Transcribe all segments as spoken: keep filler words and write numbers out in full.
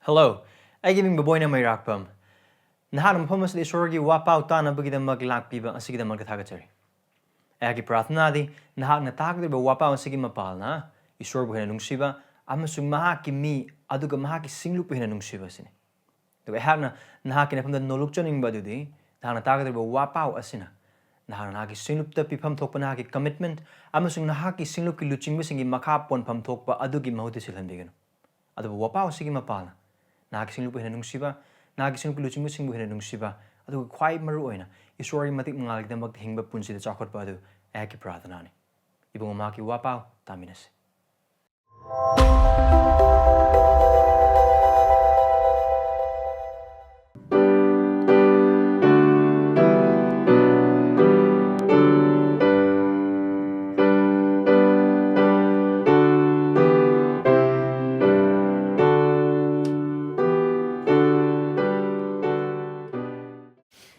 Hello, ꯑꯩꯒꯤ ꯃꯤꯡ ꯕꯣꯕꯣꯏꯅ ꯃꯩꯔꯥꯛꯄꯝ꯫ ꯅꯍꯥꯛꯅ ꯃꯐꯝ ꯑꯁꯤꯗ ꯏꯁꯣꯔꯒꯤ ꯋꯥꯄꯥꯎ ꯇꯥꯅꯕꯒꯤꯗꯃꯛ ꯂꯥꯛꯄꯤꯕ ꯑꯁꯤꯒꯤꯗꯃꯛꯇ ꯊꯥꯒꯠꯆꯔꯤ꯫ ꯑꯩꯍꯥꯛꯀꯤ ꯄ꯭ꯔꯥꯔꯊꯅꯥꯗꯤ ꯅꯍꯥꯛꯅ ꯇꯥꯒꯗꯧꯔꯤꯕ ꯋꯥꯄꯥꯎ ꯑꯁꯤꯒꯤ ꯃꯄꯥꯜꯅ ꯏꯁꯣꯔꯕꯨ ꯍꯦꯟꯅ ꯅꯨꯡꯁꯤꯕ ꯑꯃꯁꯨꯡ ꯃꯍꯥꯛꯀꯤ ꯃꯤ ꯑꯗꯨꯒ ꯃꯍꯥꯛꯀꯤ ꯁꯤꯡꯂꯨꯞꯄꯨ ꯍꯦꯟꯅ ꯅꯨꯡꯁꯤꯕ ꯑꯁꯤꯅꯤ꯫ ꯑꯗꯨꯒ ꯑꯩꯍꯥꯛꯅ ꯅꯍꯥꯛꯀꯤ ꯅꯐꯝꯗ ꯅꯣꯜꯂꯨꯛꯆꯅꯤꯡꯕ ꯑꯗꯨꯗꯤ ꯅꯍꯥꯛꯅ ꯇꯥꯒꯗꯧꯔꯤꯕ ꯋꯥꯄꯥꯎ ꯑꯁꯤꯅ ꯅꯍꯥꯛꯅ ꯅꯍꯥꯛꯀꯤ ꯁꯤꯡꯂꯨꯞꯇ ꯄꯤꯐꯝ ꯊꯣꯛꯄ ꯅꯍꯥꯛꯀꯤ commitment ꯑꯃꯁꯨꯡ ꯅꯍꯥꯛꯀꯤ ꯁꯤꯡꯂꯨꯞꯀꯤ ꯂꯨꯆꯤꯡꯕꯁꯤꯡꯒꯤ ꯃꯈꯥ ꯄꯣꯟꯐꯝ ꯊꯣꯛꯄ ꯑꯗꯨꯒꯤ ꯃꯍꯨꯠꯇ ꯁꯤꯜꯍꯟꯕꯤꯒꯅꯨ꯫ ꯑꯗꯨꯕꯨ ꯋꯥꯄꯥꯎ ꯑꯁꯤꯒꯤ ꯃꯄꯥꯜꯅ ꯅꯍꯥꯛꯀꯤ ꯁꯤꯡꯂꯨꯞꯄꯨ ꯍꯦꯟꯅ ꯅꯨꯡꯁꯤꯕ, ꯅꯍꯥꯛꯀꯤ ꯁꯤꯡꯂꯨꯞꯀꯤ ꯂꯨꯆꯤꯡꯕꯁꯤꯡꯕꯨ ꯍꯦꯟꯅ ꯅꯨꯡꯁꯤꯕ, ꯑꯗꯨꯒ ꯈ꯭ꯋꯥꯏ ꯃꯔꯨ ꯑꯣꯏꯅ ꯏꯁꯣꯔꯒꯤ ꯃꯇꯤꯛ ꯃꯉꯥꯜꯒꯤꯗꯃꯛꯇ ꯍꯤꯡꯕ ꯄꯨꯟꯁꯤꯗ ꯆꯥꯎꯈꯠꯄ ꯑꯗꯨ ꯑꯩꯍꯥꯛꯀꯤ ꯄ꯭ꯔꯥꯔꯊꯅꯥꯅꯤ꯫ ꯏꯕꯨꯡꯉꯣ, ꯃꯍꯥꯛꯀꯤ ꯋꯥꯄꯥꯎ ꯇꯥꯃꯤꯟꯅꯁꯤ꯫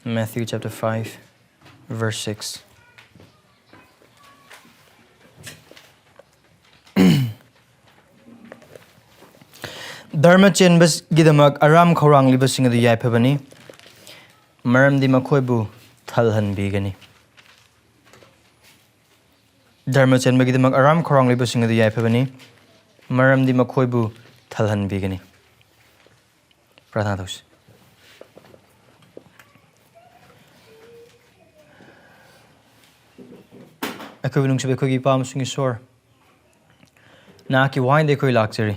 Matthew chapter five, verse six. ꯙꯔꯃ ꯆꯦꯟꯕꯒꯤꯗꯃꯛ ꯑꯔꯥꯝ ꯈꯧꯔꯥꯡꯂꯤꯕꯁꯤꯡ ꯑꯗꯨ ꯌꯥꯏꯐꯕꯅꯤ, ꯃꯔꯝꯗꯤ ꯃꯈꯣꯏꯕꯨ ꯊꯜꯍꯟꯕꯤꯒꯅꯤ꯫ ꯙꯔꯃ ꯆꯦꯟꯕꯒꯤꯗꯃꯛ ꯑꯔꯥꯝ ꯈꯧꯔꯥꯡꯂꯤꯕꯁꯤꯡ ꯑꯗꯨ ꯌꯥꯏꯐꯕꯅꯤ, ꯃꯔꯝꯗꯤ ꯃꯈꯣꯏꯕꯨ ꯊꯜꯍꯟꯕꯤꯒꯅꯤ꯫ ꯄ꯭ꯔꯥꯔꯊꯅꯥ ꯇꯧꯁꯤ꯫ ꯑꯩꯈꯣꯏꯕꯨ ꯅꯨꯡꯁꯤꯕ ꯑꯩꯈꯣꯏꯒꯤ ꯏꯄꯥ ꯑꯃꯁꯨꯡ ꯏꯁꯣꯔ, ꯅꯍꯥꯛꯀꯤ ꯋꯥꯍꯩꯗ ꯑꯩꯈꯣꯏ ꯂꯥꯛꯆꯔꯤ꯫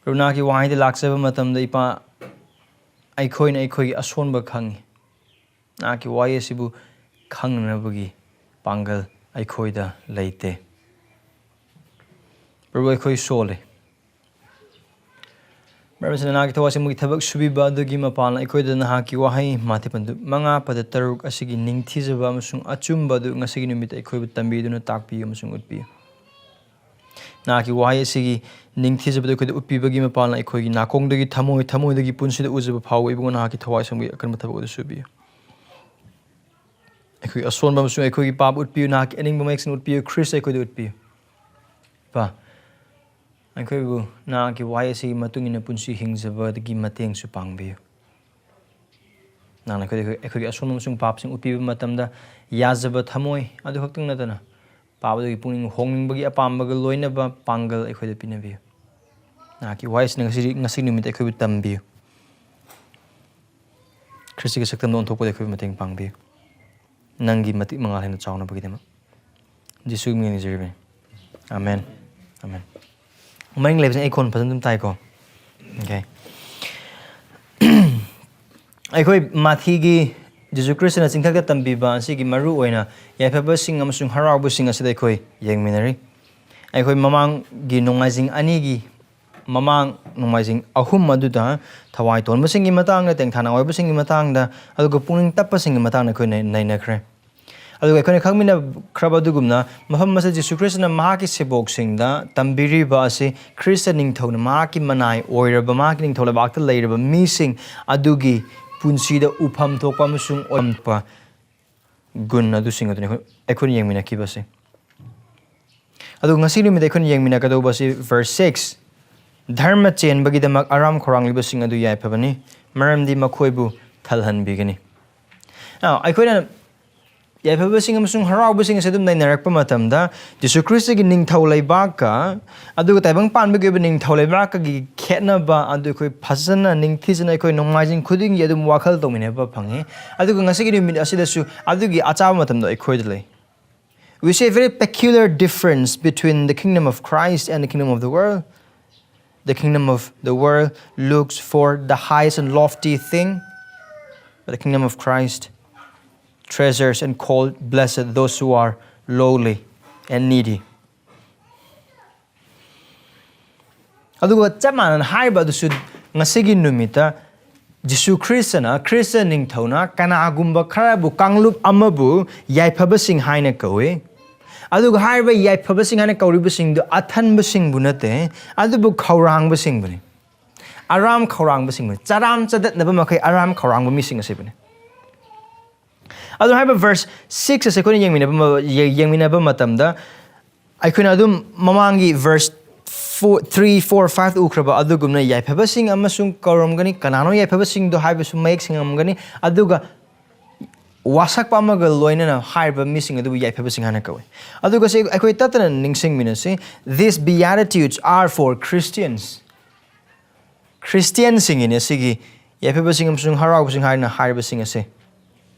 ꯄ꯭ꯔꯚꯨ, ꯅꯍꯥꯛꯀꯤ ꯋꯥꯍꯩꯗ ꯂꯥꯛꯆꯕ ꯃꯇꯝꯗ, ꯏꯄꯥ, ꯑꯩꯈꯣꯏꯅ ꯑꯩꯈꯣꯏꯒꯤ ꯑꯁꯣꯟꯕ ꯈꯪꯏ꯫ ꯅꯍꯥꯛꯀꯤ ꯋꯥꯍꯩ ꯑꯁꯤꯕꯨ ꯈꯪꯅꯅꯕꯒꯤ ꯄꯥꯡꯒꯜ ꯑꯩꯈꯣꯏꯗ ꯂꯩꯇꯦ꯫ ꯄ꯭ꯔꯚꯨ, ꯑꯩꯈꯣꯏ ꯁꯣꯜꯂꯤ꯫ ꯃꯔꯝ ꯑꯁꯤꯅ, ꯅꯍꯥꯛꯀꯤ ꯊꯋꯥꯏꯁꯤꯡꯒꯤ ꯊꯕꯛ ꯁꯨꯕꯤꯕ ꯑꯗꯨꯒꯤ ꯃꯄꯥꯟꯅ, ꯑꯩꯈꯣꯏꯗ ꯅꯍꯥꯛꯀꯤ ꯋꯥꯍꯩ, ꯃꯥꯊꯤ ꯄꯟꯗꯨ ꯃꯉꯥ ꯄꯗ ꯇꯔꯨꯛ ꯑꯁꯤꯒꯤ ꯅꯤꯡꯊꯤꯖꯕ ꯑꯃꯁꯨꯡ ꯑꯆꯨꯝꯕ ꯑꯗꯨ ꯉꯁꯤꯒꯤ ꯅꯨꯃꯤꯠꯇ ꯑꯩꯈꯣꯏꯕꯨ ꯇꯝꯕꯤꯗꯨꯅ ꯇꯥꯛꯄꯤꯌꯨ ꯑꯃꯁꯨꯡ ꯎꯠꯄꯤꯌꯨ꯫ ꯅꯍꯥꯛꯀꯤ ꯋꯥꯍꯩ ꯑꯁꯤꯒꯤ ꯅꯤꯡꯊꯤꯖꯕꯗꯨ ꯑꯩꯈꯣꯏꯗ ꯎꯠꯄꯤꯕꯒꯤ ꯃꯄꯥꯟꯅ, ꯑꯩꯈꯣꯏꯒꯤ ꯅꯥꯀꯣꯡꯗꯒꯤ ꯊꯃꯣꯏ, ꯊꯃꯣꯏꯗꯒꯤ ꯄꯨꯟꯁꯤꯗ ꯎꯖꯕ ꯐꯥꯎꯕ, ꯏꯕꯨꯡꯉꯣ, ꯅꯍꯥꯛꯀꯤ ꯊꯋꯥꯏꯁꯤꯡꯒꯤ ꯑꯀꯟꯕ ꯊꯕꯛ ꯑꯗꯨ ꯁꯨꯕꯤꯌꯨ꯫ ꯑꯩꯈꯣꯏꯒꯤ ꯑꯁꯣꯟꯕ ꯑꯃꯁꯨꯡ ꯑꯩꯈꯣꯏꯒꯤ ꯄꯥꯞ ꯎꯠꯄꯤꯌꯨ, ꯅꯍꯥꯛꯀꯤ ꯑꯅꯤꯡꯕ ꯃꯌꯦꯛꯁꯤꯡ ꯎꯠꯄꯤꯌꯨ, ꯈ꯭ꯔꯤꯁ ꯑꯩꯈꯣꯏꯗ ꯎꯠꯄꯤꯌꯨ꯫ ꯏꯄꯥ, ꯑꯩꯈꯣꯏꯕꯨ ꯅꯍꯥꯛꯀꯤ ꯋꯥꯍꯩ ꯑꯁꯤꯒꯤ ꯃꯇꯨꯡ ꯏꯟꯅ ꯄꯨꯟꯁꯤ ꯍꯤꯡꯖꯕꯗꯒꯤ ꯃꯇꯦꯡꯁꯨ ꯄꯥꯡꯕꯤꯌꯨ꯫ ꯅꯍꯥꯛꯅ ꯑꯩꯈꯣꯏꯗ, ꯑꯩꯈꯣꯏꯒꯤ ꯑꯁꯣꯟꯕ ꯑꯃꯁꯨꯡ ꯄꯥꯞꯁꯤꯡ ꯎꯠꯄꯤꯕ ꯃꯇꯝꯗ ꯌꯥꯖꯕ ꯊꯃꯣꯏ ꯑꯗꯨ ꯈꯛꯇꯪ ꯅꯠꯇꯅ ꯄꯥꯞ ꯑꯗꯨꯒꯤ ꯄꯨꯛꯅꯤꯡ ꯍꯣꯡꯅꯤꯡꯕꯒꯤ ꯑꯄꯥꯝꯕꯒ ꯂꯣꯏꯅꯕ ꯄꯥꯡꯒꯜ ꯑꯩꯈꯣꯏꯗ ꯄꯤꯅꯕꯤꯌꯨ꯫ ꯅꯍꯥꯛꯀꯤ ꯋꯥꯍꯩꯁꯤꯅ ꯉꯁꯤ, ꯉꯁꯤ ꯅꯨꯃꯤꯠꯇ ꯑꯩꯈꯣꯏꯕꯨ ꯇꯝꯕꯤꯌꯨ꯫ ꯈ꯭ꯔꯤꯁꯇꯒꯤ ꯁꯛꯇꯝꯗ ꯑꯣꯟꯊꯣꯛꯄꯗ ꯑꯩꯈꯣꯏꯕꯨ ꯃꯇꯦꯡ ꯄꯥꯡꯕꯤꯌꯨ꯫ ꯅꯪꯒꯤ ꯃꯇꯤꯛ ꯃꯉꯥꯜ ꯍꯦꯟꯅ ꯆꯥꯎꯅꯕꯒꯤꯗꯃꯛ꯫ ꯖꯤꯁꯨꯒꯤ ꯃꯤꯡ ꯅꯤꯖꯔꯤꯕꯅꯤ꯫ ꯑꯃꯦꯟ꯫ ꯑꯃꯦꯟ꯫ ꯃꯅꯤꯡ ꯂꯩꯕꯁꯤꯡ ꯑꯩ ꯈꯣꯟ ꯐꯖꯅ ꯑꯗꯨꯝ ꯇꯥꯏꯀꯣ? ꯑꯣꯀꯦ꯫ ꯑꯩꯈꯣꯏ ꯃꯥꯊꯤꯒꯤ ꯖꯤꯁꯨ ꯈ꯭ꯔꯤꯁꯇꯅ ꯆꯤꯡꯊꯛꯇ ꯇꯝꯕꯤꯕ ꯑꯁꯤꯒꯤ ꯃꯔꯨ ꯑꯣꯏꯅ ꯌꯥꯏꯐꯕꯁꯤꯡ ꯑꯃꯁꯨꯡ ꯍꯔꯥꯎꯕꯁꯤꯡ ꯑꯁꯤꯗ ꯑꯩꯈꯣꯏ ꯌꯦꯡꯃꯤꯟꯅꯔꯤ꯫ ꯑꯩꯈꯣꯏ ꯃꯃꯥꯡꯒꯤ ꯅꯣꯡꯃꯥꯏꯖꯤꯡ ꯑꯅꯤꯒꯤ, ꯃꯃꯥꯡ ꯅꯣꯡꯃꯥꯏꯖꯤꯡ ꯑꯍꯨꯝ ꯑꯗꯨꯗ ꯊꯋꯥꯏ ꯇꯣꯟꯕꯁꯤꯡꯒꯤ ꯃꯇꯥꯡꯗ, ꯇꯦꯡꯊꯥꯅ ꯑꯣꯏꯕꯁꯤꯡꯒꯤ ꯃꯇꯥꯡꯗ, ꯑꯗꯨꯒ ꯄꯨꯛꯅꯤꯡ ꯇꯞꯄꯁꯤꯡꯒꯤ ꯃꯇꯥꯡꯗ ꯑꯩꯈꯣꯏ ꯅꯩ-, ꯅꯩꯅꯈ꯭ꯔꯦ꯫ ꯑꯗꯨꯒ ꯑꯩꯈꯣꯏꯅ ꯈꯪꯃꯤꯟꯅꯈ꯭ꯔꯕ ꯑꯗꯨꯒꯨꯝꯅ, ꯃꯐꯝ ꯑꯁꯤꯗ ꯖꯤꯁꯨ ꯈ꯭ꯔꯤꯁꯇꯅ ꯃꯍꯥꯛꯀꯤ ꯁꯦꯕꯣꯛꯁꯤꯡꯗ ꯇꯝꯕꯤꯔꯤꯕ ꯑꯁꯤ ꯈ꯭ꯔꯤꯁꯇ ꯅꯤꯡꯊꯧꯅ ꯃꯍꯥꯛꯀꯤ ꯃꯅꯥꯏ ꯑꯣꯏꯔꯕ, ꯃꯍꯥꯛꯀꯤ ꯅꯤꯡꯊꯧ ꯂꯩꯕꯥꯛꯇ ꯂꯩꯔꯕ ꯃꯤꯁꯤꯡ ꯑꯗꯨꯒꯤ ꯄꯨꯟꯁꯤꯗ ꯎꯐꯝ ꯊꯣꯛꯄ ꯑꯃꯁꯨꯡ ꯑꯣꯏꯔꯝꯕ ꯒꯨꯟ ꯑꯗꯨꯁꯤꯡ ꯑꯗꯨꯅꯤ ꯑꯩꯈꯣꯏ, ꯑꯩꯈꯣꯏꯅ ꯌꯦꯡꯃꯤꯟꯅꯈꯤꯕꯁꯦ꯫ ꯑꯗꯨ ꯉꯁꯤ ꯅꯨꯃꯤꯠ ꯑꯩꯈꯣꯏꯅ ꯌꯦꯡꯃꯤꯟꯅꯒꯗꯧꯕ ꯑꯁꯤ verse six, "ꯙꯔꯃ ꯆꯦꯟꯕꯒꯤꯗꯃꯛ ꯑꯔꯥꯝ ꯈꯧꯔꯥꯡꯂꯤꯕꯁꯤꯡ ꯑꯗꯨ ꯌꯥꯏꯐꯕꯅꯤ, ꯃꯔꯝꯗꯤ ꯃꯈꯣꯏꯕꯨ ꯊꯜꯍꯟꯕꯤꯒꯅꯤ꯫" ꯑꯥ, ꯑꯩꯈꯣꯏꯅ ꯌꯥꯏꯐꯕꯁꯤꯡ ꯑꯃꯁꯨꯡ ꯍꯔꯥꯎꯕꯁꯤꯡ ꯑꯁꯤ ꯑꯗꯨꯝ ꯅꯩꯅꯔꯛꯄ ꯃꯇꯝꯗ, ꯖꯤꯁꯨ ꯈ꯭ꯔꯤꯁꯇꯒꯤ ꯅꯤꯡꯊꯧ ꯂꯩꯕꯥꯛꯀ ꯑꯗꯨꯒ ꯇꯥꯏꯕꯪ ꯄꯥꯟꯕꯒꯤ ꯑꯣꯏꯕ ꯅꯤꯡꯊꯧ ꯂꯩꯕꯥꯛꯀꯒꯤ ꯈꯦꯠꯅꯕ ꯑꯗꯨ ꯑꯩꯈꯣꯏ ꯐꯖꯅ ꯅꯤꯡꯊꯤꯖꯅ ꯑꯩꯈꯣꯏ ꯅꯣꯡꯃꯥꯏꯖꯤꯡ ꯈꯨꯗꯤꯡꯒꯤ ꯑꯗꯨꯝ ꯋꯥꯈꯜ ꯇꯧꯃꯤꯟꯅꯕ ꯐꯪꯉꯤ꯫ ꯑꯗꯨꯒ ꯉꯁꯤꯒꯤ ꯅꯨꯃꯤꯠ ꯑꯁꯤꯗꯁꯨ ꯑꯗꯨꯒꯤ ꯑꯆꯥꯕ ꯃꯇꯝꯗꯣ ꯑꯩꯈꯣꯏꯗ ꯂꯩ꯫ We see a very peculiar difference between the kingdom of Christ and the kingdom of the world. The kingdom of the world looks for the highest and lofty thing, but the kingdom of Christ treasures and called blessed those who are lowly and needy. ꯑꯗꯨꯒ ꯆꯞ ꯃꯥꯟꯅꯅ ꯍꯥꯏꯔꯤꯕ ꯑꯗꯨꯁꯨ ꯉꯁꯤꯒꯤ ꯅꯨꯃꯤꯠꯇ ꯖꯤꯁꯨ ꯈ꯭ꯔꯤꯁꯇꯅ, Christ ꯅꯤꯡꯊꯧꯅ ꯀꯅꯥꯒꯨꯝꯕ ꯈꯔꯕꯨ, ꯀꯥꯡꯂꯨꯞ ꯑꯃꯕꯨ ꯌꯥꯏꯐꯕꯁꯤꯡ ꯍꯥꯏꯅ ꯀꯧꯏ꯫ ꯑꯗꯨꯒ ꯍꯥꯏꯔꯤꯕ ꯌꯥꯏꯐꯕꯁꯤꯡ ꯍꯥꯏꯅ ꯀꯧꯔꯤꯕꯁꯤꯡꯗꯨ ꯑꯊꯟꯕꯁꯤꯡꯕꯨ ꯅꯠꯇꯦ, ꯑꯗꯨꯕꯨ ꯈꯧꯔꯥꯡꯕꯁꯤꯡꯕꯨꯅꯤ꯫ ꯑꯔꯥꯝ ꯈꯧꯔꯥꯡꯕꯁꯤꯡꯕꯨꯅꯤ꯫ ꯆꯔꯥꯝ ꯆꯗꯠꯅꯕ ꯃꯈꯩ ꯑꯔꯥꯝ ꯈꯧꯔꯥꯡꯕ ꯃꯤꯁꯤꯡ ꯑꯁꯤꯕꯨꯅꯤ꯫ ꯑꯗꯨ ꯍꯥꯏꯔꯤꯕ verse six ꯑꯁꯤ ꯑꯩꯈꯣꯏꯅ ꯌꯦꯡꯃꯤꯟꯅꯕ ꯃ-, ꯌꯦ-, ꯌꯦꯡꯃꯤꯟꯅꯕ ꯃꯇꯝꯗ, ꯑꯩꯈꯣꯏꯅ ꯑꯗꯨꯝ ꯃꯃꯥꯡꯒꯤ verse four, three, four, five ꯎꯈ꯭ꯔꯕ ꯑꯗꯨꯒꯨꯝꯅ ꯌꯥꯏꯐꯕꯁꯤꯡ ꯑꯃꯁꯨꯡ ꯀꯧꯔꯝꯒꯅꯤ꯫ ꯀꯅꯥꯅꯣ ꯌꯥꯏꯐꯕꯁꯤꯡꯗꯣ ꯍꯥꯏꯕꯁꯨ ꯃꯌꯦꯛ ꯁꯦꯡꯉꯝꯒꯅꯤ꯫ ꯑꯗꯨꯒ ꯋꯥꯁꯛꯄ ꯑꯃꯒ ꯂꯣꯏꯅꯅ ꯍꯥꯏꯔꯤꯕ ꯃꯤꯁꯤꯡ ꯑꯗꯨꯕꯨ ꯌꯥꯏꯐꯕꯁꯤꯡ ꯍꯥꯏꯅ ꯀꯧꯏ꯫ ꯑꯗꯨꯒ ꯁꯤ ꯑꯩꯈꯣꯏ ꯇꯠꯇꯅ ꯅꯤꯡꯁꯤꯡꯃꯤꯟꯅꯁꯤ, "These beatitudes are for Christians." ꯈ꯭ꯔꯤꯁꯇꯤꯌꯟꯁꯤꯡꯒꯤꯅꯦ ꯁꯤꯒꯤ ꯌꯥꯏꯐꯕꯁꯤꯡ ꯑꯃꯁꯨꯡ ꯍꯔꯥꯎꯕꯁꯤꯡ ꯍꯥꯏꯅ ꯍꯥꯏꯔꯤꯕꯁꯤꯡ ꯑꯁꯤ꯫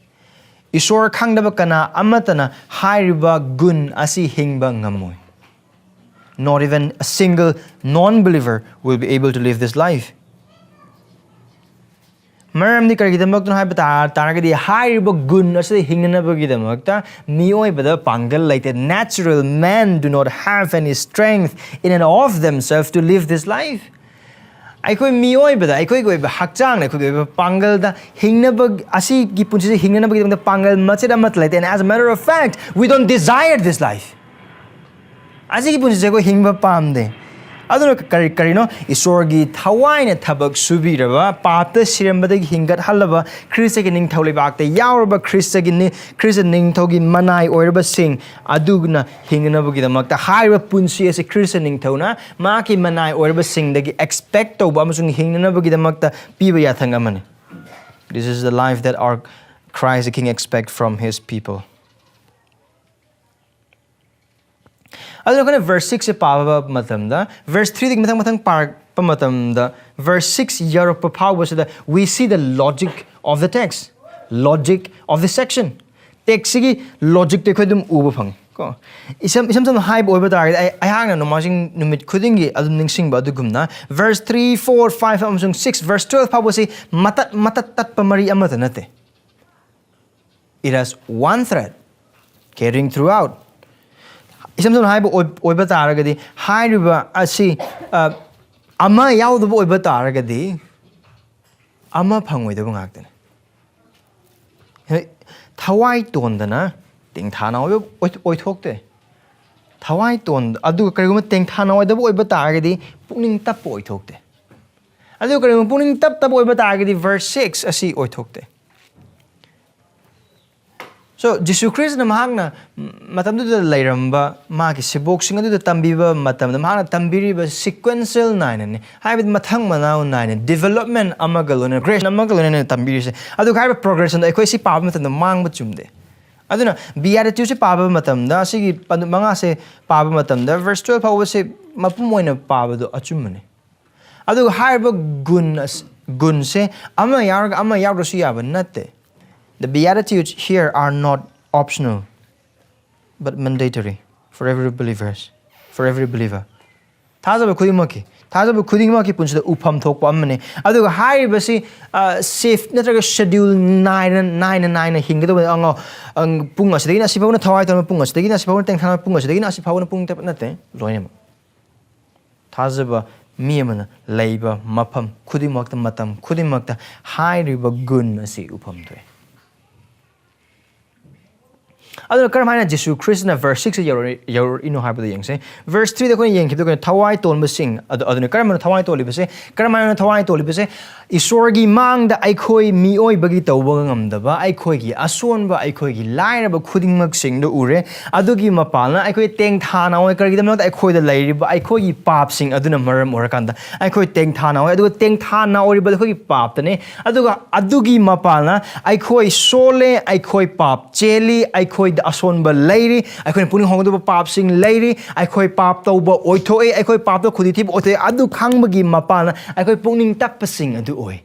ꯏꯁꯣꯔ ꯈꯪꯗꯕ ꯀꯅꯥ ꯑꯃꯠꯇꯅ ꯍꯥꯏꯔꯤꯕ ꯒꯨꯟ ꯑꯁꯤ ꯍꯤꯡꯕ ꯉꯝꯃꯣꯏ꯫ Not even a single non-believer will be able to live this life. ꯃꯔꯝꯗꯤ ꯀꯔꯤꯒꯤꯗꯃꯛꯇꯅꯣ ꯍꯥꯏꯕ ꯇꯥ-, ꯇꯥꯔꯒꯗꯤ, ꯍꯥꯏꯔꯤꯕ ꯒꯨꯟ ꯑꯁꯤꯗ ꯍꯤꯡꯅꯅꯕꯒꯤꯗꯃꯛꯇ ꯃꯤꯑꯣꯏꯕꯗ ꯄꯥꯡꯒꯜ ꯂꯩꯇꯦ꯫ Natural men do not have any strength in and of themselves to live this life. ꯑꯩꯈꯣꯏ ꯃꯤꯑꯣꯏꯕꯗ, ꯑꯩꯈꯣꯏꯒꯤ ꯑꯣꯏꯕ ꯍꯛꯆꯥꯡꯗ, ꯑꯩꯈꯣꯏꯒꯤ ꯑꯣꯏꯕ ꯄꯥꯡꯒꯜꯗ ꯍꯤꯡꯅꯕ, ꯑꯁꯤꯒꯤ ꯄꯨꯟꯁꯤꯁꯦ ꯍꯤꯡꯅꯅꯕꯒꯤꯗꯃꯛꯇ ꯄꯥꯡꯒꯜ ꯃꯆꯦꯠ ꯑꯃꯠꯇ ꯂꯩꯇꯦ꯫ And as a matter of fact, we don't desire this life. ꯑꯁꯤꯒꯤ ꯄꯨꯟꯁꯤꯁꯦ ꯑꯩꯈꯣꯏ ꯍꯤꯡꯕ ꯄꯥꯝꯗꯦ꯫ ꯑꯗꯨꯅ ꯀꯔꯤ, ꯀꯔꯤꯅꯣ? ꯏꯁꯣꯔꯒꯤ ꯊꯋꯥꯏꯅ ꯊꯕꯛ ꯁꯨꯕꯤꯔꯕ, ꯄꯥꯞꯇ ꯁꯤꯔꯝꯕꯗꯒꯤ ꯍꯤꯡꯒꯠꯍꯜꯂꯕ, ꯈ꯭ꯔꯤꯁꯇꯒꯤ ꯅꯤꯡꯊꯧ ꯂꯩꯕꯥꯛꯇ ꯌꯥꯎꯔꯕ, ꯈ꯭ꯔꯤꯁꯇꯒꯤ ꯅꯤ-, ꯈ꯭ꯔꯤꯁꯇ ꯅꯤꯡꯊꯧꯒꯤ ꯃꯅꯥꯏ ꯑꯣꯏꯔꯕꯁꯤꯡ ꯑꯗꯨꯅ ꯍꯤꯡꯅꯅꯕꯒꯤꯗꯃꯛꯇ ꯍꯥꯏꯔꯤꯕ ꯄꯨꯟꯁꯤ ꯑꯁꯤ ꯈ꯭ꯔꯤꯁꯇ ꯅꯤꯡꯊꯧꯅ ꯃꯍꯥꯛꯀꯤ ꯃꯅꯥꯏ ꯑꯣꯏꯔꯕꯁꯤꯡꯗꯒꯤ expect ꯇꯧꯕ ꯑꯃꯁꯨꯡ ꯍꯤꯡꯅꯅꯕꯒꯤꯗꯃꯛꯇ ꯄꯤꯕ ꯌꯥꯊꯪ ꯑꯃꯅꯤ꯫ This is the life that our Christ the King expect from his people. ꯑꯗꯨꯅ ꯑꯩꯈꯣꯏꯅ verse six ꯁꯦ ꯄꯥꯕ ꯃꯇꯝꯗ, verse three ꯗꯒꯤ ꯃꯊꯪ ꯃꯊꯪ ꯄꯥꯔꯛꯄ ꯃꯇꯝꯗ, verse six ꯌꯧꯔꯛꯄ ꯐꯥꯎꯕꯁꯤꯗ, we see the logic of the text, logic of the section. Text ꯁꯤꯒꯤ logic ꯇꯣ ꯑꯩꯈꯣꯏ ꯑꯗꯨꯝ ꯎꯕ ꯐꯪꯉꯤ ꯀꯣ꯫ ꯏꯁꯝ, ꯏꯁꯝ ꯁꯝꯅ ꯍꯥꯏꯕ ꯑꯣꯏꯕ ꯇꯥꯔꯒꯗꯤ, ꯑꯩ, ꯑꯩꯍꯥꯛꯅ ꯅꯣꯡꯃꯥꯏꯖꯤꯡ ꯅꯨꯃꯤꯠ ꯈꯨꯗꯤꯡꯒꯤ ꯑꯗꯨꯝ ꯅꯤꯡꯁꯤꯡꯕ ꯑꯗꯨꯒꯨꯝꯅ, verse three, four, five ꯑꯃꯁꯨꯡ six, verse twelve ꯐꯥꯎꯕꯁꯤ ꯃꯇꯠ, ꯃꯇꯠ ꯇꯠꯄ ꯃꯔꯤ ꯑꯃꯠꯇ ꯅꯠꯇꯦ꯫ It has one thread carrying throughout. ꯏꯁꯝ ꯁꯝꯅ ꯍꯥꯏꯕ ꯑꯣꯏ-, ꯑꯣꯏꯕ ꯇꯥꯔꯒꯗꯤ, ꯍꯥꯏꯔꯤꯕ ꯑꯁꯤ, ꯑ, ꯑꯃ ꯌꯥꯎꯗꯕ ꯑꯣꯏꯕ ꯇꯥꯔꯒꯗꯤ, ꯑꯃ ꯐꯪꯉꯣꯏꯗꯕ ꯉꯥꯛꯇꯅꯤ꯫ ꯍꯦ, ꯊꯋꯥꯏ ꯇꯣꯟꯗꯅ ꯇꯦꯡꯊꯥꯅ ꯑꯣꯏꯕ ꯑꯣꯏ-, ꯑꯣꯏꯊꯣꯛꯇꯦ꯫ ꯊꯋꯥꯏ ꯇꯣꯟ-, ꯑꯗꯨꯒ ꯀꯔꯤꯒꯨꯝꯕ ꯇꯦꯡꯊꯥꯅ ꯑꯣꯏꯗꯕ ꯑꯣꯏꯕ ꯇꯥꯔꯒꯗꯤ, ꯄꯨꯛꯅꯤꯡ ꯇꯞꯄ ꯑꯣꯏꯊꯣꯛꯇꯦ꯫ ꯑꯗꯨꯒ ꯀꯔꯤꯒꯨꯝꯕ ꯄꯨꯛꯅꯤꯡ ꯇꯞꯇꯕ ꯑꯣꯏꯕ ꯇꯥꯔꯒꯗꯤ, verse six ꯑꯁꯤ ꯑꯣꯏꯊꯣꯛꯇꯦ꯫ So, ꯑꯗꯣ ꯖꯤꯁꯨ ꯈ꯭ꯔꯤꯁꯅ ꯃꯍꯥꯛꯅ ꯃꯇꯝꯗꯨꯗ ꯂꯩꯔꯝꯕ ꯃꯥꯒꯤ ꯁꯦꯕꯣꯛꯁꯤꯡ ꯑꯗꯨꯗ ꯇꯝꯕꯤꯕ ꯃꯇꯝꯗ ꯃꯍꯥꯛꯅ ꯇꯝꯕꯤꯔꯤꯕ sequential ꯅꯥꯏꯅꯅꯤ, ꯍꯥꯏꯕꯗꯤ ꯃꯊꯪ ꯃꯅꯥꯎ ꯅꯥꯏꯅ, development ꯑꯃꯒ ꯂꯣꯏꯅꯅ, grace ꯑꯃꯒ ꯂꯣꯏꯅꯅ ꯇꯝꯕꯤꯔꯤꯁꯦ꯫ ꯑꯗꯨꯒ ꯍꯥꯏꯔꯤꯕ progressionꯗꯣ ꯑꯩꯈꯣꯏ ꯁꯤ ꯄꯥꯕ ꯃꯇꯝꯗ ꯃꯥꯡꯕ ꯆꯨꯝꯗꯦ꯫ ꯑꯗꯨꯅ Beatitudeꯁꯦ ꯄꯥꯕ ꯃꯇꯝꯗ, ꯑꯁꯤꯒꯤ ꯄꯟ-, ꯃꯉꯥꯁꯦ ꯄꯥꯕ ꯃꯇꯝꯗ, verse twelve ꯐꯥꯎꯕꯁꯦ ꯃꯄꯨꯝ ꯑꯣꯏꯅ ꯄꯥꯕꯗꯣ ꯑꯆꯨꯝꯕꯅꯤ꯫ ꯑꯗꯨꯒ ꯍꯥꯏꯔꯤꯕ ꯒꯨꯟ ꯑꯁ-, ꯒꯨꯟꯁꯦ ꯑꯃ ꯌꯥꯎꯔꯒ ꯑꯃ ꯌꯥꯎꯗ꯭ꯔꯁꯨ ꯌꯥꯕ ꯅꯠꯇꯦ꯫ The Beatitudes here are not optional, but mandatory for every believers, for every believer. ꯊꯥꯖꯕ ꯈꯨꯗꯤꯡꯃꯛꯀꯤ, ꯊꯥꯖꯕ ꯈꯨꯗꯤꯡꯃꯛꯀꯤ ꯄꯨꯟꯁꯤꯗ ꯎꯐꯝ ꯊꯣꯛꯄ ꯑꯃꯅꯤ꯫ ꯑꯗꯨꯒ ꯍꯥꯏꯔꯤꯕꯁꯤ, ꯑ, shift ꯅꯠꯇ꯭ꯔꯒ schedule ꯅꯥꯏꯅ, ꯅꯥꯏꯅ, ꯅꯥꯏꯅ ꯍꯤꯡꯒꯗꯕꯅꯤ꯫ ꯑꯉꯥꯎ-, ꯑꯪ, ꯄꯨꯡ ꯑꯁꯤꯗꯒꯤꯅ ꯑꯁꯤ ꯐꯥꯎꯅ ꯊꯋꯥꯏ ꯇꯧꯔꯝꯕ, ꯄꯨꯡ ꯑꯁꯤꯗꯒꯤꯅ ꯑꯁꯤ ꯐꯥꯎꯅ ꯇꯦꯡꯊꯥꯅ, ꯄꯨꯡ ꯑꯁꯤꯗꯒꯤꯅ ꯑꯁꯤ ꯐꯥꯎꯅ ꯄꯨꯡ ꯇꯔꯦꯠ ꯅꯠꯇꯦ, ꯂꯣꯏꯅꯃꯛ꯫ ꯊꯥꯖꯕ ꯃꯤ ꯑꯃꯅ ꯂꯩꯕ ꯃꯐꯝ ꯈꯨꯗꯤꯡꯃꯛꯇ, ꯃꯇꯝ ꯈꯨꯗꯤꯡꯃꯛꯇ ꯍꯥꯏꯔꯤꯕ ꯒꯨꯟ ꯑꯁꯤ ꯎꯐꯝ ꯊꯣꯛꯑꯦ꯫ ꯑꯗꯨꯅ ꯀꯔꯝ ꯍꯥꯏꯅ ꯖꯤꯁꯨ ꯈ꯭ꯔꯤꯁꯇꯅ verse sixꯇ ꯌꯧꯔꯛꯏ-, ꯌꯧꯔꯛꯏꯅꯣ ꯍꯥꯏꯕꯗꯣ ꯌꯦꯡꯁꯦ꯫ Verse threeꯗ ꯑꯩꯈꯣꯏꯅ ꯌꯦꯡꯈꯤꯕꯗ ꯑꯩꯈꯣꯏꯅ ꯊꯋꯥꯏ ꯇꯣꯟꯕꯁꯤꯡ, ꯑꯗꯨ, ꯑꯗꯨꯅ ꯀꯔꯝꯕꯅ ꯊꯋꯥꯏ ꯇꯣꯜꯂꯤꯕꯁꯦ? ꯀꯔꯝ ꯍꯥꯏꯅ ꯊꯋꯥꯏ ꯇꯣꯜꯂꯤꯕꯁꯦ? ꯏꯁꯣꯔꯒꯤ ꯃꯥꯡꯗ ꯑꯩꯈꯣꯏ ꯃꯤꯑꯣꯏꯕꯒꯤ ꯇꯧꯕ ꯉꯝꯗꯕ, ꯑꯩꯈꯣꯏꯒꯤ ꯑꯁꯣꯟꯕ, ꯑꯩꯈꯣꯏꯒꯤ ꯂꯥꯏꯔꯕ ꯈꯨꯗꯤꯡꯃꯛꯁꯤꯡꯗꯨ ꯎꯔꯦ꯫ ꯑꯗꯨꯒꯤ ꯃꯄꯥꯟꯅ ꯑꯩꯈꯣꯏ ꯇꯦꯡꯊꯥꯅ ꯑꯣꯏ꯫ ꯀꯔꯤꯒꯤꯗꯃꯛꯇ? ꯑꯩꯈꯣꯏꯗ ꯂꯩꯔꯤꯕ ꯑꯩꯈꯣꯏꯒꯤ ꯄꯥꯞꯁꯤꯡ ꯑꯗꯨꯅ ꯃꯔꯝ ꯑꯣꯏꯔꯀꯥꯟꯗ ꯑꯩꯈꯣꯏ ꯇꯦꯡꯊꯥꯅ ꯑꯣꯏ꯫ ꯑꯗꯨꯒ ꯇꯦꯡꯊꯥꯅ ꯑꯣꯏꯔꯤꯕꯗ ꯑꯩꯈꯣꯏꯒꯤ ꯄꯥꯞꯇꯅꯦ꯫ ꯑꯗꯨꯒ ꯑꯗꯨꯒꯤ ꯃꯄꯥꯟꯅ ꯑꯩꯈꯣꯏ ꯁꯣꯜꯂꯦ, ꯑꯩꯈꯣꯏ ꯄꯥꯞ ꯆꯦꯜꯂꯤ, ꯑꯩꯈꯣꯏꯗ ꯑꯁꯣꯟꯕ ꯂꯩꯔꯤ, ꯑꯩꯈꯣꯏꯅ ꯄꯨꯛꯅꯤꯡ ꯍꯣꯡꯗꯕ ꯄꯥꯞꯁꯤꯡ ꯂꯩꯔꯤ, ꯑꯩꯈꯣꯏ ꯄꯥꯞ ꯇꯧꯕ ꯑꯣꯏꯊꯣꯛꯏ, ꯑꯩꯈꯣꯏ ꯄꯥꯞꯇ ꯈꯨꯗꯤ ꯊꯤꯕ ꯑꯣꯏꯊꯣꯛꯏ꯫ ꯑꯗꯨ ꯈꯪꯕꯒꯤ ꯃꯄꯥꯟꯅ ꯑꯩꯈꯣꯏ ꯄꯨꯛꯅꯤꯡ ꯇꯞꯄꯁꯤꯡ ꯑꯗꯨ ꯑꯣꯏ꯫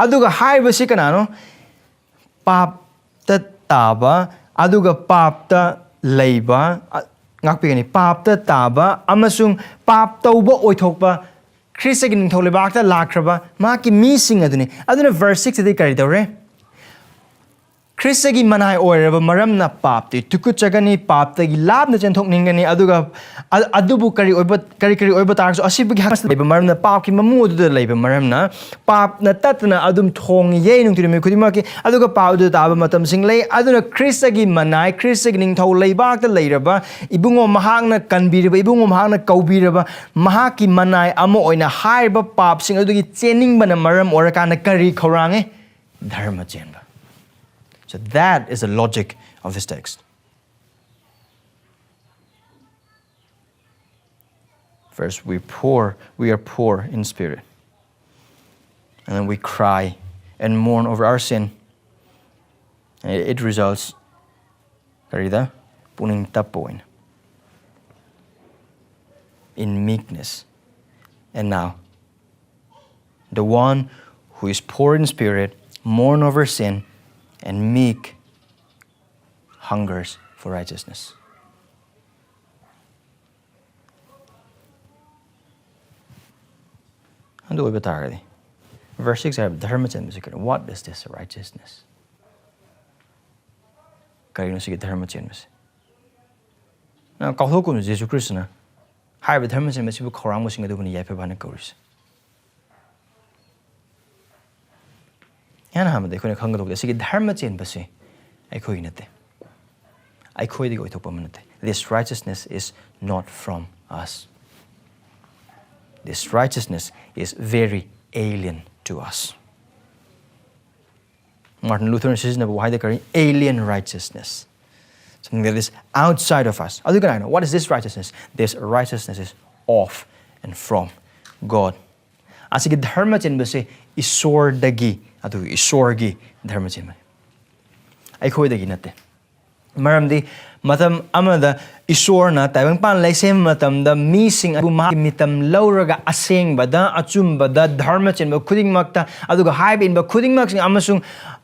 ꯑꯗꯨꯒ ꯍꯥꯏꯔꯤꯕꯁꯤ ꯀꯅꯥꯅꯣ? ꯄꯥꯞꯇ ꯇꯥꯕ, ꯑꯗꯨꯒ ꯄꯥꯞꯇ ꯂꯩꯕ, ꯑ, ꯉꯥꯛꯄꯤꯒꯅꯤ꯫ ꯄꯥꯞꯇ ꯇꯥꯕ ꯑꯃꯁꯨꯡ ꯄꯥꯞ ꯇꯧꯕ ꯑꯣꯏꯊꯣꯛꯄ, ꯈ꯭ꯔꯤꯁꯇꯒꯤ ꯅꯤꯡꯊꯧ ꯂꯩꯕꯥꯛꯇ ꯂꯥꯛꯈ꯭ꯔꯕ ꯃꯍꯥꯛꯀꯤ ꯃꯤꯁꯤꯡ ꯑꯗꯨꯅꯤ꯫ ꯑꯗꯨꯅ verse sixꯇꯗꯤ ꯀꯔꯤ ꯇꯧꯔꯦ? ꯈ꯭ꯔꯤꯁꯇꯒꯤ ꯃꯅꯥꯏ ꯑꯣꯏꯔꯕ ꯃꯔꯝꯅ ꯄꯥꯞꯇꯤ ꯇꯨꯀꯠꯆꯒꯅꯤ, ꯄꯥꯞꯇꯒꯤ ꯂꯥꯞꯅ ꯆꯦꯟꯊꯣꯛꯅꯤꯡꯒꯅꯤ, ꯑꯗꯨꯒ ꯑ-, ꯑꯗꯨꯕꯨ ꯀꯔꯤ ꯑꯣꯏꯕ, ꯀꯔꯤ ꯀꯔꯤ ꯑꯣꯏꯕ ꯇꯥꯔꯒꯁꯨ ꯑꯁꯤꯕꯒꯤ ꯍꯛꯆꯥꯡ ꯂꯩꯕ ꯃꯔꯝꯅ ꯄꯥꯞꯀꯤ ꯃꯃꯨ ꯑꯗꯨꯗ ꯂꯩꯕ ꯃꯔꯝꯅ ꯄꯥꯞꯅ ꯇꯠꯇꯅ ꯑꯗꯨꯝ ꯊꯣꯡꯉꯤ ꯌꯩ ꯅꯨꯡꯇꯤ ꯅꯨꯃꯤꯠ ꯈꯨꯗꯤꯡꯃꯛꯀꯤ꯫ ꯑꯗꯨꯒ ꯄꯥꯞ ꯑꯗꯨꯗ ꯇꯥꯕ ꯃꯇꯝꯁꯤꯡ ꯂꯩ꯫ ꯑꯗꯨꯅ ꯈ꯭ꯔꯤꯁꯇꯒꯤ ꯃꯅꯥꯏ, ꯈ꯭ꯔꯤꯁꯇꯒꯤ ꯅꯤꯡꯊꯧ ꯂꯩꯕꯥꯛꯇ ꯂꯩꯔꯕ ꯏꯕꯨꯡꯉꯣ ꯃꯍꯥꯛꯅ ꯀꯟꯕꯤꯔꯕ, ꯏꯕꯨꯡꯉꯣ ꯃꯍꯥꯛꯅ ꯀꯧꯕꯤꯔꯕ ꯃꯍꯥꯛꯀꯤ ꯃꯅꯥꯏ ꯑꯃ ꯑꯣꯏꯅ ꯍꯥꯏꯔꯤꯕ ꯄꯥꯞꯁꯤꯡ ꯑꯗꯨꯒꯤ ꯆꯦꯟꯅꯤꯡꯕꯅ ꯃꯔꯝ ꯑꯣꯏꯔꯀꯥꯟꯗ ꯀꯔꯤ ꯈꯧꯔꯥꯡꯉꯤ? ꯙꯔꯃ ꯆꯦꯟꯕ꯫ So that is the logic of this text. First, we poor, we are poor in spirit. And then we cry and mourn over our sin. And it results, ꯀꯔꯤꯗ? ꯄꯨꯛꯅꯤꯡ ꯇꯞꯄ ꯑꯣꯏꯅ, in meekness. And now, the one who is poor in spirit, mourn over sin, and meek, hungers for righteousness. ꯑꯗꯨ ꯑꯣꯏꯕ ꯇꯥꯔꯒꯗꯤ, verse six ꯍꯥꯏꯕ ꯙꯔꯃ ꯆꯦꯟꯕꯁꯤ ꯀꯔꯤ? What is this righteousness? ꯀꯔꯤꯅꯣ ꯁꯤꯒꯤ ꯙꯔꯃ ꯆꯦꯟꯕꯁꯦ? ꯅꯪ ꯀꯥꯎꯊꯣꯛꯀꯅꯨ, ꯖꯦꯁꯨ ꯈ꯭ꯔꯤꯁꯇꯅ ꯍꯥꯏꯔꯤꯕ ꯙꯔꯃ ꯆꯦꯟꯕꯁꯤꯕꯨ ꯈꯧꯔꯥꯡꯕꯁꯤꯡ ꯑꯗꯨꯕꯨꯅꯤ ꯌꯥꯏꯐꯕꯅ ꯀꯧꯔꯤꯁꯦ꯫ ꯏꯍꯥꯟ ꯍꯥꯟꯕꯗ ꯑꯩꯈꯣꯏꯅ ꯈꯪꯒꯗꯧꯕꯗꯤ ꯑꯁꯤꯒꯤ ꯙꯔꯃ ꯆꯦꯟꯕꯁꯤ ꯑꯩꯈꯣꯏꯒꯤ ꯅꯠꯇꯦ, ꯑꯩꯈꯣꯏꯗꯒꯤ ꯑꯣꯏꯊꯣꯛꯄ ꯑꯃ ꯅꯠꯇꯦ. This righteousness is not from us. This righteousness is very alien to us. Martin Lutherꯅ ꯁꯤꯖꯤꯟꯅꯕ ꯋꯥꯍꯩꯗ ꯀꯔꯤ? Alien righteousness. Something that is outside of us. ꯑꯗꯨ ꯀꯅꯥꯅꯣ? What is this righteousness? This righteousness is of and from God. ꯑꯁꯤꯒꯤ ꯙꯔꯃ ꯆꯦꯟꯕꯁꯦ ꯏꯁꯣꯔꯗꯒꯤ, ꯑꯗꯨ ꯏꯁꯣꯔꯒꯤ ꯙꯔꯃ ꯆꯦꯟꯕꯅꯤ, ꯑꯩꯈꯣꯏꯗꯒꯤ ꯅꯠꯇꯦ. ꯃꯔꯝꯗꯤ ꯃꯇꯝ ꯑꯃꯗ ꯏꯁꯣꯔꯅ ꯇꯥꯏꯕꯪꯄꯥꯟ ꯂꯩꯁꯦꯝꯕ ꯃꯇꯝꯗ ꯃꯤꯁꯤꯡ ꯑꯗꯨ ꯃꯍꯥꯛꯀꯤ ꯃꯤꯇꯝ ꯂꯧꯔꯒ ꯑꯁꯦꯡꯕꯗ, ꯑꯆꯨꯝꯕꯗ, ꯙꯔꯃ ꯆꯦꯟꯕ ꯈꯨꯗꯤꯡꯃꯛꯇ, ꯑꯗꯨꯒ ꯍꯥꯏꯕ ꯏꯟꯕ ꯈꯨꯗꯤꯡꯃꯛꯁꯤꯡ ꯑꯃꯁꯨꯡ,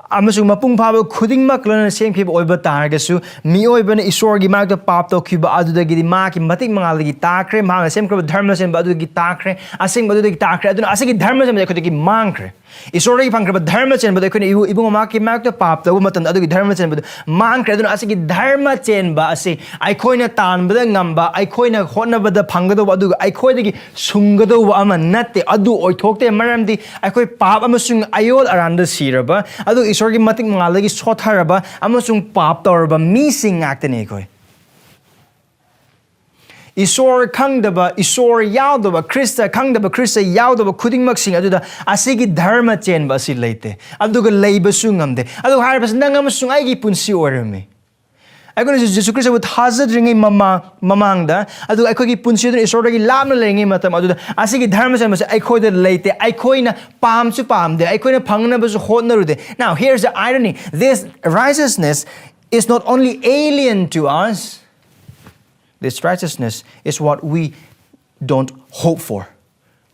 ꯑꯃꯁꯨꯡ ꯃꯄꯨꯡ ꯐꯥꯕ ꯈꯨꯗꯤꯡꯃꯛ ꯂꯣꯏꯅꯅ ꯁꯦꯝꯈꯤꯕ ꯑꯣꯏꯕ ꯇꯥꯔꯒꯁꯨ, ꯃꯤꯑꯣꯏꯕꯅ ꯏꯁꯣꯔꯒꯤ ꯃꯥꯌꯣꯛꯇ ꯄꯥꯞ ꯇꯧꯈꯤꯕ ꯑꯗꯨꯗꯒꯤꯗꯤ ꯃꯍꯥꯛꯀꯤ ꯃꯇꯤꯛ ꯃꯉꯥꯜꯗꯒꯤ ꯇꯥꯈ꯭ꯔꯦ, ꯃꯍꯥꯛꯅ ꯁꯦꯝꯈ꯭ꯔꯕ ꯙꯔꯃ ꯆꯦꯟꯕ ꯑꯗꯨꯗꯒꯤ ꯇꯥꯈ꯭ꯔꯦ, ꯑꯁꯦꯡꯕ ꯑꯗꯨꯗꯒꯤ ꯇꯥꯈ꯭ꯔꯦ꯫ ꯑꯗꯨꯅ ꯑꯁꯤꯒꯤ ꯙꯔꯃ ꯆꯦꯟꯕꯁꯦ ꯑꯩꯈꯣꯏꯗꯒꯤ ꯃꯥꯡꯈ꯭ꯔꯦ꯫ ꯏꯁꯣꯔꯗꯒꯤ ꯐꯪꯈ꯭ꯔꯕ ꯙꯔꯃ ꯆꯦꯟꯕꯗ ꯑꯩꯈꯣꯏꯅ ꯏꯕꯨ-, ꯏꯕꯨꯡ ꯑꯃꯒꯤ ꯃꯥꯌꯣꯛꯇ ꯄꯥꯞ ꯇꯧꯕ ꯃꯇꯝꯗ ꯑꯗꯨꯒꯤ ꯙꯔꯃ ꯆꯦꯟꯕꯗꯨ ꯃꯥꯡꯈ꯭ꯔꯦ꯫ ꯑꯗꯨꯅ ꯑꯁꯤꯒꯤ ꯙꯔꯃ ꯆꯦꯟꯕ ꯑꯁꯤ ꯑꯩꯈꯣꯏꯅ ꯇꯥꯟꯕꯗ ꯉꯝꯕ, ꯑꯩꯈꯣꯏꯅ ꯍꯣꯠꯅꯕꯗ ꯐꯪꯒꯗꯧꯕ, ꯑꯗꯨꯒ ꯑꯩꯈꯣꯏꯗꯒꯤ ꯁꯨꯡꯒꯗꯧꯕ ꯑꯃ ꯅꯠꯇꯦ꯫ ꯑꯗꯨ ꯑꯣꯏꯊꯣꯛꯇꯦ, ꯃꯔꯝꯗꯤ ꯑꯩꯈꯣꯏ ꯄꯥꯞ ꯑꯃꯁꯨꯡ ꯑꯌꯣꯜ ꯑꯔꯥꯟꯗ ꯁꯤꯔꯕ, ꯑꯗꯨꯒ ꯏꯁꯣꯔꯒꯤ ꯃꯇꯤꯛ ꯃꯉꯥꯜꯗꯒꯤ ꯁꯣꯠꯊꯔꯕ ꯑꯃꯁꯨꯡ ꯄꯥꯞ ꯇꯧꯔꯕ ꯃꯤꯁꯤꯡ ꯉꯥꯛꯇꯅꯤ ꯑꯩꯈꯣꯏ꯫ ꯏꯁꯣꯔ ꯈꯪꯗꯕ, ꯏꯁꯣꯔ ꯌꯥꯎꯗꯕ, ꯈ꯭ꯔꯤꯁꯇ ꯈꯪꯗꯕ, ꯈ꯭ꯔꯤꯁꯇ ꯌꯥꯎꯗꯕ ꯈꯨꯗꯤꯡꯃꯛꯁꯤꯡ ꯑꯗꯨꯗ ꯑꯁꯤꯒꯤ ꯙꯔꯃ ꯆꯦꯟꯕ ꯑꯁꯤ ꯂꯩꯇꯦ, ꯑꯗꯨꯒ ꯂꯩꯕꯁꯨ ꯉꯝꯗꯦ꯫ ꯑꯗꯨ ꯍꯥꯏꯔꯤꯕꯁꯤ ꯅꯪ ꯑꯃꯁꯨꯡ ꯑꯩꯒꯤ ꯄꯨꯟꯁꯤ ꯑꯣꯏꯔꯝꯃꯤ꯫ ꯑꯩꯈꯣꯏꯅ ꯖꯤꯁꯨ ꯈ꯭ꯔꯤꯁꯇꯕꯨ ꯊꯥꯖꯗ꯭ꯔꯤꯉꯩ ꯃꯃꯥꯡ, ꯃꯃꯥꯡꯗ, ꯑꯗꯨꯒ ꯑꯩꯈꯣꯏꯒꯤ ꯄꯨꯟꯁꯤ ꯑꯗꯨꯅ ꯏꯁꯣꯔꯗꯒꯤ ꯂꯥꯞꯅ ꯂꯩꯔꯤꯉꯩ ꯃꯇꯝ ꯑꯗꯨꯗ ꯑꯁꯤꯒꯤ ꯙꯔꯃ ꯆꯦꯟꯕꯁꯦ ꯑꯩꯈꯣꯏꯗ ꯂꯩꯇꯦ꯫ ꯑꯩꯈꯣꯏꯅ ꯄꯥꯝꯁꯨ ꯄꯥꯝꯗꯦ, ꯑꯩꯈꯣꯏꯅ ꯐꯪꯅꯕꯁꯨ ꯍꯣꯠꯅꯔꯨꯗꯦ꯫ Now, here's the irony. This righteousness is not only alien to us, this righteousness is what we don't hope for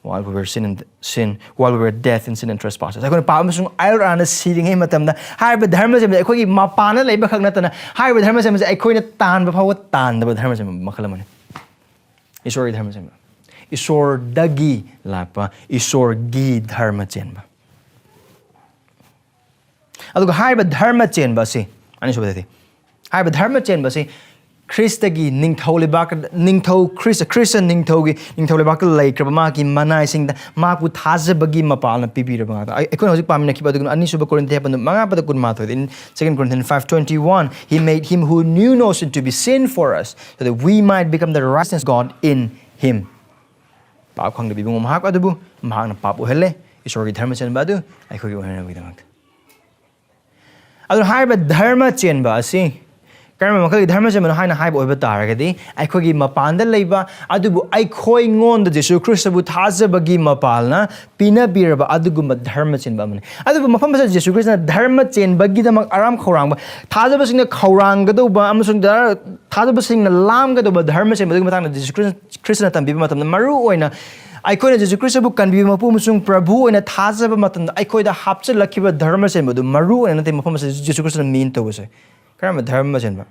while we were sin and sin, while we were dead in sin and trespasses. ꯑꯩꯈꯣꯏꯅ ꯄꯥꯞ ꯑꯃꯁꯨꯡ ꯑꯌꯨꯔ ꯑꯥꯅ ꯁꯤꯔꯤꯉꯩ ꯃꯇꯝꯗ ꯍꯥꯏꯔꯤꯕ ꯙꯔꯃ ꯆꯦꯟꯕꯁꯦ ꯑꯩꯈꯣꯏꯒꯤ ꯃꯄꯥꯟꯗ ꯂꯩꯕ ꯈꯛ ꯅꯠꯇꯅ, ꯍꯥꯏꯔꯤꯕ ꯙꯔꯃ ꯆꯦꯟꯕꯁꯦ ꯑꯩꯈꯣꯏꯅ ꯇꯥꯟꯕ ꯐꯥꯎꯕ ꯇꯥꯟꯗꯕ ꯙꯔꯃ ꯆꯦꯟꯕ ꯃꯈꯜ ꯑꯃꯅꯤ꯫ ꯏꯁꯣꯔꯒꯤ ꯙꯔꯃ ꯆꯦꯟꯕ, ꯏꯁꯣꯔꯗꯒꯤ ꯂꯥꯛꯄ ꯏꯁꯣꯔꯒꯤ ꯙꯔꯃ ꯆꯦꯟꯕ꯫ ꯑꯗꯨꯒ ꯍꯥꯏꯔꯤꯕ ꯙꯔꯃ ꯆꯦꯟꯕ ꯑꯁꯤ, ꯑꯅꯤꯁꯨꯕꯗꯗꯤ, ꯍꯥꯏꯔꯤꯕ ꯙꯔꯃ ꯆꯦꯟꯕ ꯑꯁꯤ ꯈ꯭ꯔꯤꯁꯇꯒꯤ ꯅꯤꯡꯊꯧ ꯂꯩꯕꯥꯛ, ꯅꯤꯡꯊꯧ ꯈ꯭ꯔꯤꯁ, ꯈ꯭ꯔꯤꯁꯇ ꯅꯤꯡꯊꯧꯒꯤ, ꯅꯤꯡꯊꯧ ꯂꯩꯕꯥꯛꯇ ꯂꯩꯈ꯭ꯔꯕ ꯃꯍꯥꯛꯀꯤ ꯃꯅꯥꯏꯁꯤꯡꯗ ꯃꯍꯥꯛꯄꯨ ꯊꯥꯖꯕꯒꯤ ꯃꯄꯥꯜꯅ ꯄꯤꯕꯤꯔꯕ ꯉꯥꯛꯇ꯫ ꯑꯩ-, ꯑꯩꯈꯣꯏꯅ ꯍꯧꯖꯤꯛ ꯄꯥꯃꯤꯟꯅꯈꯤꯕ ꯑꯗꯨꯒꯨꯝꯅ ꯑꯅꯤꯁꯨꯕ ꯀꯣꯔꯤꯟꯊꯤ ꯃꯉꯥ ꯄꯗ ꯀꯨꯟꯃꯥꯊꯣꯏꯗ, in Second Corinthians five twenty-one, "He made him who knew no sin to be sin for us, so that we might become the righteousness of God in him." ꯄꯥꯞ ꯈꯪꯗꯕ ꯏꯕꯨꯡꯉꯣ ꯃꯍꯥꯛ ꯑꯗꯨꯕꯨ ꯃꯍꯥꯛꯅ ꯄꯥꯞ ꯑꯣꯏꯍꯜꯂꯦ, ꯏꯁꯣꯔꯒꯤ ꯙꯔꯃ ꯆꯦꯟꯕ ꯑꯗꯨ ꯑꯩꯈꯣꯏꯒꯤ ꯑꯣꯏꯍꯟꯅꯕꯒꯤꯗꯃꯛꯇ꯫ ꯑꯗꯨꯅ ꯍꯥꯏꯔꯤꯕ ꯙꯔꯃ ꯆꯦꯟꯕ ꯑꯁꯤ ꯀꯔꯝꯕ ꯃꯈꯜꯒꯤ ꯙꯔꯃ ꯆꯦꯟꯕꯅꯣ ꯍꯥꯏꯅ ꯍꯥꯏꯕ ꯑꯣꯏꯕ ꯇꯥꯔꯒꯗꯤ, ꯑꯩꯈꯣꯏꯒꯤ ꯃꯄꯥꯟꯗ ꯂꯩꯕ ꯑꯗꯨꯕꯨ ꯑꯩꯈꯣꯏꯉꯣꯟꯗ ꯖꯤꯁꯨ ꯈ꯭ꯔꯤꯁꯇꯕꯨ ꯊꯥꯖꯕꯒꯤ ꯃꯄꯥꯜꯅ ꯄꯤꯅꯕꯤꯔꯕ ꯑꯗꯨꯒꯨꯝꯕ ꯙꯔꯃ ꯆꯦꯟꯕ ꯑꯃꯅꯤ꯫ ꯑꯗꯨꯕꯨ ꯃꯐꯝ ꯑꯁꯤꯗ ꯖꯤꯁꯨ ꯈ꯭ꯔꯤꯁꯇꯅ ꯙꯔꯃ ꯆꯦꯟꯕꯒꯤꯗꯃꯛ ꯑꯔꯥꯝ ꯈꯧꯔꯥꯡꯕ, ꯊꯥꯖꯕꯁꯤꯡꯅ ꯈꯧꯔꯥꯡꯒꯗꯧꯕ ꯑꯃꯁꯨꯡ ꯙꯔ-, ꯊꯥꯖꯕꯁꯤꯡꯅ ꯂꯥꯝꯒꯗꯧꯕ ꯙꯔꯃ ꯆꯦꯟꯕ ꯑꯗꯨꯒꯤ ꯃꯇꯥꯡꯗ ꯖꯤꯁꯨ ꯈ꯭ꯔꯤꯁꯇ, ꯈ꯭ꯔꯤꯁꯇꯅ ꯇꯝꯕꯤꯕ ꯃꯇꯝꯗ, ꯃꯔꯨ ꯑꯣꯏꯅ ꯑꯩꯈꯣꯏꯅ ꯖꯤꯁꯨ ꯈ꯭ꯔꯤꯁꯇꯕꯨ ꯀꯟꯕꯤꯕ ꯃꯄꯨ ꯑꯃꯁꯨꯡ ꯄ꯭ꯔꯚꯨ ꯑꯣꯏꯅ ꯊꯥꯖꯕ ꯃꯇꯝꯗ ꯑꯩꯈꯣꯏꯗ ꯍꯥꯞꯆꯤꯜꯂꯛꯈꯤꯕ ꯙꯔꯃ ꯆꯦꯟꯕ ꯑꯗꯨ ꯃꯔꯨ ꯑꯣꯏꯅ ꯅꯠꯇꯦ꯫ ꯃꯐꯝ ꯑꯁꯤꯗ ꯖꯤꯁꯨ ꯈ꯭ꯔꯤꯁꯇꯅ ꯃꯤꯟ ꯇꯧꯕꯁꯦ꯫ ꯀꯔꯝꯕ ꯙꯔꯃ ꯆꯦꯟꯕ?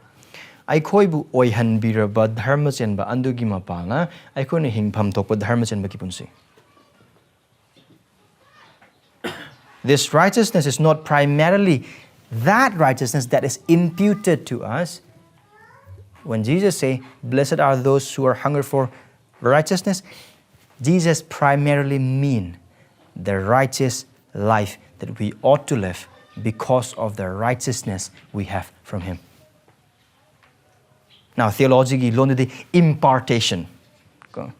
ꯑꯩꯈꯣꯏꯕꯨ ꯑꯣꯏꯍꯟꯕꯤꯔꯕ ꯙꯔꯃ ꯆꯦꯟꯕ ꯑꯗꯨꯒꯤ ꯃꯄꯥꯜꯅ ꯑꯩꯈꯣꯏꯅ ꯍꯤꯡꯐꯝ ꯊꯣꯛꯄ ꯙꯔꯃ ꯆꯦꯟꯕꯒꯤ ꯄꯨꯟꯁꯤ꯫ This righteousness is not primarily that righteousness that is imputed to us. When Jesus say, "Blessed are those who are hungry for righteousness," Jesus primarily mean the righteous life that we ought to live because of the righteousness we have from him. Now, theologyꯒꯤ ꯂꯣꯟꯗꯗꯤ impartation ꯀꯣ꯫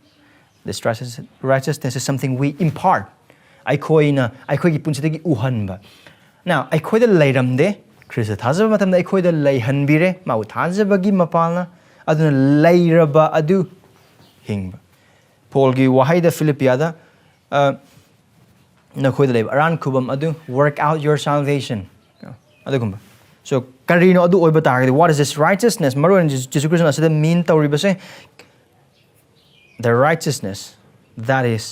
This righteous- righteousness is something we impart. ꯑꯩꯈꯣꯏꯅ ꯑꯩꯈꯣꯏꯒꯤ ꯄꯨꯟꯁꯤꯗꯒꯤ ꯎꯍꯟꯕ꯫ Now, ꯑꯩꯈꯣꯏꯗ ꯂꯩꯔꯝꯗꯦ, Christ ꯊꯥꯖꯕ ꯃꯇꯝꯗ ꯑꯩꯈꯣꯏꯗ ꯂꯩꯍꯟꯕꯤꯔꯦ, ꯃꯥꯕꯨ ꯊꯥꯖꯕꯒꯤ ꯃꯄꯥꯜꯅ꯫ ꯑꯗꯨꯅ ꯂꯩꯔꯕ ꯑꯗꯨ ꯍꯤꯡꯕ꯫ ꯄꯣꯜꯒꯤ ꯋꯥꯍꯩꯗ ꯐꯤꯂꯤꯄꯤꯌꯥꯗ, ꯑ, "ꯅꯈꯣꯏꯗ ꯂꯩꯕ ꯑꯔꯥꯟ ꯈꯨꯕꯝ ꯑꯗꯨ, work out your salvation." ꯑꯗꯨꯒꯨꯝꯕ꯫ So, ꯀꯔꯤꯅꯣ ꯑꯗꯨ ꯑꯣꯏꯕ ꯇꯥꯔꯒꯗꯤ, what is this righteousness? ꯃꯔꯨ ꯑꯣꯏꯅ ꯖꯤꯁꯨ ꯈ꯭ꯔꯤꯁꯇꯅ ꯑꯁꯤꯗ mean ꯇꯧꯔꯤꯕꯁꯦ, the righteousness that is,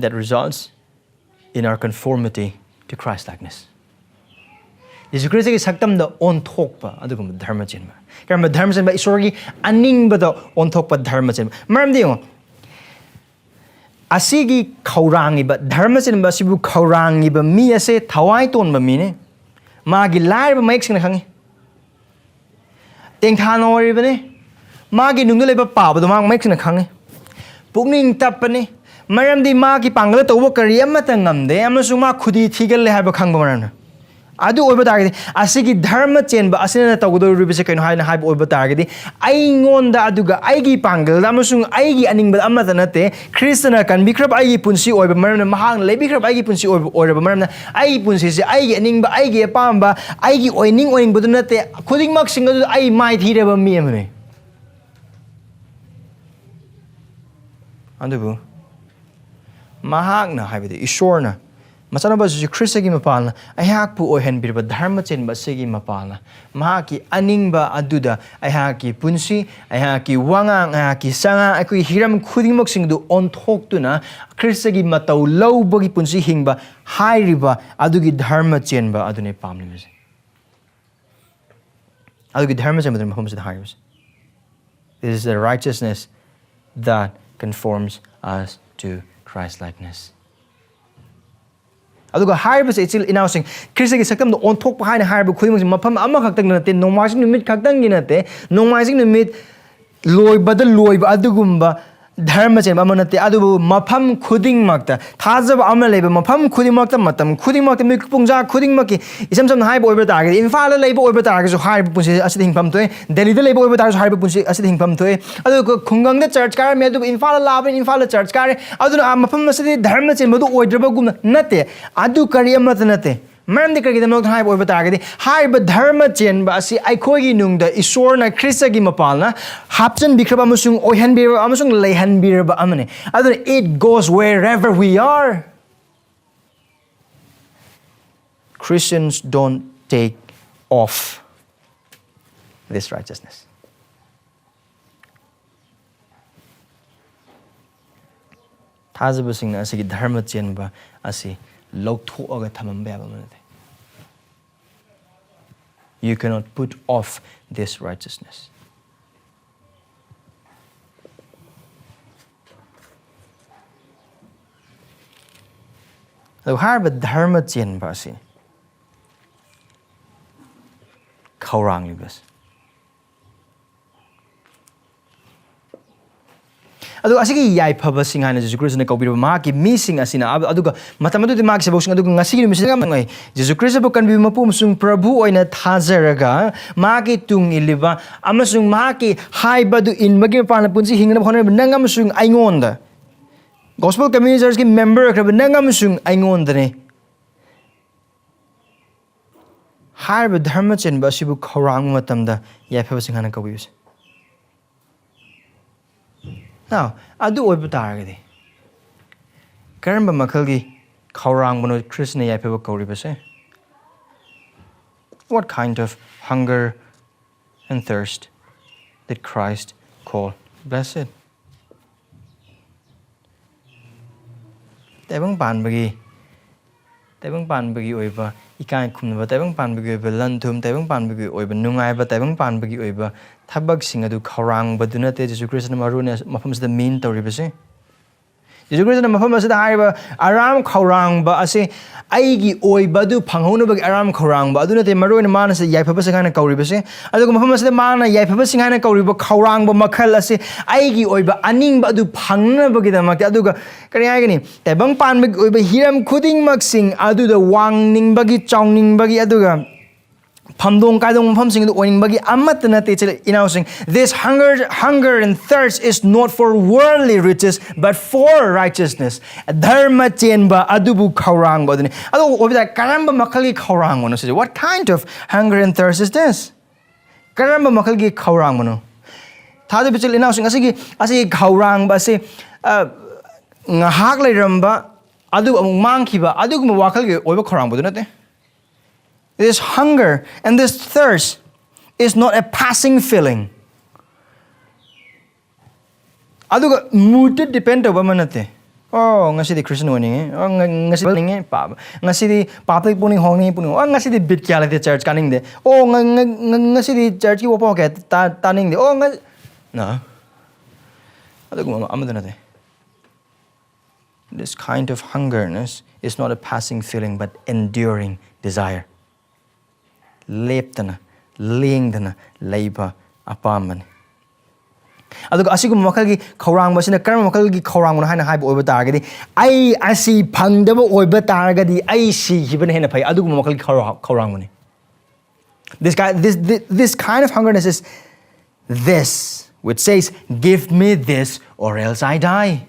that results in our conformity to Christ likeness. ꯖꯤꯁꯨ ꯈ꯭ꯔꯤꯁꯇꯒꯤ ꯁꯛꯇꯝꯗ ꯑꯣꯟꯊꯣꯛꯄ ꯑꯗꯨꯒꯨꯝꯕ ꯙꯔꯃ ꯆꯦꯟꯕ꯫ ꯀꯔꯝꯕ ꯙꯔꯃ ꯆꯦꯟꯕ? ꯏꯁꯣꯔꯒꯤ ꯑꯅꯤꯡꯕꯗ ꯑꯣꯟꯊꯣꯛꯄ ꯙꯔꯃ ꯆꯦꯟꯕ꯫ ꯃꯔꯝꯗꯤ ꯌꯦꯡꯉꯣ, ꯑꯁꯤꯒꯤ ꯈꯧꯔꯥꯡꯉꯤꯕ, ꯙꯔꯃ ꯆꯦꯟꯕ ꯑꯁꯤꯕꯨ ꯈꯧꯔꯥꯡꯉꯤꯕ ꯃꯤ ꯑꯁꯦ ꯊꯋꯥꯏ ꯇꯣꯟꯕ ꯃꯤꯅꯤ꯫ ꯃꯥꯒꯤ ꯂꯥꯏꯔꯕ ꯃꯌꯦꯛ ꯁꯦꯡꯅ ꯈꯪꯉꯤ꯫ ꯇꯦꯡꯊꯥ ꯅꯣꯏꯔꯤꯕꯅꯤ꯫ ꯃꯥꯒꯤ ꯅꯨꯡꯗ ꯂꯩꯕ ꯄꯥꯕꯗꯣ ꯃꯥ ꯃꯌꯦꯛ ꯁꯦꯡꯅ ꯈꯪꯉꯤ꯫ ꯄꯨꯛꯅꯤꯡ ꯇꯞꯄꯅꯤ꯫ ꯃꯔꯝꯗꯤ ꯃꯥꯒꯤ ꯄꯥꯡꯒꯜ ꯇꯧꯕ ꯀꯔꯤ ꯑꯃꯠꯇ ꯉꯝꯗꯦ ꯑꯃꯁꯨꯡ ꯃꯥ ꯈꯨꯗꯤ ꯊꯤꯒꯜꯂꯦ ꯍꯥꯏꯕ ꯈꯪꯕ ꯃꯔꯝꯅ꯫ ꯑꯗꯨ ꯑꯣꯏꯕ ꯇꯥꯔꯒꯗꯤ, ꯑꯁꯤꯒꯤ ꯙꯔꯃ ꯆꯦꯟꯕ ꯑꯁꯤꯅ ꯇꯧꯒꯗꯧꯔꯤꯕꯁꯦ ꯀꯩꯅꯣ ꯍꯥꯏꯅ ꯍꯥꯏꯕ ꯑꯣꯏꯕ ꯇꯥꯔꯒꯗꯤ, ꯑꯩꯉꯣꯟꯗ ꯑꯗꯨꯒ ꯑꯩꯒꯤ ꯄꯥꯡꯒꯜꯗ ꯑꯃꯁꯨꯡ ꯑꯩꯒꯤ ꯑꯅꯤꯡꯕꯗ ꯑꯃꯠꯇ ꯅꯠꯇꯦ, ꯈ꯭ꯔꯤꯁꯇꯅ ꯀꯟꯕꯤꯈ꯭ꯔꯕ ꯑꯩꯒꯤ ꯄꯨꯟꯁꯤ ꯑꯣꯏꯕ ꯃꯔꯝꯅ, ꯃꯍꯥꯛꯅ ꯂꯩꯕꯤꯈ꯭ꯔꯕ ꯑꯩꯒꯤ ꯄꯨꯟꯁꯤ ꯑꯣꯏꯕ, ꯑꯣꯏꯔꯕ ꯃꯔꯝꯅ, ꯑꯩꯒꯤ ꯄꯨꯟꯁꯤꯁꯦ ꯑꯩꯒꯤ ꯑꯅꯤꯡꯕ, ꯑꯩꯒꯤ ꯑꯄꯥꯝꯕ, ꯑꯩꯒꯤ ꯑꯣꯏꯅꯤꯡ ꯑꯣꯏꯅꯤꯡꯕꯗꯨ ꯅꯠꯇꯦ, ꯈꯨꯗꯤꯡꯃꯛꯁꯤꯡ ꯑꯗꯨꯗ ꯑꯩ ꯃꯥꯏ ꯊꯤꯔꯕ ꯃꯤ ꯑꯃꯅꯤ꯫ ꯑꯗꯨꯕꯨ ꯃꯍꯥꯛꯅ, ꯍꯥꯏꯕꯗꯤ ꯏꯁꯣꯔꯅ, ꯃꯆꯥꯅꯨꯄꯥ ꯖꯤꯁꯨ ꯈ꯭ꯔꯤꯁꯇꯒꯤ ꯃꯄꯥꯜꯅ, ꯑꯩꯍꯥꯛꯄꯨ ꯑꯣꯏꯍꯟꯕꯤꯔꯕ ꯙꯔꯃ ꯆꯦꯟꯕ ꯑꯁꯤꯒꯤ ꯃꯄꯥꯜꯅ, ꯃꯍꯥꯛꯀꯤ ꯑꯅꯤꯡꯕ ꯑꯗꯨꯗ ꯑꯩꯍꯥꯛꯀꯤ ꯄꯨꯟꯁꯤ, ꯑꯩꯍꯥꯛꯀꯤ ꯋꯥꯉꯥꯡ, ꯑꯩꯍꯥꯛꯀꯤ ꯁꯉꯥꯡ, ꯑꯩꯈꯣꯏꯒꯤ ꯍꯤꯔꯝ ꯈꯨꯗꯤꯡꯃꯛꯁꯤꯡꯗꯨ ꯑꯣꯟꯊꯣꯛꯇꯨꯅ ꯈ꯭ꯔꯤꯁꯇꯒꯤ ꯃꯇꯧ ꯂꯧꯕꯒꯤ ꯄꯨꯟꯁꯤ ꯍꯤꯡꯕ ꯍꯥꯏꯔꯤꯕ ꯑꯗꯨꯒꯤ ꯙꯔꯃ ꯆꯦꯟꯕ ꯑꯗꯨꯅꯤ ꯄꯥꯝꯂꯤꯕꯁꯦ꯫ ꯑꯗꯨꯒꯤ ꯙꯔꯃ ꯆꯦꯟꯕꯗꯨꯅꯤ ꯃꯐꯝꯁꯤꯗ ꯍꯥꯏꯔꯤꯕꯁꯦ꯫ This is the righteousness that conforms us to Christ likeness. ꯑꯗꯨꯒ ꯍꯥꯏꯔꯤꯕꯁꯦ, ꯏꯆꯤꯜ ꯏꯅꯥꯎꯁꯤꯡ, ꯈ꯭ꯔꯤꯁꯇꯒꯤ ꯁꯛꯇꯝꯗ ꯑꯣꯟꯊꯣꯛꯄ ꯍꯥꯏꯅ ꯍꯥꯏꯔꯤꯕ ꯈꯨꯗꯤꯡꯃꯛꯁꯦ ꯃꯐꯝ ꯑꯃꯈꯛꯇꯪꯗ ꯅꯠꯇꯦ, ꯅꯣꯡꯃꯥꯏꯖꯤꯡ ꯅꯨꯃꯤꯠ ꯈꯛꯇꯪꯒꯤ ꯅꯠꯇꯦ, ꯅꯣꯡꯃꯥꯏꯖꯤꯡ ꯅꯨꯃꯤꯠ ꯂꯣꯏꯕꯗ ꯂꯣꯏꯕ ꯑꯗꯨꯒꯨꯝꯕ ꯙꯔꯃ ꯆꯦꯟꯕ ꯑꯃ ꯅꯠꯇꯦ, ꯑꯗꯨꯕꯨ ꯃꯐꯝ ꯈꯨꯗꯤꯡꯃꯛꯇ, ꯊꯥꯖꯕ ꯑꯃ ꯂꯩꯕ ꯃꯐꯝ ꯈꯨꯗꯤꯡꯃꯛꯇ, ꯃꯇꯝ ꯈꯨꯗꯤꯡꯃꯛꯇ, ꯃꯤꯀꯨꯞ ꯄꯨꯡꯖꯥ ꯈꯨꯗꯤꯡꯃꯛꯀꯤ, ꯏꯁꯝ ꯁꯝꯅ ꯍꯥꯏꯕ ꯑꯣꯏꯕ ꯇꯥꯔꯒꯗꯤ, ꯏꯝꯐꯥꯜꯗ ꯂꯩꯕ ꯑꯣꯏꯕ ꯇꯥꯔꯒꯁꯨ ꯍꯥꯏꯔꯤꯕ ꯄꯨꯟꯁꯤ ꯑꯁꯤꯗ ꯍꯤꯡꯐꯝ ꯊꯣꯛꯑꯦ꯫ ꯗꯦꯜꯂꯤꯗ ꯂꯩꯕ ꯑꯣꯏꯕ ꯇꯥꯔꯒꯁꯨ ꯍꯥꯏꯔꯤꯕ ꯄꯨꯟꯁꯤ ꯑꯁꯤꯗ ꯍꯤꯡꯐꯝ ꯊꯣꯛꯑꯦ꯫ ꯑꯗꯨꯒ ꯈꯨꯡꯒꯪꯗ ꯆꯔꯆ ꯀꯥꯔꯝꯃꯦ, ꯑꯗꯨꯕꯨ ꯏꯝꯐꯥꯜꯗ ꯂꯥꯛꯑꯕꯅꯤꯅ ꯏꯝꯐꯥꯜꯗ ꯆꯔꯆ ꯀꯥꯔꯦ, ꯑꯗꯨꯅ ꯑꯥ ꯃꯐꯝ ꯑꯁꯤꯗꯤ ꯙꯔꯃ ꯆꯦꯟꯕꯗꯨ ꯑꯣꯏꯗ꯭ꯔꯕꯒꯨꯝꯅ ꯅꯠꯇꯦ꯫ ꯑꯗꯨ ꯀꯔꯤ ꯑꯃꯠꯇ ꯅꯠꯇꯦ꯫ ꯃꯔꯝꯗꯤ ꯀꯔꯤꯒꯤꯗꯃꯛꯇ ꯍꯥꯏꯕ ꯑꯣꯏꯕ ꯇꯥꯔꯒꯗꯤ, ꯍꯥꯏꯔꯤꯕ ꯙꯔꯃ ꯆꯦꯟꯕ ꯑꯁꯤ ꯑꯩꯈꯣꯏꯒꯤ ꯅꯨꯡꯗ ꯏꯁꯣꯔꯅ ꯈ꯭ꯔꯤꯁꯇꯒꯤ ꯃꯄꯥꯜꯅ ꯍꯥꯞꯆꯤꯟꯕꯤꯈ꯭ꯔꯕ ꯑꯃꯁꯨꯡ ꯑꯣꯏꯍꯟꯕꯤꯔꯕ ꯑꯃꯁꯨꯡ ꯂꯩꯍꯟꯕꯤꯔꯕ ꯑꯃꯅꯤ꯫ ꯑꯗꯨꯅ it goes wherever we are. Christians don't take off this righteousness. ꯊꯥꯖꯕꯁꯤꯡꯅ ꯑꯁꯤꯒꯤ ꯙꯔꯃ ꯆꯦꯟꯕ ꯑꯁꯤ ꯂꯧꯊꯣꯛꯑꯒ ꯊꯝꯃꯝꯕ ꯌꯥꯕ ꯑꯃ ꯅꯠꯇꯦ꯫ You cannot put off this righteousness. ꯑꯗꯨ ꯍꯥꯏꯔꯤꯕ ꯙꯔꯃ ꯆꯦꯟꯕ ꯑꯁꯤ ꯈꯧꯔꯥꯡꯂꯤꯕꯁꯤ꯫ ꯑꯗꯨꯒ ꯑꯁꯤꯒꯤ ꯌꯥꯏꯐꯕꯁꯤꯡ ꯍꯥꯏꯅ ꯖꯤꯁꯨ ꯈ꯭ꯔꯤꯁꯇꯅ ꯀꯧꯕꯤꯔꯕ ꯃꯍꯥꯛꯀꯤ ꯃꯤꯁꯤꯡ ꯑꯁꯤꯅ, ꯑꯗꯨꯒ ꯃꯇꯝ ꯑꯗꯨꯗꯤ ꯃꯍꯥꯛꯀꯤ ꯁꯦꯕꯣꯛꯁꯤꯡ, ꯑꯗꯨꯒ ꯉꯁꯤꯒꯤ ꯅꯨꯃꯤꯠꯁꯤꯗ ꯌꯥꯝ ꯅꯨꯡꯉꯥꯏ꯫ ꯖꯤꯁꯨ ꯈ꯭ꯔꯤꯁꯇꯕꯨ ꯀꯟꯕꯤꯕ ꯃꯄꯨ ꯑꯃꯁꯨꯡ ꯄ꯭ꯔꯚꯨ ꯑꯣꯏꯅ ꯊꯥꯖꯔꯒ ꯃꯍꯥꯛꯀꯤ ꯇꯨꯡ ꯏꯜꯂꯤꯕ ꯑꯃꯁꯨꯡ ꯃꯍꯥꯛꯀꯤ ꯍꯥꯏꯕ ꯑꯗꯨ ꯏꯟꯕꯒꯤ ꯃꯄꯥꯟꯗ ꯄꯨꯟꯁꯤ ꯍꯤꯡꯅꯕ ꯍꯣꯠꯅꯔꯤꯕ ꯅꯪ ꯑꯃꯁꯨꯡ ꯑꯩꯉꯣꯟꯗ, Gospel Community Churchꯀꯤ member ꯑꯣꯏꯈ꯭ꯔꯕ ꯅꯪ ꯑꯃꯁꯨꯡ ꯑꯩꯉꯣꯟꯗꯅꯦ꯫ ꯍꯥꯏꯔꯤꯕ ꯙꯔꯃ ꯆꯦꯟꯕ ꯑꯁꯤꯕꯨ ꯈꯧꯔꯥꯡꯕ ꯃꯇꯝꯗ ꯌꯥꯏꯐꯕꯁꯤꯡ ꯍꯥꯏꯅ ꯀꯧꯕꯤꯕꯁꯦ꯫ Now, ꯑꯗꯨ ꯑꯣꯏꯕ ꯇꯥꯔꯒꯗꯤ ꯀꯔꯝꯕ ꯃꯈꯜꯒꯤ ꯈꯧꯔꯥꯡꯕꯅꯣ ꯈ꯭ꯔꯤꯁꯅ ꯌꯥꯏꯐꯕ ꯀꯧꯔꯤꯕꯁꯦ? What kind of hunger and thirst did Christ call blessed? ꯇꯥꯏꯕꯪ ꯄꯥꯟꯕꯒꯤ, ꯇꯥꯏꯕꯪ ꯄꯥꯟꯕꯒꯤ ꯑꯣꯏꯕ ꯏꯀꯥꯏ ꯈꯨꯝꯅꯕ, ꯇꯥꯏꯕꯪ ꯄꯥꯟꯕꯒꯤ ꯑꯣꯏꯕ ꯂꯟ ꯊꯨꯝ, ꯇꯥꯏꯕꯪ ꯄꯥꯟꯕꯒꯤ ꯑꯣꯏꯕ ꯅꯨꯡꯉꯥꯏꯕ, ꯇꯥꯏꯕꯪ ꯄꯥꯟꯕꯒꯤ ꯑꯣꯏꯕ ꯊꯕꯛꯁꯤꯡ ꯑꯗꯨ ꯈꯧꯔꯥꯡꯕꯗꯨ ꯅꯠꯇꯦ ꯖꯤꯁꯨ ꯈ꯭ꯔꯤꯁꯇꯅ ꯃꯔꯨ ꯑꯣꯏꯅ ꯃꯐꯝꯁꯤꯗ mean ꯇꯧꯔꯤꯕꯁꯦ꯫ ꯖꯤꯁꯨ ꯈ꯭ꯔꯤꯁꯇꯅ ꯃꯐꯝ ꯑꯁꯤꯗ ꯍꯥꯏꯔꯤꯕ ꯑꯔꯥꯝ ꯈꯧꯔꯥꯡꯕ ꯑꯁꯤ ꯑꯩꯒꯤ ꯑꯣꯏꯕ ꯑꯗꯨ ꯐꯪꯍꯧꯅꯕꯒꯤ ꯑꯔꯥꯝ ꯈꯧꯔꯥꯡꯕ ꯑꯗꯨ ꯅꯠꯇꯦ꯫ ꯃꯔꯨꯑꯣꯏꯅ ꯃꯥꯅ ꯁꯤꯗ ꯌꯥꯏꯐꯕꯁꯤꯡ ꯍꯥꯏꯅ ꯀꯧꯔꯤꯕꯁꯦ, ꯑꯗꯨꯒ ꯃꯐꯝ ꯑꯁꯤꯗ ꯃꯥꯅ ꯌꯥꯏꯐꯕꯁꯤꯡ ꯍꯥꯏꯅ ꯀꯧꯔꯤꯕ ꯈꯧꯔꯥꯡꯕ ꯃꯈꯜ ꯑꯁꯤ ꯑꯩꯒꯤ ꯑꯣꯏꯕ ꯑꯅꯤꯡꯕ ꯑꯗꯨ ꯐꯪꯅꯕꯒꯤꯗꯃꯛꯇ, ꯑꯗꯨꯒ ꯀꯔꯤ ꯍꯥꯏꯒꯅꯤ, ꯇꯥꯏꯕꯪ ꯄꯥꯟꯕꯒꯤ ꯑꯣꯏꯕ ꯍꯤꯔꯝ ꯈꯨꯗꯤꯡꯃꯛꯁꯤꯡ ꯑꯗꯨꯗ ꯋꯥꯡꯅꯤꯡꯕꯒꯤ, ꯆꯥꯎꯅꯤꯡꯕꯒꯤ, ꯑꯗꯨꯒ ꯐꯝꯗꯣꯡ ꯀꯥꯏꯗꯣꯡ ꯃꯐꯝꯁꯤꯡꯗ ꯑꯣꯏꯅꯤꯡꯕꯒꯤ ꯑꯃꯠꯇ ꯅꯠꯇꯦ꯫ ꯏꯆꯤꯜ ꯏꯅꯥꯎꯁꯤꯡ, this hunger, hunger and thirst is not for worldly riches, but for righteousness. ꯙꯔꯃ ꯆꯦꯟꯕ ꯑꯗꯨꯕꯨ ꯈꯧꯔꯥꯡꯕ ꯑꯗꯨꯅꯤ꯫ ꯑꯗꯣ ꯑꯣꯏꯕ ꯇꯥꯔꯦ, ꯀꯔꯝꯕ ꯃꯈꯜꯒꯤ ꯈꯧꯔꯥꯡꯕꯅꯣ ꯁꯤꯁꯦ? What kind of hunger and thirst is this? ꯀꯔꯝꯕ ꯃꯈꯜꯒꯤ ꯈꯧꯔꯥꯡꯕꯅꯣ? ꯊꯥꯖꯕ ꯏꯆꯤꯜ ꯏꯅꯥꯎꯁꯤꯡ, ꯑꯁꯤꯒꯤ, ꯑꯁꯤꯒꯤ ꯈꯧꯔꯥꯡꯕ ꯑꯁꯤ, ꯑ, ꯉꯥꯏꯍꯥꯛ ꯂꯩꯔꯝꯕ ꯑꯗꯨꯒ ꯑꯃꯨꯛ ꯃꯥꯡꯈꯤꯕ ꯑꯗꯨꯒꯨꯝꯕ ꯋꯥꯈꯜꯒꯤ ꯑꯣꯏꯕ ꯈꯧꯔꯥꯡꯕꯗꯨ ꯅꯠꯇꯦ꯫ This hunger and this thirst is not a passing feeling. ꯑꯗꯨꯒ mood ꯗ depend ꯇꯧꯕ ꯑꯃ ꯅꯠꯇꯦ꯫ ꯑꯣ, ꯉꯁꯤꯗꯤ ꯈ꯭ꯔꯤꯁꯇꯤꯌꯟ ꯑꯣꯏꯅꯤꯡꯉꯤ꯫ ꯑꯣ, ꯉ-, ꯉꯁꯤꯗꯤ ꯄꯥꯞ-, ꯉꯁꯤꯗꯤ ꯄꯥꯞꯇꯒꯤ ꯄꯨꯛꯅꯤꯡ ꯍꯣꯡꯅꯤꯡꯉꯤ, ꯄꯨꯛꯅꯤꯡ꯫ ꯑꯣ, ꯉꯁꯤꯗꯤ ꯕꯤꯠ ꯀꯌꯥ ꯂꯩꯇꯦ, ꯆꯔꯆ ꯀꯥꯅꯤꯡꯗꯦ꯫ ꯑꯣ, ꯉ-, ꯉ-, ꯉ-, ꯉꯁꯤꯗꯤ ꯆꯔꯆꯀꯤ ꯋꯥꯐꯝ ꯀꯌꯥ ꯇꯥ-, ꯇꯥꯅꯤꯡꯗꯦ꯫ ꯑꯣ, ꯉ-, no꯫ ꯑꯗꯨꯒꯨꯝꯕ ꯑꯃ-, ꯑꯃꯗ ꯅꯠꯇꯦ꯫ This kind of hungerness is not a passing feeling, but enduring desire. ꯂꯦꯞꯇꯅ, ꯂꯦꯡꯗꯅ ꯂꯩꯕ ꯑꯄꯥꯝꯕꯅꯤ꯫ ꯑꯗꯨꯒ ꯑꯁꯤꯒꯨꯝꯕ ꯃꯈꯜꯒꯤ ꯈꯧꯔꯥꯡꯕꯁꯤꯅ ꯀꯔꯝꯕ ꯃꯈꯜꯒꯤ ꯈꯧꯔꯥꯡꯕꯅꯣ ꯍꯥꯏꯅ ꯍꯥꯏꯕ ꯑꯣꯏꯕ ꯇꯥꯔꯒꯗꯤ, ꯑꯩ ꯑꯁꯤ ꯐꯪꯗꯕ ꯑꯣꯏꯕ ꯇꯥꯔꯒꯗꯤ ꯑꯩ ꯁꯤꯈꯤꯕꯅ ꯍꯦꯟꯅ ꯐꯩ, ꯑꯗꯨꯒꯨꯝꯕ ꯃꯈꯜꯒꯤ ꯈꯧꯔꯥ-, ꯈꯧꯔꯥꯡꯕꯅꯤ꯫ This guy, this, this, this kind of hungerness is this, which says, "Give me this or else I die."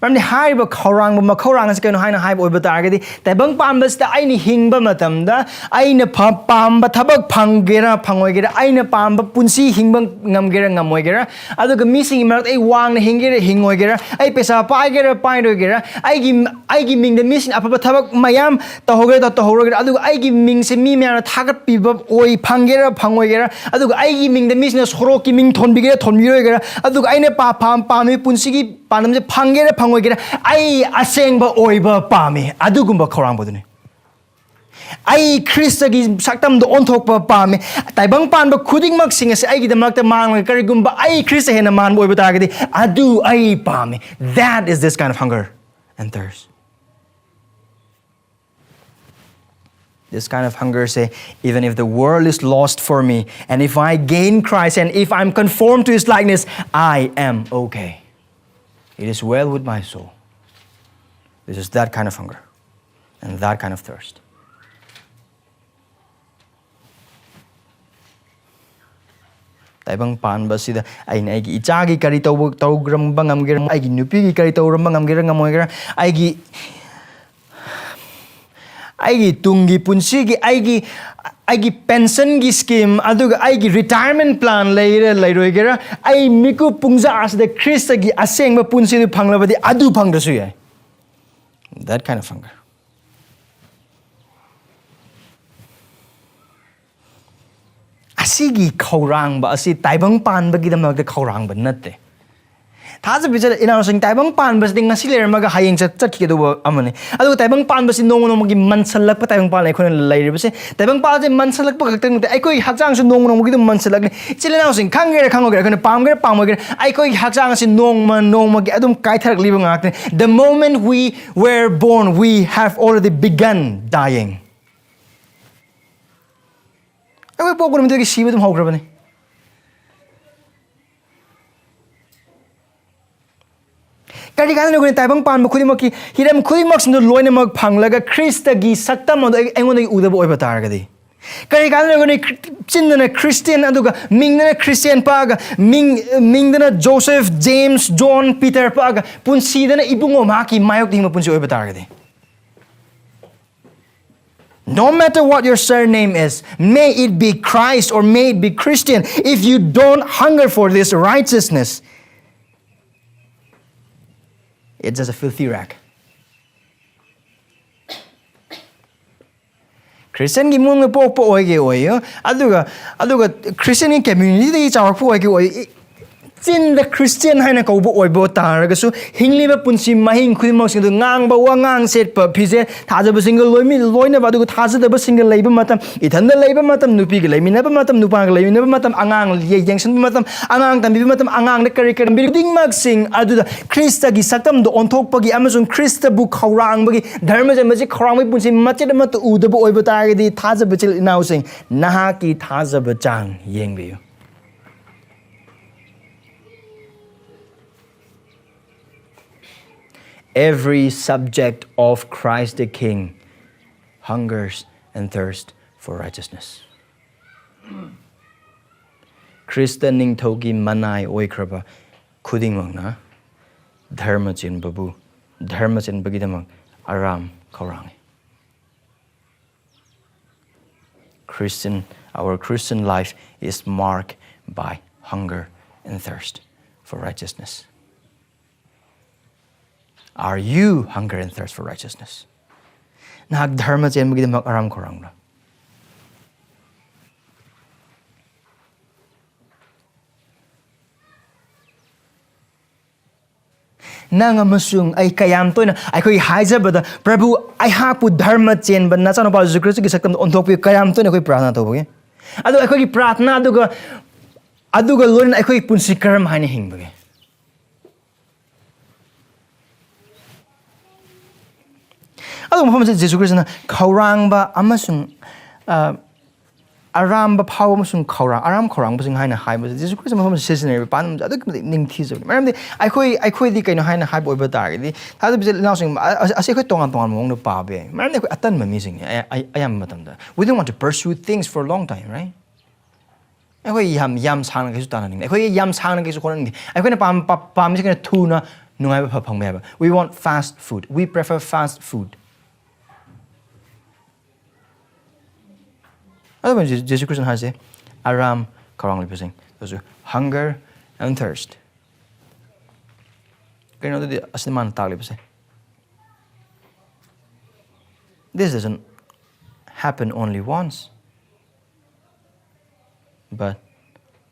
ꯃꯔꯝꯗꯤ ꯍꯥꯏꯔꯤꯕ ꯈꯧꯔꯥꯡꯕ ꯃꯈꯧꯔꯥꯡ ꯑꯁꯤ ꯀꯩꯅꯣ ꯍꯥꯏꯅ ꯍꯥꯏꯕ ꯑꯣꯏꯕ ꯇꯥꯔꯒꯗꯤ, ꯇꯥꯏꯕꯪ ꯄꯥꯟꯕꯁꯤꯗ ꯑꯩꯅ ꯍꯤꯡꯕ ꯃꯇꯝꯗ ꯑꯩꯅ ꯐ-, ꯄꯥꯝꯕ ꯊꯕꯛ ꯐꯪꯒꯦꯔꯥ ꯐꯪꯉꯣꯏꯒꯦꯔꯥ, ꯑꯩꯅ ꯄꯥꯝꯕ ꯄꯨꯟꯁꯤ ꯍꯤꯡꯕ ꯉꯝꯒꯦꯔꯥ ꯉꯝꯃꯣꯏꯒꯦꯔꯥ, ꯑꯗꯨꯒ ꯃꯤꯁꯤꯡꯒꯤ ꯃꯔꯛꯇ ꯑꯩ ꯋꯥꯡꯅ ꯍꯤꯡꯒꯦꯔꯥ ꯍꯤꯡꯉꯣꯏꯒꯦꯔꯥ, ꯑꯩ ꯄꯩꯁꯥ ꯄꯥꯏꯒꯦꯔꯥ ꯄꯥꯏꯔꯣꯏꯒꯦꯔꯥ, ꯑꯩꯒꯤ, ꯑꯩꯒꯤ ꯃꯤꯡꯗ ꯃꯤꯁꯤꯡꯅ ꯑꯐꯕ ꯊꯕꯛ ꯃꯌꯥꯝ ꯇꯧꯍꯧꯒꯦꯔꯥ ꯇꯧꯍꯧꯔꯣꯏꯒꯦꯔꯥ, ꯑꯗꯨꯒ ꯑꯩꯒꯤ ꯃꯤꯡꯁꯦ ꯃꯤ ꯃꯌꯥꯝꯅ ꯊꯥꯒꯠꯄꯤꯕ ꯑꯣꯏ ꯐꯪꯒꯦꯔꯥ ꯐꯪꯉꯣꯏꯒꯦꯔꯥ, ꯑꯗꯨꯒ ꯑꯩꯒꯤ ꯃꯤꯡꯗ ꯃꯤꯁꯤꯡꯅ ꯁꯣꯔꯣꯛꯀꯤ ꯃꯤꯡ ꯊꯣꯟꯕꯤꯒꯦꯔꯥ ꯊꯣꯟꯕꯤꯔꯣꯏꯒꯦꯔꯥ, ꯑꯗꯨꯒ ꯑꯩꯅ ꯄꯥ-, ꯄꯥꯝ-, ꯄꯥꯝꯃꯤ ꯄꯨꯟꯁꯤꯒꯤ ꯄꯥꯟꯗꯝꯁꯦ ꯐꯪꯒꯦꯔꯥ ꯐꯪꯉꯣꯏꯒꯦꯔꯥ, ꯑꯩ ꯑꯁꯦꯡꯕ ꯑꯣꯏꯕ ꯄꯥꯝꯃꯤ꯫ ꯑꯗꯨꯒꯨꯝꯕ ꯈꯧꯔꯥꯡꯕꯗꯨꯅꯤ꯫ ꯑꯩ ꯈ꯭ꯔꯤꯁꯇꯒꯤ ꯁꯛꯇꯝꯗ ꯑꯣꯟꯊꯣꯛꯄ ꯄꯥꯝꯃꯤ꯫ ꯇꯥꯏꯕꯪ ꯄꯥꯟꯕ ꯈꯨꯗꯤꯡꯃꯛꯁꯤꯡ ꯑꯁꯤ ꯑꯩꯒꯤꯗꯃꯛꯇ ꯃꯥꯡꯂꯒ ꯀꯔꯤꯒꯨꯝꯕ ꯑꯩ ꯈ꯭ꯔꯤꯁꯇ ꯍꯦꯟꯅ ꯃꯥꯟꯕ ꯑꯣꯏꯕ ꯇꯥꯔꯒꯗꯤ ꯑꯗꯨ ꯑꯩ ꯄꯥꯝꯃꯤ꯫ That is this kind of hunger and thirst. This kind of hunger say, even if the world is lost for me, and if I gain Christ, and if I'm conformed to his likeness, I am okay. It is well with my soul. This is that kind of hunger and that kind of thirst. ꯇꯥꯏꯕꯪ ꯄꯥꯟꯕꯁꯤꯗ ꯑꯩꯅ ꯑꯩꯒꯤ ꯏꯆꯥꯒꯤ ꯀꯔꯤ ꯇꯧꯕ ꯇꯧꯔꯝꯕ ꯉꯝꯒꯦꯔꯥ, ꯑꯩꯒꯤ ꯅꯨꯄꯤꯒꯤ ꯀꯔꯤ ꯇꯧꯔꯝꯕ ꯉꯝꯒꯦꯔꯥ ꯉꯝꯃꯣꯏꯒꯦꯔꯥ, ꯑꯩꯒꯤ ꯑꯩꯒꯤ ꯇꯨꯡꯒꯤ ꯄꯨꯟꯁꯤꯒꯤ, ꯑꯩꯒꯤ ꯑꯩꯒꯤ ꯄꯦꯟꯁꯟꯒꯤ ꯁ꯭ꯀꯤꯝ, ꯑꯗꯨꯒ ꯑꯩꯒꯤ ꯔꯤꯇꯥꯌꯔꯃꯦꯟ ꯄ꯭ꯂꯥꯟ ꯂꯩꯔ ꯂꯩꯔꯣꯏꯒꯦꯔꯥ, ꯑꯩ ꯃꯤꯀꯨꯞ ꯄꯨꯡꯖꯥ ꯑꯁꯤꯗ ꯈ꯭ꯔꯤꯁꯇꯒꯤ ꯑꯁꯦꯡꯕ ꯄꯨꯟꯁꯤꯗꯨ ꯐꯪꯂꯕꯗꯤ ꯑꯗꯨ ꯐꯪꯗ꯭ꯔꯁꯨ ꯌꯥꯏ꯫ That kind of hunger. ꯑꯁꯤꯒꯤ ꯈꯧꯔꯥꯡꯕ ꯑꯁꯤ ꯇꯥꯏꯕꯪ ꯄꯥꯟꯕꯒꯤꯗꯃꯛꯇ ꯈꯧꯔꯥꯡꯕ ꯅꯠꯇꯦ꯫ ꯊꯥꯖꯕꯤꯁꯦ ꯏꯅꯥꯎꯁꯤꯡ, ꯇꯥꯏꯕꯪ ꯄꯥꯟꯕꯁꯤꯗꯤ ꯉꯁꯤ ꯂꯩꯔꯝꯃꯒ ꯍꯌꯦꯡ ꯆꯠ- ꯆꯠꯈꯤꯒꯗꯧꯕ ꯑꯃꯅꯤ꯫ ꯑꯗꯨꯒ ꯇꯥꯏꯕꯪ ꯄꯥꯟꯕꯁꯤ ꯅꯣꯡꯃ ꯅꯣꯡꯃꯒꯤ ꯃꯟꯁꯜꯂꯛꯄ ꯇꯥꯏꯕꯪ ꯄꯥꯟ ꯑꯩꯈꯣꯏꯅ ꯂꯩꯔꯤꯕꯁꯦ꯫ ꯇꯥꯏꯕꯪ ꯄꯥꯟꯕꯁꯦ ꯃꯟꯁꯜꯂꯛꯄ ꯈꯛꯇ ꯅꯠꯇꯦ, ꯑꯩꯈꯣꯏꯒꯤ ꯍꯛꯆꯥꯡꯁꯨ ꯅꯣꯡꯃ ꯅꯣꯡꯃꯒꯤ ꯑꯗꯨꯝ ꯃꯟꯁꯜꯂꯛꯂꯤ꯫ ꯏꯆꯤꯜ ꯏꯅꯥꯎꯁꯤꯡ, ꯈꯪꯒꯦꯔꯥ ꯈꯪꯉꯣꯏꯒꯦꯔꯥ, ꯑꯩꯈꯣꯏꯅ ꯄꯥꯝꯒꯦꯔꯥ ꯄꯥꯝꯃꯣꯏꯒꯦꯔꯥ, ꯑꯩꯈꯣꯏꯒꯤ ꯍꯛꯆꯥꯡ ꯑꯁꯤ ꯅꯣꯡꯃ ꯅꯣꯡꯃꯒꯤ ꯑꯗꯨꯝ ꯀꯥꯏꯊꯔꯛꯂꯤꯕ ꯉꯥꯛꯇꯅꯤ꯫ The moment we were born, we have already begun dying. ꯑꯩꯈꯣꯏ ꯄꯣꯛꯄ ꯅꯨꯃꯤꯠꯇꯒꯤ ꯁꯤꯕ ꯑꯗꯨꯝ ꯍꯧꯈ꯭ꯔꯕꯅꯤ꯫ ꯀꯔꯤ ꯀꯥꯟꯅꯅ ꯑꯩꯈꯣꯏꯅ ꯇꯥꯏꯕꯪ ꯄꯥꯟꯕ ꯈꯨꯗꯤꯡꯃꯛꯀꯤ ꯍꯤꯔꯝ ꯈꯨꯗꯤꯡꯃꯛꯁꯤꯡꯗꯨ ꯂꯣꯏꯅꯃꯛ ꯐꯪꯂꯒ ꯈ꯭ꯔꯤꯁꯇꯒꯤ ꯁꯛꯇꯝ ꯑꯗꯨ ꯑꯩ- ꯑꯩꯉꯣꯟꯗꯒꯤ ꯎꯗꯕ ꯑꯣꯏꯕ ꯇꯥꯔꯒꯗꯤ? ꯀꯔꯤ ꯀꯥꯟꯅꯅ ꯑꯩꯈꯣꯏꯅ ꯈ꯭ꯔꯤ- ꯆꯤꯟꯗꯅ ꯈ꯭ꯔꯤꯁꯇꯤꯌꯟ ꯑꯗꯨꯒ ꯃꯤꯡꯗꯅ ꯈ꯭ꯔꯤꯁꯇꯤꯌꯟ ꯄꯛꯑꯒ, ꯃꯤꯡ ꯃꯤꯡꯗꯅ ꯖꯣꯁꯦꯐ, ꯖꯦꯝꯁ, ꯖꯣꯟ, ꯄꯤꯇꯔ ꯄꯛꯑꯒ ꯄꯨꯟꯁꯤꯗꯅ ꯏꯕꯨꯡꯉꯣ ꯃꯍꯥꯛꯀꯤ ꯃꯥꯌꯣꯛꯇ ꯍꯤꯡꯕ ꯄꯨꯟꯁꯤ ꯑꯣꯏꯕ ꯇꯥꯔꯒꯗꯤ? No matter what your surname is, may it be Christ or may it be Christian, if you don't hunger for this righteousness, it's just a filthy rag. ꯈ꯭ꯔꯤꯁꯇꯤꯌꯟꯒꯤ ꯏꯃꯨꯡꯗ ꯄꯣꯛꯄ ꯑꯣꯏꯒꯦ ꯑꯣꯏꯌꯨ, ꯑꯗꯨꯒ ꯑꯗꯨꯒ ꯈ꯭ꯔꯤꯁꯇꯤꯌꯟꯒꯤ ꯀꯝꯃ꯭ꯌꯨꯅꯤꯇꯤꯗꯒꯤ ꯆꯥꯎꯔꯛꯄ ꯑꯣꯏꯒꯦ ꯑꯣꯏꯌꯨ, it, ꯆꯤꯟꯗ ꯈ꯭ꯔꯤꯁꯇꯤꯌꯥꯟ ꯍꯥꯏꯅ ꯀꯧꯕ ꯑꯣꯏꯕ ꯇꯥꯔꯒꯁꯨ, ꯍꯤꯡꯂꯤꯕ ꯄꯨꯟꯁꯤ ꯃꯍꯤꯡ ꯈꯨꯗꯤꯡꯃꯛꯁꯤꯡ ꯑꯗꯨ, ꯉꯥꯡꯕ, ꯋꯥꯉꯥꯡ, ꯁꯦꯠꯄ ꯐꯤꯖꯦꯠ, ꯊꯥꯖꯕꯁꯤꯡꯒ ꯂꯣꯏꯃꯤ-, ꯂꯣꯏꯅꯕ, ꯑꯗꯨꯒ ꯊꯥꯖꯗꯕꯁꯤꯡꯒ ꯂꯩꯕ ꯃꯇꯝ, ꯏꯊꯟꯗ ꯂꯩꯕ ꯃꯇꯝ, ꯅꯨꯄꯤꯒ ꯂꯩꯃꯤꯟꯅꯕ ꯃꯇꯝ, ꯅꯨꯄꯥꯒ ꯂꯩꯃꯤꯟꯅꯕ ꯃꯇꯝ, ꯑꯉꯥꯡ ꯌꯦ-, ꯌꯦꯡꯁꯤꯟꯕ ꯃꯇꯝ, ꯑꯉꯥꯡ ꯇꯝꯕꯤꯕ ꯃꯇꯝ, ꯑꯉꯥꯡꯗ ꯀꯔꯤ ꯀꯔꯤ ꯈꯨꯗꯤꯡꯃꯛꯁꯤꯡ ꯑꯗꯨꯗ ꯈ꯭ꯔꯤꯁꯇꯒꯤ ꯁꯛꯇꯝꯗ ꯑꯣꯟꯊꯣꯛꯄꯒꯤ ꯑꯃꯁꯨꯡ ꯈ꯭ꯔꯤꯁꯇꯕꯨ ꯈꯧꯔꯥꯡꯕꯒꯤ, ꯙꯔꯃ ꯆꯦꯟꯕꯁꯤ ꯈꯧꯔꯥꯡꯕꯒꯤ ꯄꯨꯟꯁꯤ ꯃꯆꯦꯠ ꯑꯃꯠꯇ ꯎꯗꯕ ꯑꯣꯏꯕ ꯇꯥꯔꯒꯗꯤ, ꯊꯥꯖꯕ ꯏꯆꯤꯜ ꯏꯅꯥꯎꯁꯤꯡ, ꯅꯍꯥꯛꯀꯤ ꯊꯥꯖꯕ ꯆꯥꯡ ꯌꯦꯡꯕꯤꯌꯨ꯫ Every subject of Christ the King hungers and thirsts for righteousness. Christ ꯅꯤꯡꯊꯧꯒꯤ ꯃꯅꯥꯏ ꯑꯣꯏꯈ꯭ꯔꯕ ꯈꯨꯗꯤꯡꯃꯛꯅ ꯙꯔꯃ ꯆꯦꯟꯕꯕꯨ, ꯙꯔꯃ ꯆꯦꯟꯕꯒꯤꯗꯃꯛ ꯑꯔꯥꯝ ꯈꯧꯔꯥꯡꯉꯤ꯫ Christian, our Christian life is marked by hunger and thirst for righteousness. Are you hunger and thirst for righteousness? ꯅꯍꯥꯛ ꯙꯔꯃ ꯆꯦꯟꯕꯒꯤꯗꯃꯛ ꯑꯔꯥꯝ ꯈꯧꯔꯥꯡꯕ꯭ꯔꯥ? ꯅꯪ ꯑꯃꯁꯨꯡ ꯑꯩ ꯀꯌꯥꯝ ꯇꯣꯏꯅ ꯑꯩꯈꯣꯏꯒꯤ ꯍꯥꯏꯖꯕꯗ, "ꯄ꯭ꯔꯚꯨ, ꯑꯩꯍꯥꯛꯄꯨ ꯙꯔꯃ ꯆꯦꯟꯕ ꯅꯆꯥꯅꯨꯄꯥ ꯖꯤꯁꯨ ꯈ꯭ꯔꯤꯁꯇꯒꯤ ꯁꯛꯇꯝꯗ ꯑꯣꯟꯊꯣꯛꯄꯤꯌꯨ"? ꯀꯌꯥꯝ ꯇꯣꯏꯅ ꯑꯩꯈꯣꯏ ꯄ꯭ꯔꯥꯔꯊꯅꯥ ꯇꯧꯕꯒꯦ? ꯑꯗꯣ ꯑꯩꯈꯣꯏꯒꯤ ꯄ꯭ꯔꯥꯔꯊꯅꯥ ꯑꯗꯨꯒ, ꯑꯗꯨꯒ ꯂꯣꯏꯅꯅ ꯑꯩꯈꯣꯏꯒꯤ ꯄꯨꯟꯁꯤ ꯀꯔꯝ ꯍꯥꯏꯅ ꯍꯤꯡꯕꯒꯦ? ꯑꯗꯨꯒ ꯃꯐꯝ ꯑꯁꯤꯗ ꯖꯤꯁꯨ ꯈ꯭ꯔꯤꯁꯇꯅ ꯈꯧꯔꯥꯡꯕ ꯑꯃꯁꯨꯡ, ꯑ, ꯑꯔꯥꯝꯕ ꯐꯥꯎꯕ ꯑꯃꯁꯨꯡ ꯈꯧꯔꯥꯡ, ꯑꯔꯥꯝ ꯈꯧꯔꯥꯡꯕꯁꯤꯡ ꯍꯥꯏꯅ ꯍꯥꯏꯕꯁꯦ ꯖꯤꯁꯨ ꯈ꯭ꯔꯤꯁꯇ ꯃꯐꯝ ꯑꯁꯤꯗ ꯁꯤꯖꯤꯟꯅꯔꯤꯕ ꯄꯥꯟꯗꯝꯁꯦ ꯑꯗꯨꯛꯀꯤ ꯃꯇꯤꯛ ꯅꯤꯡꯊꯤꯖꯕꯅꯤ꯫ ꯃꯔꯝꯗꯤ ꯑꯩꯈꯣꯏ, ꯑꯩꯈꯣꯏꯗꯤ ꯀꯩꯅꯣ ꯍꯥꯏꯅ ꯍꯥꯏꯕ ꯑꯣꯏꯕ ꯇꯥꯔꯒꯗꯤ, ꯊꯥꯖꯕ ꯏꯆꯤꯜ ꯏꯅꯥꯎꯁꯤꯡ, ꯑ-, ꯑꯁꯤ ꯑꯩꯈꯣꯏ ꯇꯣꯉꯥꯟ ꯇꯣꯉꯥꯟꯕ ꯃꯑꯣꯡꯗ ꯄꯥꯕ ꯌꯥꯏ꯫ ꯃꯔꯝꯗꯤ ꯑꯩꯈꯣꯏ ꯑꯇꯟꯕ ꯃꯤꯁꯤꯡꯅꯤ ꯑꯌꯥ-, ꯑꯌꯥꯝꯕ ꯃꯇꯝꯗ꯫ We don't want to pursue things for a long time, right? ꯑꯩꯈꯣꯏ ꯌꯥꯝ, ꯌꯥꯝ ꯁꯥꯡꯅ ꯀꯩꯁꯨ ꯇꯥꯟꯅꯅꯤꯡꯗꯦ꯫ ꯑꯩꯈꯣꯏ ꯌꯥꯝ ꯁꯥꯡꯅ ꯀꯩꯁꯨ ꯍꯣꯠꯅꯅꯤꯡꯗꯦ꯫ ꯑꯩꯈꯣꯏꯅ ꯄꯥꯝ-, ꯄꯥ-, ꯄꯥꯝꯃꯤꯁꯦ ꯀꯩꯅꯣ? ꯊꯨꯅ ꯅꯨꯡꯉꯥꯏꯕ ꯐ-, ꯐꯪꯕ ꯌꯥꯕ꯫ We want fast food. We prefer fast food. ꯑꯗꯨꯕꯨ ꯖꯦ-, ꯖꯦꯁꯨ ꯈ꯭ꯔꯤꯁꯇꯅ ꯍꯥꯏꯁꯦ, ꯑꯔꯥꯝ ꯈꯧꯔꯥꯡꯂꯤꯕꯁꯤꯡ, ꯑꯗꯨꯁꯨ hunger and thirst. ꯀꯩꯅꯣ ꯑꯗꯨꯗꯤ ꯑꯁꯤꯗ ꯃꯥꯅ ꯇꯥꯛꯂꯤꯕꯁꯦ? This doesn't happen only once, but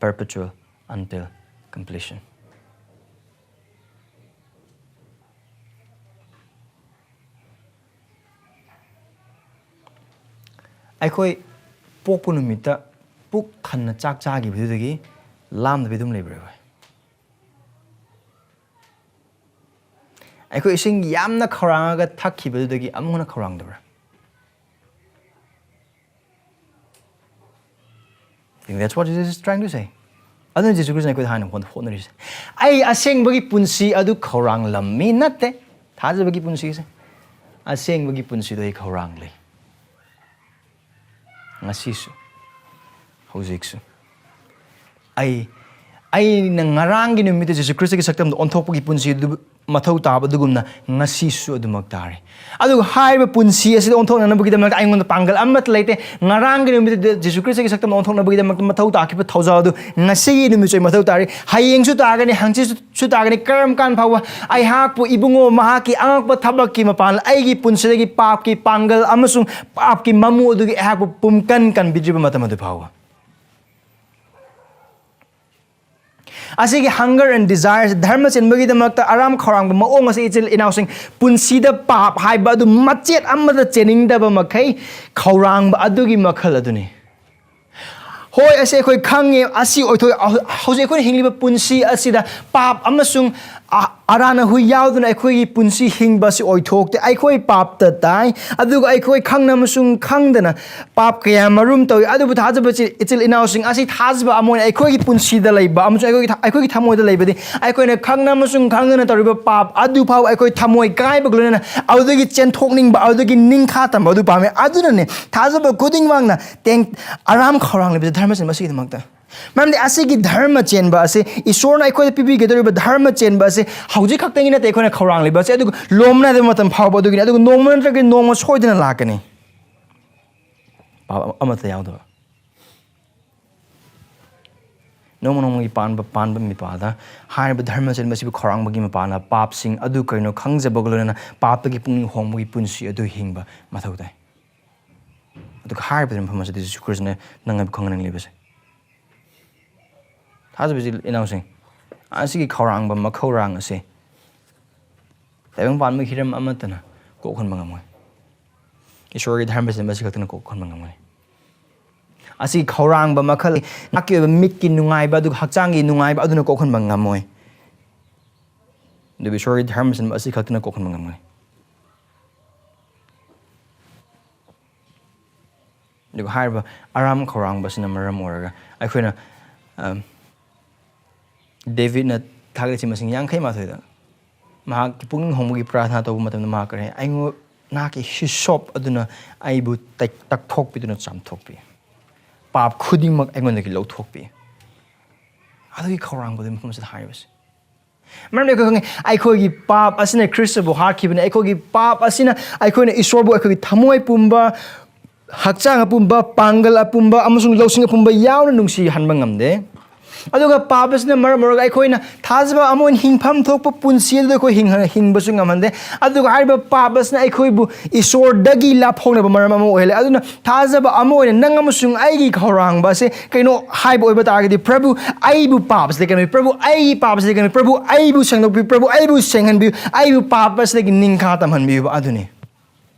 perpetual until Completion. ꯑꯩꯈꯣꯏ ꯄꯣꯛꯄ ꯅꯨꯃꯤꯠꯇ ꯄꯨꯛ ꯊꯟꯅ ꯆꯥꯛ ꯆꯥꯈꯤꯕꯗꯨꯗꯒꯤ ꯂꯥꯝꯗꯕꯤ ꯑꯗꯨꯝ ꯂꯩꯕ꯭ꯔꯥ ꯑꯩꯈꯣꯏ? ꯑꯩꯈꯣꯏ ꯏꯁꯤꯡ ꯌꯥꯝꯅ ꯈꯧꯔꯥꯡꯉꯒ ꯊꯛꯈꯤꯕꯗꯨꯗꯒꯤ ꯑꯃꯨꯛ ꯍꯟꯅ ꯈꯧꯔꯥꯡꯗꯕ꯭ꯔꯥ? I think that's what Jesus is trying to say. ꯑꯗꯨꯅ ꯖꯤꯁꯨ ꯈ꯭ꯔꯤꯁꯇꯅ ꯑꯩꯈꯣꯏꯗ ꯍꯥꯏꯅ ꯍꯣꯠ- ꯍꯣꯠꯅꯔꯤꯁꯦ, "ꯑꯩ ꯑꯁꯦꯡꯕꯒꯤ ꯄꯨꯟꯁꯤ ꯑꯗꯨ ꯈꯧꯔꯥꯡꯂꯝꯃꯤ ꯅꯠꯇꯦ, ꯊꯥꯖꯕꯒꯤ ꯄꯨꯟꯁꯤꯁꯦ, ꯑꯁꯦꯡꯕꯒꯤ ꯄꯨꯟꯁꯤꯗꯣ ꯑꯩ ꯈꯧꯔꯥꯡꯂꯤ ꯉꯁꯤꯁꯨ, ꯍꯧꯖꯤꯛꯁꯨ꯫ ꯑꯩ, ꯑꯩꯅ ꯉꯔꯥꯡꯒꯤ ꯅꯨꯃꯤꯠꯇ ꯖꯤꯁꯨ ꯈ꯭ꯔꯤꯁꯇꯒꯤ ꯁꯛꯇꯝꯗ ꯑꯣꯟꯊꯣꯛꯄꯒꯤ ꯄꯨꯟꯁꯤ ꯑꯗꯨ ꯃꯊꯧ ꯇꯥꯕ ꯑꯗꯨꯒꯨꯝꯅ ꯉꯁꯤꯁꯨ ꯑꯗꯨꯃꯛ ꯇꯥꯔꯦ꯫ ꯑꯗꯨꯒ ꯍꯥꯏꯔꯤꯕ ꯄꯨꯟꯁꯤ ꯑꯁꯤꯗ ꯑꯣꯟꯊꯣꯛꯅꯅꯕꯒꯤꯗꯃꯛꯇ ꯑꯩꯉꯣꯟꯗ ꯄꯥꯡꯒꯜ ꯑꯃꯠꯇ ꯂꯩꯇꯦ꯫ ꯉꯔꯥꯡꯒꯤ ꯅꯨꯃꯤꯠꯇꯨꯗ ꯖꯤꯁꯨ ꯈ꯭ꯔꯤꯁꯇꯒꯤ ꯁꯛꯇꯝ ꯑꯣꯟꯊꯣꯛꯅꯕꯒꯤꯗꯃꯛꯇ ꯃꯊꯧ ꯇꯥꯈꯤꯕ ꯊꯧꯖꯥꯜ ꯑꯗꯨ ꯉꯁꯤꯒꯤ ꯅꯨꯃꯤꯠꯁꯨ ꯑꯩ ꯃꯊꯧ ꯇꯥꯔꯤ, ꯍꯌꯦꯡꯁꯨ ꯇꯥꯒꯅꯤ, ꯍꯪꯆꯤꯠꯁꯨ ꯇꯥꯒꯅꯤ꯫ ꯀꯔꯝ ꯀꯥꯟ ꯐꯥꯎꯕ ꯑꯩꯍꯥꯛꯄꯨ ꯏꯕꯨꯡꯉꯣ ꯃꯍꯥꯛꯀꯤ ꯑꯉꯛꯄ ꯊꯕꯛꯀꯤ ꯃꯄꯥꯟ ꯑꯩꯒꯤ ꯄꯨꯟꯁꯤꯗꯒꯤ ꯄꯥꯞꯀꯤ ꯄꯥꯡꯒꯜ ꯑꯃꯁꯨꯡ ꯄꯥꯞꯀꯤ ꯃꯃꯨ ꯑꯗꯨꯒꯤ ꯑꯩꯍꯥꯛꯄꯨ ꯄꯨꯝꯀꯟ ꯀꯟꯕꯤꯗ꯭ꯔꯤꯕ ꯃꯇꯝ ꯑꯗꯨ ꯐꯥꯎꯕ?" ꯑꯁꯤꯒꯤ hunger and desire, ꯙꯔꯃ ꯆꯦꯟꯕꯒꯤꯗꯃꯛꯇ ꯑꯔꯥꯝ ꯈꯧꯔꯥꯡꯕ ꯃꯑꯣꯡ ꯑꯁꯤ, ꯏꯆꯤꯜ ꯏꯅꯥꯎꯁꯤꯡ, ꯄꯨꯟꯁꯤꯗ ꯄꯥꯞ ꯍꯥꯏꯕ ꯑꯗꯨ ꯃꯆꯦꯠ ꯑꯃꯗ ꯆꯦꯟꯅꯤꯡꯗꯕ ꯃꯈꯩ ꯈꯧꯔꯥꯡꯕ ꯑꯗꯨꯒꯤ ꯃꯈꯜ ꯑꯗꯨꯅꯤ꯫ ꯍꯣꯏ, ꯑꯁꯤ ꯑꯩꯈꯣꯏ ꯈꯪꯉꯦ, ꯑꯁꯤ ꯑꯣꯏꯊꯣꯛ-, ꯍꯧꯖꯤꯛ ꯑꯩꯈꯣꯏꯅ ꯍꯤꯡꯂꯤꯕ ꯄꯨꯟꯁꯤ ꯑꯁꯤꯗ ꯄꯥꯞ ꯑꯃꯁꯨꯡ ꯑ-, ꯑꯔꯥꯟ ꯑꯍꯨꯏ ꯌꯥꯎꯗꯅ ꯑꯩꯈꯣꯏꯒꯤ ꯄꯨꯟꯁꯤ ꯍꯤꯡꯕ ꯑꯁꯤ ꯑꯣꯏꯊꯣꯛꯇꯦ꯫ ꯑꯩꯈꯣꯏ ꯄꯥꯞꯇ ꯇꯥꯏ, ꯑꯗꯨꯒ ꯑꯩꯈꯣꯏ ꯈꯪꯅ ꯑꯃꯁꯨꯡ ꯈꯪꯗꯅ ꯄꯥꯞ ꯀꯌꯥ ꯃꯔꯨꯝ ꯇꯧꯏ꯫ ꯑꯗꯨꯕꯨ ꯊꯥꯖꯕ ꯏꯆꯤꯜ, ꯏꯆꯤꯜ ꯏꯅꯥꯎꯁꯤꯡ ꯑꯁꯤ ꯊꯥꯖꯕ ꯑꯃ ꯑꯣꯏꯅ ꯑꯩꯈꯣꯏꯒꯤ ꯄꯨꯟꯁꯤꯗ ꯂꯩꯕ ꯑꯃꯁꯨꯡ ꯑꯩꯈꯣꯏꯒꯤ ꯊ-, ꯑꯩꯈꯣꯏꯒꯤ ꯊꯃꯣꯏꯗ ꯂꯩꯕꯗꯤ, ꯑꯩꯈꯣꯏꯅ ꯈꯪꯅ ꯑꯃꯁꯨꯡ ꯈꯪꯗꯅ ꯇꯧꯔꯤꯕ ꯄꯥꯞ ꯑꯗꯨ ꯐꯥꯎ ꯑꯩꯈꯣꯏ ꯊꯃꯣꯏ ꯀꯥꯏꯕꯒ ꯂꯣꯏꯅꯅ ꯑꯗꯨꯗꯒꯤ ꯆꯦꯟꯊꯣꯛꯅꯤꯡꯕ, ꯑꯗꯨꯗꯒꯤ ꯅꯤꯡꯈꯥ ꯇꯝꯕ ꯑꯗꯨ ꯄꯥꯝꯃꯤ꯫ ꯑꯗꯨꯅꯅꯦ ꯊꯥꯖꯕ ꯈꯨꯗꯤꯡꯃꯛꯅ ꯇꯦꯡ-, ꯑꯔꯥꯝ ꯈꯧꯔꯥꯡꯂꯤꯕꯁꯦ ꯙꯔꯃ ꯆꯦꯟꯕ ꯑꯁꯤꯒꯤꯗꯃꯛꯇ꯫ ꯃꯔꯝꯗꯤ ꯑꯁꯤꯒꯤ ꯙꯔꯃ ꯆꯦꯟꯕ ꯑꯁꯤ, ꯏꯁꯣꯔꯅ ꯑꯩꯈꯣꯏꯗ ꯄꯤꯕꯤꯒꯗꯧꯔꯤꯕ ꯙꯔꯃ ꯆꯦꯟꯕ ꯑꯁꯤ ꯍꯧꯖꯤꯛ ꯈꯛꯇꯪꯒꯤ ꯅꯠꯇꯦ ꯑꯩꯈꯣꯏꯅ ꯈꯧꯔꯥꯡꯂꯤꯕ ꯑꯁꯤ, ꯑꯗꯨꯒ ꯂꯣꯝꯅꯗꯕ ꯃꯇꯝ ꯐꯥꯎꯕ ꯑꯗꯨꯒꯤꯅꯤ, ꯑꯗꯨꯒ ꯅꯣꯡꯃ ꯅꯠꯇ꯭ꯔꯒ ꯅꯣꯡꯃ ꯁꯣꯏꯗꯅ ꯂꯥꯛꯀꯅꯤ꯫ ꯄꯥꯞ ꯑꯃꯠꯇ ꯌꯥꯎꯗꯕ꯫ ꯅꯣꯡꯃ ꯅꯣꯡꯃꯒꯤ ꯄꯥꯟꯕ, ꯄꯥꯟꯕ ꯃꯤꯄꯥꯗ ꯍꯥꯏꯔꯤꯕ ꯙꯔꯃ ꯆꯦꯟꯕ ꯑꯁꯤꯕꯨ ꯈꯧꯔꯥꯡꯕꯒꯤ ꯃꯄꯥꯟꯅ ꯄꯥꯞꯁꯤꯡ ꯑꯗꯨ ꯀꯔꯤꯅꯣ ꯈꯪꯖꯕꯒ ꯂꯣꯏꯅꯅ ꯄꯥꯞꯇꯒꯤ ꯄꯨꯛꯅꯤꯡ ꯍꯣꯡꯕꯒꯤ ꯄꯨꯟꯁꯤ ꯑꯗꯨ ꯍꯤꯡꯕ ꯃꯊꯧ ꯇꯥꯏ꯫ ꯑꯗꯨꯒ ꯍꯥꯏꯔꯤꯕ ꯃꯐꯝ ꯑꯁꯤꯗ ꯖꯤꯁꯨ ꯈ꯭ꯔꯤꯁꯇꯅ ꯅꯪ ꯑꯩꯕꯨ ꯈꯪꯍꯟꯅꯤꯡꯂꯤꯕꯁꯦ꯫ ꯊꯥꯖꯕ ꯏꯆꯤꯜ ꯏꯅꯥꯎꯁꯤꯡ, ꯑꯁꯤꯒꯤ ꯈꯧꯔꯥꯡꯕ ꯃꯈꯧꯔꯥꯡ ꯑꯁꯤ ꯇꯥꯏꯕꯪ ꯄꯥꯟꯕꯒꯤ ꯍꯤꯔꯝ ꯑꯃꯠꯇꯅ ꯀꯣꯛꯍꯟꯕ ꯉꯝꯃꯣꯏ꯫ ꯏꯁꯣꯔꯒꯤ ꯙꯔꯃꯁꯤꯅ ꯃꯁꯤ ꯈꯛꯇꯅ ꯀꯣꯛꯍꯟꯕ ꯉꯝꯒꯅꯤ꯫ ꯑꯁꯤꯒꯤ ꯈꯧꯔꯥꯡꯕ ꯃꯈꯜ, ꯉꯥꯛꯀꯤ ꯑꯣꯏꯕ ꯃꯤꯠꯀꯤ ꯅꯨꯡꯉꯥꯏꯕ, ꯑꯗꯨꯒ ꯍꯛꯆꯥꯡꯒꯤ ꯅꯨꯡꯉꯥꯏꯕ ꯑꯗꯨꯅ ꯀꯣꯛꯍꯟꯕ ꯉꯝꯃꯣꯏ꯫ ꯑꯗꯨꯕꯨ ꯏꯁꯣꯔꯒꯤ ꯙꯔꯃꯁꯤꯅ ꯑꯁꯤ ꯈꯛꯇꯅ ꯀꯣꯛꯍꯟꯕ ꯉꯝꯒꯅꯤ꯫ ꯑꯗꯨꯒ ꯍꯥꯏꯔꯤꯕ ꯑꯔꯥꯝ ꯈꯧꯔꯥꯡꯕꯁꯤꯅ ꯃꯔꯝ ꯑꯣꯏꯔꯒ ꯑꯩꯈꯣꯏꯅ, ꯑꯝ, ꯗꯦꯕꯤꯠꯅ ꯊꯥꯒꯠꯂꯤꯁꯤ ꯃꯁꯤꯡ ꯌꯥꯡꯈꯩ ꯃꯥꯊꯣꯏꯗ ꯃꯍꯥꯛꯀꯤ ꯄꯨꯛꯅꯤꯡ ꯍꯣꯡꯕꯒꯤ ꯄ꯭ꯔꯥꯔꯊꯅꯥ ꯇꯧꯕ ꯃꯇꯝꯗ ꯃꯍꯥꯛ ꯀꯔꯤ ꯍꯥꯏ? "ꯑꯩꯉꯣꯟ-, ꯅꯍꯥꯛꯀꯤ ꯍꯤꯁꯣꯞ ꯑꯗꯨꯅ ꯑꯩꯕꯨ ꯇꯛ-, ꯇꯛꯊꯣꯛꯄꯤꯗꯨꯅ ꯆꯥꯝꯊꯣꯛꯄꯤ꯫ ꯄꯥꯞ ꯈꯨꯗꯤꯡꯃꯛ ꯑꯩꯉꯣꯟꯗꯒꯤ ꯂꯧꯊꯣꯛꯄꯤ"꯫ ꯑꯗꯨꯒꯤ ꯈꯧꯔꯥꯡꯕꯗꯨꯒꯤ ꯃꯐꯝ ꯑꯁꯤꯗ ꯍꯥꯏꯔꯤꯕꯁꯦ꯫ ꯃꯔꯝꯗꯤ ꯑꯩꯈꯣꯏ ꯈꯪꯉꯤ, ꯑꯩꯈꯣꯏꯒꯤ ꯄꯥꯞ ꯑꯁꯤꯅ ꯈ꯭ꯔꯤꯁꯇꯕꯨ ꯍꯥꯠꯈꯤꯕꯅꯤ꯫ ꯑꯩꯈꯣꯏꯒꯤ ꯄꯥꯞ ꯑꯁꯤꯅ ꯑꯩꯈꯣꯏꯅ ꯏꯁꯣꯔꯕꯨ ꯑꯩꯈꯣꯏꯒꯤ ꯊꯃꯣꯏ ꯄꯨꯝꯕ, ꯍꯛꯆꯥꯡ ꯑꯄꯨꯝꯕ, ꯄꯥꯡꯒꯜ ꯑꯄꯨꯝꯕ ꯑꯃꯁꯨꯡ ꯂꯧꯁꯤꯡ ꯑꯄꯨꯝꯕ ꯌꯥꯎꯅ ꯅꯨꯡꯁꯤꯍꯟꯕ ꯉꯝꯗꯦ꯫ ꯑꯗꯨꯒ ꯄꯥꯞ ꯑꯁꯤꯅ ꯃꯔꯝ ꯑꯣꯏꯔꯒ ꯑꯩꯈꯣꯏꯅ ꯊꯥꯖꯕ ꯑꯃ ꯑꯣꯏꯅ ꯍꯤꯡꯐꯝ ꯊꯣꯛꯄ ꯄꯨꯟꯁꯤ ꯑꯗꯨꯗ ꯑꯩꯈꯣꯏ ꯍꯤꯡ-, ꯍꯤꯡꯕꯁꯨ ꯉꯝꯍꯟꯗꯦ꯫ ꯑꯗꯨꯒ ꯍꯥꯏꯔꯤꯕ ꯄꯥꯞ ꯑꯁꯤꯅ ꯑꯩꯈꯣꯏꯕꯨ ꯏꯁꯣꯔꯗꯒꯤ ꯂꯥꯞꯊꯣꯛꯅꯕ ꯃꯔꯝ ꯑꯃ ꯑꯣꯏꯍꯜꯂꯦ꯫ ꯑꯗꯨꯅ ꯊꯥꯖꯕ ꯑꯃ ꯑꯣꯏꯅ ꯅꯪ ꯑꯃꯁꯨꯡ ꯑꯩꯒꯤ ꯈꯧꯔꯥꯡꯕ ꯑꯁꯦ ꯀꯩꯅꯣ ꯍꯥꯏꯕ ꯑꯣꯏꯕ ꯇꯥꯔꯒꯗꯤ, "ꯄ꯭ꯔꯚꯨ, ꯑꯩꯕꯨ ꯄꯥꯞ ꯑꯁꯤꯗꯒꯤ ꯀꯟꯕꯤꯌꯨ, ꯄ꯭ꯔꯚꯨ, ꯑꯩꯒꯤ ꯄꯥꯞ ꯑꯁꯤꯗꯒꯤ ꯀꯟꯕꯤꯌꯨ, ꯄ꯭ꯔꯚꯨ, ꯑꯩꯕꯨ ꯁꯦꯡꯗꯣꯛꯄꯤꯌꯨ, ꯄ꯭ꯔꯚꯨ, ꯑꯩꯕꯨ ꯁꯦꯡꯍꯟꯕꯤꯌꯨ, ꯑꯩꯕꯨ ꯄꯥꯞ ꯑꯁꯤꯗꯒꯤ ꯅꯤꯡꯈꯥ ꯇꯝꯍꯟꯕꯤꯌꯨ"꯫ ꯑꯗꯨꯅꯤ꯫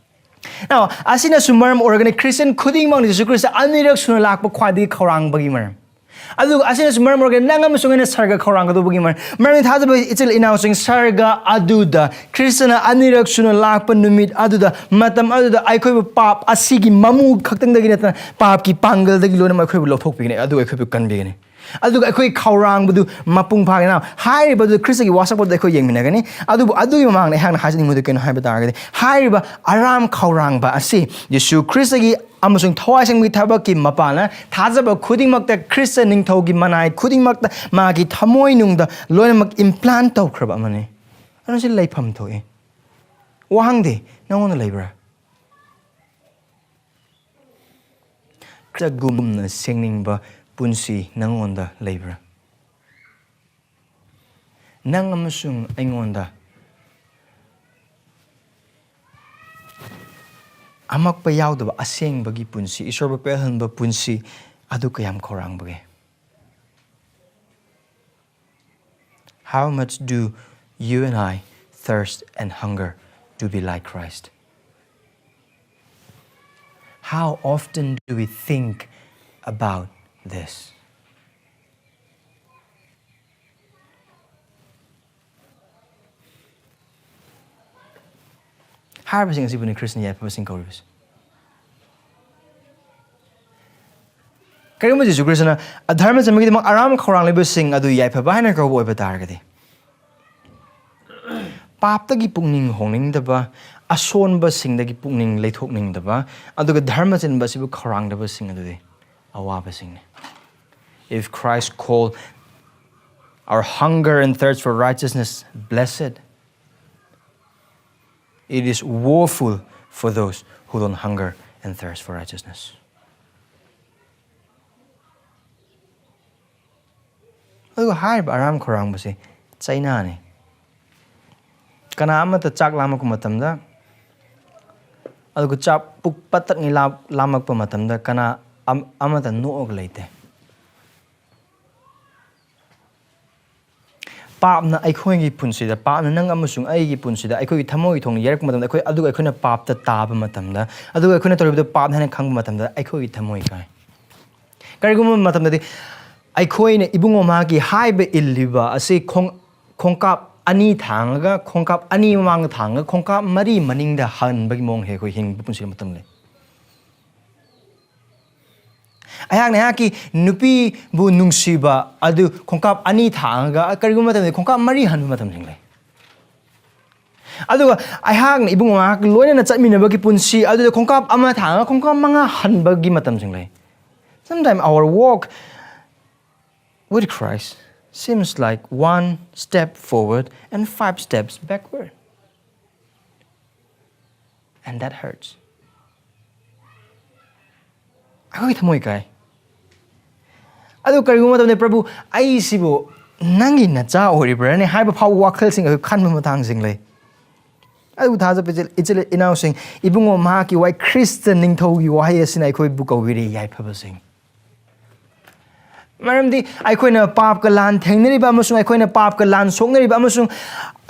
Now, ꯑꯁꯤꯅꯁꯨ ꯃꯔꯝ ꯑꯣꯏꯔꯒꯅꯤ ꯈ꯭ꯔꯤꯁꯇꯤꯌꯟ ꯈꯨꯗꯤꯡꯃꯛꯅ ꯖꯤꯁꯨ ꯈ꯭ꯔꯤꯁꯇ ꯑꯅꯤꯔꯛ ꯁꯨꯅ ꯂꯥꯛꯄ ꯈ꯭ꯋꯥꯏꯗꯒꯤ ꯈꯧꯔꯥꯡꯕꯒꯤ ꯃꯔꯝ꯫ ꯑꯗꯨꯒ ꯑꯁꯤꯅꯁꯨ ꯃꯔꯝ ꯑꯣꯏꯔꯒꯅꯤ ꯅꯪ ꯑꯃꯁꯨꯡ ꯑꯩꯅ ꯁꯔꯒ ꯈꯧꯔꯥꯡꯒꯗꯧꯕꯒꯤ ꯃꯔꯝ꯫ ꯃꯔꯝꯗꯤ ꯊꯥꯖꯕ ꯏꯆꯤꯜ ꯏꯅꯥꯎꯁꯤꯡ, ꯁꯔꯒ ꯑꯗꯨꯗ ꯈ꯭ꯔꯤꯁꯇꯅ ꯑꯅꯤꯔꯛ ꯁꯨꯅ ꯂꯥꯛꯄ ꯅꯨꯃꯤꯠ ꯑꯗꯨꯗ, ꯃꯇꯝ ꯑꯗꯨꯗ ꯑꯩꯈꯣꯏꯕꯨ ꯄꯥꯞ ꯑꯁꯤꯒꯤ ꯃꯃꯨ ꯈꯛꯇꯪꯗꯒꯤ ꯅꯠꯇꯅ ꯄꯥꯞꯀꯤ ꯄꯥꯡꯒꯜꯗꯒꯤ ꯂꯣꯏꯅꯃꯛ ꯑꯩꯈꯣꯏꯕꯨ ꯂꯧꯊꯣꯛꯄꯤꯒꯅꯤ, ꯑꯗꯨꯒ ꯑꯩꯈꯣꯏꯕꯨ ꯀꯟꯕꯤꯒꯅꯤ꯫ ꯑꯗꯨꯒ ꯑꯩꯈꯣꯏ ꯈꯧꯔꯥꯡꯕꯗꯨ ꯃꯄꯨꯡ ꯐꯥꯒꯅꯤ꯫ Now, ꯍꯥꯏꯔꯤꯕꯗꯨ ꯈ꯭ꯔꯤꯁꯇꯒꯤ ꯋꯥꯁꯛꯄꯗ ꯑꯩꯈꯣꯏ ꯌꯦꯡꯃꯤꯟꯅꯒꯅꯤ꯫ ꯑꯗꯨꯕꯨ ꯑꯗꯨꯒꯤ ꯃꯃꯥꯡꯗ ꯑꯩꯍꯥꯛꯅ ꯍꯥꯏꯖꯅꯤꯡꯕꯗꯨ ꯀꯩꯅꯣ ꯍꯥꯏꯕ ꯇꯥꯔꯒꯗꯤ, ꯍꯥꯏꯔꯤꯕ ꯑꯔꯥꯝ ꯈꯧꯔꯥꯡꯕ ꯑꯁꯤ ꯌꯤꯁꯨ ꯈ꯭ꯔꯤꯁꯇꯒꯤ ꯑꯃꯁꯨꯡ ꯊꯋꯥꯏ ꯁꯦꯡꯕꯒꯤ ꯊꯕꯛꯀꯤ ꯃꯄꯥꯟꯅ ꯊꯥꯖꯕ ꯈꯨꯗꯤꯡꯃꯛꯇ, ꯈ꯭ꯔꯤꯁꯇ ꯅꯤꯡꯊꯧꯒꯤ ꯃꯅꯥꯏ ꯈꯨꯗꯤꯡꯃꯛꯇ ꯃꯥꯒꯤ ꯊꯃꯣꯏꯅꯨꯡꯗ ꯂꯣꯏꯅꯃꯛ implant ꯇꯧꯈ꯭ꯔꯕ ꯑꯃꯅꯤ꯫ ꯑꯗꯨꯅ ꯁꯤ ꯂꯩꯐꯝ ꯊꯣꯛꯏ꯫ ꯋꯥꯍꯪꯗꯤ ꯅꯪꯉꯣꯟꯗ ꯂꯩꯕ꯭ꯔꯥ? ꯈ꯭ꯔꯤꯁꯇꯒꯨꯝꯅ ꯁꯦꯡꯅꯤꯡꯕ ꯄꯨꯟꯁꯤ ꯅꯪꯉꯣꯟꯗ ꯂꯩꯕ꯭ꯔꯥ? ꯅꯪ ꯑꯃꯁꯨꯡ ꯑꯩꯉꯣꯟꯗ ꯑꯃꯛꯄ ꯌꯥꯎꯗꯕ ꯑꯁꯦꯡꯕꯒꯤ ꯄꯨꯟꯁꯤ, ꯏꯁꯣꯔꯕꯨ ꯄꯦꯜꯍꯟꯕ ꯄꯨꯟꯁꯤ ꯑꯗꯨ ꯀꯌꯥꯝ ꯈꯧꯔꯥꯡꯕꯒꯦ? How much do you and I thirst and hunger to be like Christ? How often do we think about this? ꯍꯥꯏꯔꯤꯕꯁꯤꯡ ꯑꯁꯤꯕꯨꯅꯤ ꯈ꯭ꯔꯤꯁꯇꯅ ꯌꯥꯏꯐꯕꯁꯤꯡ ꯀꯧꯔꯤꯕꯁꯤ꯫ ꯀꯔꯤꯒꯨꯝꯕ ꯖꯤꯁꯨ ꯈ꯭ꯔꯤꯁꯇꯅ ꯑꯙꯔꯃ ꯆꯦꯟꯕꯒꯤꯗꯃꯛ ꯑꯔꯥꯝ ꯈꯧꯔꯥꯡꯂꯤꯕꯁꯤꯡ ꯑꯗꯨ ꯌꯥꯏꯐꯕ ꯍꯥꯏꯅ ꯀꯧꯕ ꯑꯣꯏꯕ ꯇꯥꯔꯒꯗꯤ, ꯄꯥꯞꯇꯒꯤ ꯄꯨꯛꯅꯤꯡ ꯍꯣꯡꯅꯤꯡꯗꯕ, ꯑꯁꯣꯟꯕꯁꯤꯡꯗꯒꯤ ꯄꯨꯛꯅꯤꯡ ꯂꯩꯊꯣꯛꯅꯤꯡꯗꯕ, ꯑꯗꯨꯒ ꯙꯔꯃ ꯆꯦꯟꯕ ꯑꯁꯤꯕꯨ ꯈꯧꯔꯥꯡꯗꯕꯁꯤꯡ ꯑꯗꯨꯗꯤ ꯑꯋꯥꯕꯁꯤꯡꯅꯤ꯫ If Christ called our hunger and thirst for righteousness blessed, it is woeful for those who don't hunger and thirst for righteousness. ꯑꯗꯨꯒ ꯍꯥꯏꯔꯤꯕ ꯑꯔꯥꯝ ꯈꯧꯔꯥꯡꯕꯁꯤ ꯆꯩꯅꯥꯅꯤ꯫ ꯀꯅꯥ ꯑꯃꯠꯇ ꯆꯥꯛ ꯂꯥꯝꯃꯛꯄ ꯃꯇꯝꯗ, ꯑꯗꯨꯒ ꯆꯥꯛ ꯄꯨꯛ ꯄꯠ ꯇꯠꯉꯩ ꯂꯥꯝ-, ꯂꯥꯝꯃꯛꯄ ꯃꯇꯝꯗ ꯀꯅꯥ ꯑꯝ-, ꯑꯃꯠꯇ ꯅꯣꯛꯑꯒ ꯂꯩꯇꯦ꯫ ꯄꯥꯞꯅ ꯑꯩꯈꯣꯏꯒꯤ ꯄꯨꯟꯁꯤꯗ, ꯄꯥꯞꯅ ꯅꯪ ꯑꯃꯁꯨꯡ ꯑꯩꯒꯤ ꯄꯨꯟꯁꯤꯗ ꯑꯩꯈꯣꯏꯒꯤ ꯊꯃꯣꯏ ꯊꯣꯡꯅ ꯌꯩꯔꯛꯄ ꯃꯇꯝꯗ, ꯑꯩꯈꯣꯏ, ꯑꯗꯨꯒ ꯑꯩꯈꯣꯏꯅ ꯄꯥꯞꯇ ꯇꯥꯕ ꯃꯇꯝꯗ, ꯑꯗꯨꯒ ꯑꯩꯈꯣꯏꯅ ꯇꯧꯔꯤꯕꯗꯨ ꯄꯥꯞꯅꯤ ꯍꯥꯏꯅ ꯈꯪꯕ ꯃꯇꯝꯗ ꯑꯩꯈꯣꯏꯒꯤ ꯊꯃꯣꯏ ꯀꯥꯏ꯫ ꯀꯔꯤꯒꯨꯝꯕ ꯃꯇꯝꯗꯗꯤ ꯑꯩꯈꯣꯏꯅ ꯏꯕꯨꯡꯉꯣ ꯃꯍꯥꯛꯀꯤ ꯍꯥꯏꯕ ꯏꯜꯂꯤꯕ ꯑꯁꯤ ꯈꯣꯡ-, ꯈꯣꯡꯀꯥꯞ ꯑꯅꯤ ꯊꯥꯡꯉꯒ, ꯈꯣꯡꯀꯥꯞ ꯑꯅꯤ ꯃꯃꯥꯡꯗ ꯊꯥꯡꯉꯒ, ꯈꯣꯡꯀꯥꯞ ꯃꯔꯤ ꯃꯅꯤꯡꯗ ꯍꯟꯕꯒꯤ ꯃꯑꯣꯡ ꯍꯦꯛ ꯑꯩꯈꯣꯏ ꯍꯤꯡꯕ ꯄꯨꯟꯁꯤꯒꯤ ꯃꯇꯝ ꯂꯩ꯫ ꯑꯩꯍꯥꯛꯅ ꯑꯩꯍꯥꯛꯀꯤ ꯅꯨꯄꯤꯕꯨ ꯅꯨꯡꯁꯤꯕ ꯑꯗꯨ ꯈꯣꯡꯀꯥꯞ ꯑꯅꯤ ꯊꯥꯡꯉꯒ, ꯀꯔꯤꯒꯨꯝꯕ ꯃꯇꯝꯗ ꯈꯣꯡꯀꯥꯞ ꯃꯔꯤ ꯍꯟꯕ ꯃꯇꯝꯁꯤꯡ ꯂꯩ꯫ ꯑꯗꯨꯒ ꯑꯩꯍꯥꯛꯅ ꯏꯕꯨꯡꯉꯣ ꯃꯍꯥꯛ ꯂꯣꯏꯅꯅ ꯆꯠꯃꯤꯟꯅꯕꯒꯤ ꯄꯨꯟꯁꯤ ꯑꯗꯨꯗ ꯈꯣꯡꯀꯥꯞ ꯑꯃ ꯊꯥꯡꯉꯒ ꯈꯣꯡꯀꯥꯞ ꯃꯉꯥ ꯍꯟꯕꯒꯤ ꯃꯇꯝꯁꯤꯡ ꯂꯩ꯫ Sometimes our walk with Christ seems like one step forward and five steps backward. And that hurts. ꯑꯩꯈꯣꯏꯒꯤ ꯊꯃꯣꯏ ꯀꯥꯏ꯫ ꯑꯗꯨ ꯀꯔꯤꯒꯨꯝꯕ ꯃꯇꯝꯗ, "ꯄ꯭ꯔꯚꯨ, ꯑꯩꯁꯤꯕꯨ ꯅꯪꯒꯤ ꯅꯆꯥ ꯑꯣꯏꯔꯤꯕ꯭ꯔꯥꯅꯦ?" ꯍꯥꯏꯕ ꯐꯥꯎꯕ ꯋꯥꯈꯜꯁꯤꯡ ꯑꯩꯈꯣꯏ ꯈꯟꯕ ꯃꯇꯥꯡꯁꯤꯡ ꯂꯩ꯫ ꯑꯗꯨꯕꯨ ꯊꯥꯖꯕ ꯏꯆꯤꯜ, ꯏꯆꯤꯜ ꯏꯅꯥꯎꯁꯤꯡ, ꯏꯕꯨꯡꯉꯣ ꯃꯍꯥꯛꯀꯤ ꯋꯥꯍꯩ, ꯈ꯭ꯔꯤꯁꯇ ꯅꯤꯡꯊꯧꯒꯤ ꯋꯥꯍꯩ ꯑꯁꯤꯅ ꯑꯩꯈꯣꯏꯕꯨ ꯀꯧꯕꯤꯔꯤ, ꯌꯥꯏꯐꯕꯁꯤꯡ꯫ ꯃꯔꯝꯗꯤ ꯑꯩꯈꯣꯏꯅ ꯄꯥꯞꯀ ꯂꯥꯟ ꯊꯦꯡꯅꯔꯤꯕ ꯑꯃꯁꯨꯡ ꯑꯩꯈꯣꯏꯅ ꯄꯥꯞꯀ ꯂꯥꯟ ꯁꯣꯛꯅꯔꯤꯕ ꯑꯃꯁꯨꯡ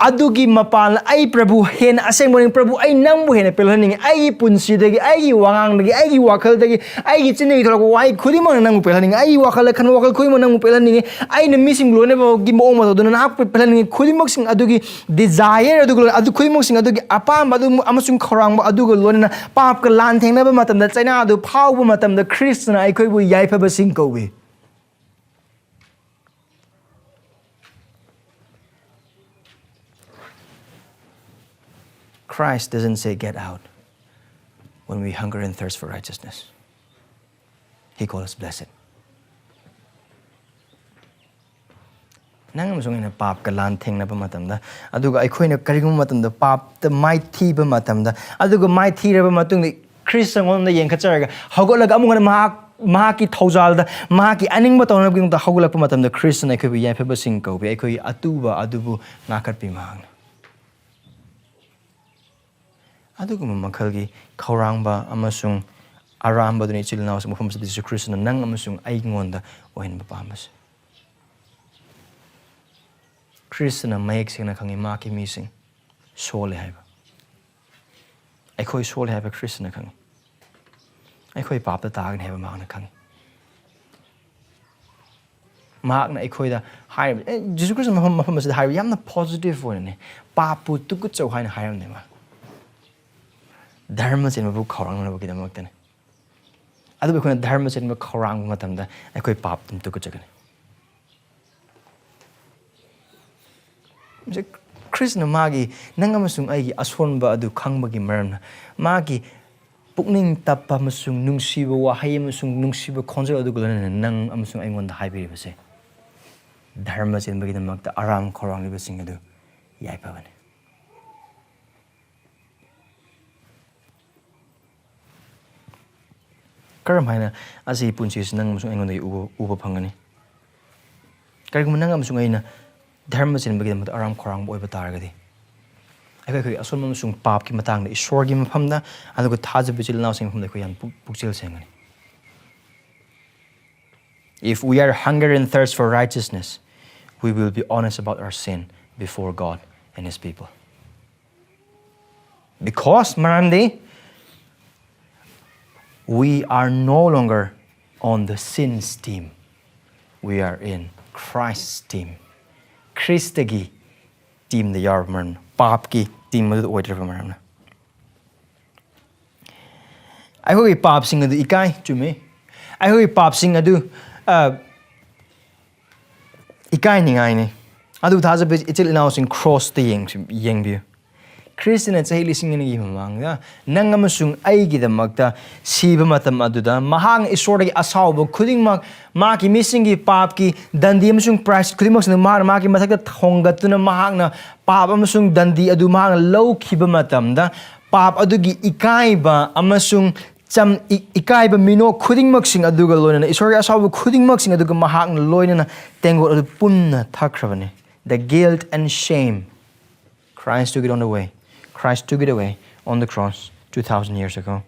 ꯑꯗꯨꯒꯤ ꯃꯄꯥꯟ ꯑꯩ ꯄ꯭ꯔꯚꯨ ꯍꯦꯟꯅ ꯑꯁꯦꯡꯕꯅꯤ, ꯄ꯭ꯔꯚꯨ ꯑꯩ ꯅꯪꯕꯨ ꯍꯦꯟꯅ ꯄꯦꯜꯍꯟꯅꯤꯡꯉꯤ, ꯑꯩꯒꯤ ꯄꯨꯟꯁꯤꯗꯒꯤ, ꯑꯩꯒꯤ ꯋꯥꯉꯥꯡꯗꯒꯤ, ꯑꯩꯒꯤ ꯋꯥꯈꯜꯗꯒꯤ, ꯑꯩꯒꯤ ꯆꯤꯟꯗꯒꯤ ꯊꯣꯛꯂꯛꯄ ꯋꯥꯍꯩ ꯈꯨꯗꯤꯡꯃꯛꯅ ꯅꯪꯕꯨ ꯄꯦꯜꯍꯟꯅꯤꯡꯉꯤ, ꯑꯩꯒꯤ ꯋꯥꯈꯜꯗ ꯈꯟꯕ ꯋꯥꯈꯜ ꯈꯨꯗꯤꯡꯃꯛ ꯅꯪꯕꯨ ꯄꯦꯜꯍꯟꯅꯤꯡꯉꯤ, ꯑꯩꯅ ꯃꯤꯁꯤꯡ ꯂꯣꯏꯅꯕꯒꯤ ꯃꯑꯣꯡ ꯃꯇꯧꯗꯨꯅ ꯅꯍꯥꯛꯄꯨ ꯄꯦꯜꯍꯟꯅꯤꯡꯉꯤ꯫ ꯈꯨꯗꯤꯡꯃꯛꯁꯤꯡ ꯑꯗꯨꯒꯤ desire ꯑꯗꯨꯒ ꯂꯣꯏꯅ, ꯑꯗꯨ ꯈꯨꯗꯤꯡꯃꯛꯁꯤꯡ ꯑꯗꯨꯒꯤ ꯑꯄꯥꯝꯕ ꯑꯗꯨ ꯑꯃꯁꯨꯡ ꯈꯧꯔꯥꯡꯕ ꯑꯗꯨꯒ ꯂꯣꯏꯅꯅ ꯄꯥꯞꯀ ꯂꯥꯟ ꯊꯦꯡꯅꯕ ꯃꯇꯝꯗ, ꯆꯩꯅꯥ ꯑꯗꯨ ꯐꯥꯎꯕ ꯃꯇꯝꯗ ꯈ꯭ꯔꯤꯁꯇꯅ ꯑꯩꯈꯣꯏꯕꯨ ꯌꯥꯏꯐꯕꯁꯤꯡ ꯀꯧꯏ꯫ Christ doesn't say get out when we hunger and thirst for righteousness. He calls us blessed. ꯅꯪ ꯑꯃꯁꯨꯡ ꯑꯩꯅ ꯄꯥꯞꯀ ꯂꯥꯟ ꯊꯦꯡꯅꯕ ꯃꯇꯝꯗ, ꯑꯗꯨꯒ ꯑꯩꯈꯣꯏꯅ ꯀꯔꯤꯒꯨꯝꯕ ꯃꯇꯝꯗ ꯄꯥꯞꯇ ꯃꯥꯏꯊꯤꯕ ꯃꯇꯝꯗ, ꯑꯗꯨꯒ ꯃꯥꯏꯊꯤꯔꯕ ꯃꯇꯨꯡꯗ ꯈ꯭ꯔꯤꯁꯇꯉꯣꯟꯗ ꯌꯦꯡꯈꯠꯆꯔꯒ ꯍꯧꯒꯠꯂꯒ ꯑꯃꯨꯛ ꯍꯟꯅ ꯃꯍꯥꯛ, ꯃꯍꯥꯛꯀꯤ ꯊꯧꯖꯥꯜꯗ, ꯃꯍꯥꯛꯀꯤ ꯑꯅꯤꯡꯕ ꯇꯧꯅꯕꯒꯤꯗꯃꯛꯇ ꯍꯧꯒꯠꯂꯛꯄ ꯃꯇꯝꯗ ꯈ꯭ꯔꯤꯁꯇꯅ ꯑꯩꯈꯣꯏꯕꯨ ꯌꯥꯏꯐꯕꯁꯤꯡ ꯀꯧꯕꯤ, ꯑꯩꯈꯣꯏꯒꯤ ꯑꯇꯨꯕ ꯑꯗꯨꯕꯨ ꯉꯥꯛꯈꯠꯄꯤ ꯃꯍꯥꯛꯅ꯫ ꯑꯗꯨꯒꯨꯝꯕ ꯃꯈꯜꯒꯤ ꯈꯧꯔꯥꯡꯕ ꯑꯃꯁꯨꯡ ꯑꯔꯥꯝꯕꯗꯨꯅꯤ ꯏꯆꯤꯜ ꯏꯅꯥꯎꯁꯤꯡ ꯃꯐꯝ ꯑꯁꯤꯗ ꯖꯤꯁꯨ ꯈ꯭ꯔꯤꯁꯇꯅ ꯅꯪ ꯑꯃꯁꯨꯡ ꯑꯩꯉꯣꯟꯗ ꯑꯣꯏꯍꯟꯕ ꯄꯥꯝꯕꯁꯦ꯫ ꯈ꯭ꯔꯤꯁꯇꯅ ꯃꯌꯦꯛ ꯁꯦꯡꯅ ꯈꯪꯉꯤ ꯃꯍꯥꯛꯀꯤ ꯃꯤꯁꯤꯡ ꯁꯣꯜꯂꯦ ꯍꯥꯏꯕ꯫ ꯑꯩꯈꯣꯏ ꯁꯣꯜꯂꯦ ꯍꯥꯏꯕ ꯈ꯭ꯔꯤꯁꯇꯅ ꯈꯪꯉꯤ꯫ ꯑꯩꯈꯣꯏ ꯄꯥꯞꯇ ꯇꯥꯒꯅꯤ ꯍꯥꯏꯕ ꯃꯍꯥꯛꯅ ꯈꯪꯉꯤ꯫ ꯃꯍꯥꯛꯅ ꯑꯩꯈꯣꯏꯗ ꯍꯥꯏꯔꯤꯕ, ꯑꯦ, ꯖꯤꯁꯨ ꯈ꯭ꯔꯤꯁꯇ ꯃꯐꯝ, ꯃꯐꯝ ꯑꯁꯤꯗ ꯍꯥꯏꯔꯤꯕ ꯌꯥꯝꯅ positive ꯑꯣꯏꯅꯅꯦ, "ꯄꯥꯞꯄꯨ ꯇꯨꯀꯠꯆꯧ" ꯍꯥꯏꯅ ꯍꯥꯏꯔꯝꯅꯦ ꯃꯥ꯫ "ꯙꯔꯃ ꯆꯦꯟꯕꯕꯨ ꯈꯧꯔꯥꯡꯅꯅꯕꯒꯤꯗꯃꯛꯇꯅꯤ"꯫ ꯑꯗꯨꯕꯨ ꯑꯩꯈꯣꯏꯅ ꯙꯔꯃ ꯆꯦꯟꯕ ꯈꯧꯔꯥꯡꯕ ꯃꯇꯝꯗ ꯑꯩꯈꯣꯏ ꯄꯥꯞ ꯑꯗꯨꯝ ꯇꯨꯀꯠꯆꯒꯅꯤ꯫ ꯃꯁꯤ ꯈ꯭ꯔꯤꯁꯅ ꯃꯥꯒꯤ, ꯅꯪ ꯑꯃꯁꯨꯡ ꯑꯩꯒꯤ ꯑꯁꯣꯟꯕ ꯑꯗꯨ ꯈꯪꯕꯒꯤ ꯃꯔꯝꯅ, ꯃꯥꯒꯤ ꯄꯨꯛꯅꯤꯡ ꯇꯞꯄ ꯑꯃꯁꯨꯡ ꯅꯨꯡꯁꯤꯕ ꯋꯥꯍꯩ ꯑꯃꯁꯨꯡ ꯅꯨꯡꯁꯤꯕ ꯈꯣꯟꯖꯦꯜ ꯑꯗꯨꯒ ꯂꯣꯏꯅꯅ ꯅꯪ ꯑꯃꯁꯨꯡ ꯑꯩꯉꯣꯟꯗ ꯍꯥꯏꯕꯤꯔꯤꯕꯁꯦ, ꯙꯔꯃ ꯆꯦꯟꯕꯒꯤꯗꯃꯛꯇ ꯑꯔꯥꯝ ꯈꯧꯔꯥꯡꯂꯤꯕꯁꯤꯡ ꯑꯗꯨ ꯌꯥꯏꯐꯕꯅꯤ꯫ ꯀꯔꯝ ꯍꯥꯏꯅ ꯑꯁꯤꯒꯤ ꯄꯨꯟꯁꯤꯁꯤ ꯅꯪ ꯑꯃꯁꯨꯡ ꯑꯩꯉꯣꯟꯗꯒꯤ ꯎꯕ, ꯎꯕ ꯐꯪꯒꯅꯤ? ꯀꯔꯤꯒꯨꯝꯕ ꯅꯪ ꯑꯃꯁꯨꯡ ꯑꯩꯅ ꯙꯔꯃ ꯆꯦꯟꯕꯒꯤꯗꯃꯛꯇ ꯑꯔꯥꯝ ꯈꯧꯔꯥꯡꯕ ꯑꯣꯏꯕ ꯇꯥꯔꯒꯗꯤ, ꯑꯩꯈꯣꯏ, ꯑꯩꯈꯣꯏꯒꯤ ꯑꯁꯣꯟꯕ ꯑꯃꯁꯨꯡ ꯄꯥꯞꯀꯤ ꯃꯇꯥꯡꯗ ꯏꯁꯣꯔꯒꯤ ꯃꯐꯝꯗ, ꯑꯗꯨꯒ ꯊꯥꯖꯕ ꯏꯆꯤꯜ ꯏꯅꯥꯎꯁꯤꯡꯒꯤ ꯃꯐꯝꯗ ꯑꯩꯈꯣꯏ ꯌꯥꯝ ꯄꯨꯛ-, ꯄꯨꯛꯆꯦꯜ ꯁꯦꯡꯒꯅꯤ꯫ If we are hunger and thirst for righteousness, we will be honest about our sin before God and His people. Because, ꯃꯔꯝꯗꯤ, we are no longer on the sins team. We are in Christ's team. ꯈ꯭ꯔꯤꯁꯇꯒꯤ ꯇꯤꯝꯗ ꯌꯥꯎꯔꯕ ꯃꯔꯝꯅ, ꯄꯥꯞꯀꯤ team ꯑꯗꯨꯗ ꯑꯣꯏꯗ꯭ꯔꯕ ꯃꯔꯝꯅ꯫ ꯑꯩꯈꯣꯏꯒꯤ ꯄꯥꯞꯁꯤꯡ ꯑꯗꯨ ꯏꯀꯥꯏ, ꯆꯨꯝꯃꯤ꯫ ꯑꯩꯈꯣꯏꯒꯤ ꯄꯥꯞꯁꯤꯡ ꯑꯗꯨ, ꯑ, ꯏꯀꯥꯏꯅꯤꯡꯉꯥꯏꯅꯤ꯫ ꯑꯗꯨꯕꯨ ꯊꯥꯖꯕ ꯏꯆꯤꯜ ꯏꯅꯥꯎꯁꯤꯡ, ꯀ꯭ꯔꯣꯁꯇ ꯌꯦꯡꯁꯤ-, ꯌꯦꯡꯕꯤꯌꯨ꯫ ꯈ꯭ꯔꯤꯁꯇꯅ ꯆꯍꯤ ꯂꯤꯁꯤꯡ ꯑꯅꯤꯒꯤ ꯃꯃꯥꯡꯗ ꯅꯪ ꯑꯃꯁꯨꯡ ꯑꯩꯒꯤꯗꯃꯛꯇ ꯁꯤꯕ ꯃꯇꯝ ꯑꯗꯨꯗ, ꯃꯍꯥꯛꯅ ꯏꯁꯣꯔꯗꯒꯤ ꯑꯁꯥꯎꯕ ꯈꯨꯗꯤꯡꯃꯛ, ꯃꯍꯥꯛꯀꯤ ꯃꯤꯁꯤꯡꯒꯤ ꯄꯥꯞꯀꯤ ꯗꯟꯗꯤ ꯑꯃꯁꯨꯡ ꯄ꯭ꯔꯥꯏꯁ ꯈꯨꯗꯤꯡꯃꯛꯁꯤꯡꯗꯨ ꯃꯍꯥꯛꯅ ꯃꯥꯒꯤ ꯃꯊꯛꯇ ꯊꯣꯡꯒꯠꯇꯨꯅ, ꯃꯍꯥꯛꯅ ꯄꯥꯞ ꯑꯃꯁꯨꯡ ꯗꯟꯗꯤ ꯑꯗꯨ ꯃꯍꯥꯛꯅ ꯂꯧꯈꯤꯕ ꯃꯇꯝꯗ, ꯄꯥꯞ ꯑꯗꯨꯒꯤ ꯏꯀꯥꯏꯕ ꯑꯃꯁꯨꯡ ꯆꯝ-, ꯏ-, ꯏꯀꯥꯏꯕ ꯃꯤꯅꯣꯛ ꯈꯨꯗꯤꯡꯃꯛꯁꯤꯡ ꯑꯗꯨꯒ ꯂꯣꯏꯅꯅ ꯏꯁꯣꯔꯒꯤ ꯑꯁꯥꯎꯕ ꯈꯨꯗꯤꯡꯃꯛꯁꯤꯡ ꯑꯗꯨꯒ ꯃꯍꯥꯛꯅ ꯂꯣꯏꯅꯅ ꯇꯦꯡꯀꯣꯠ ꯑꯗꯨ ꯄꯨꯟꯅ ꯊꯛꯈ꯭ꯔꯕꯅꯤ꯫ The guilt and shame, Christ took it on the way. Christ took it away on the cross two thousand years ago.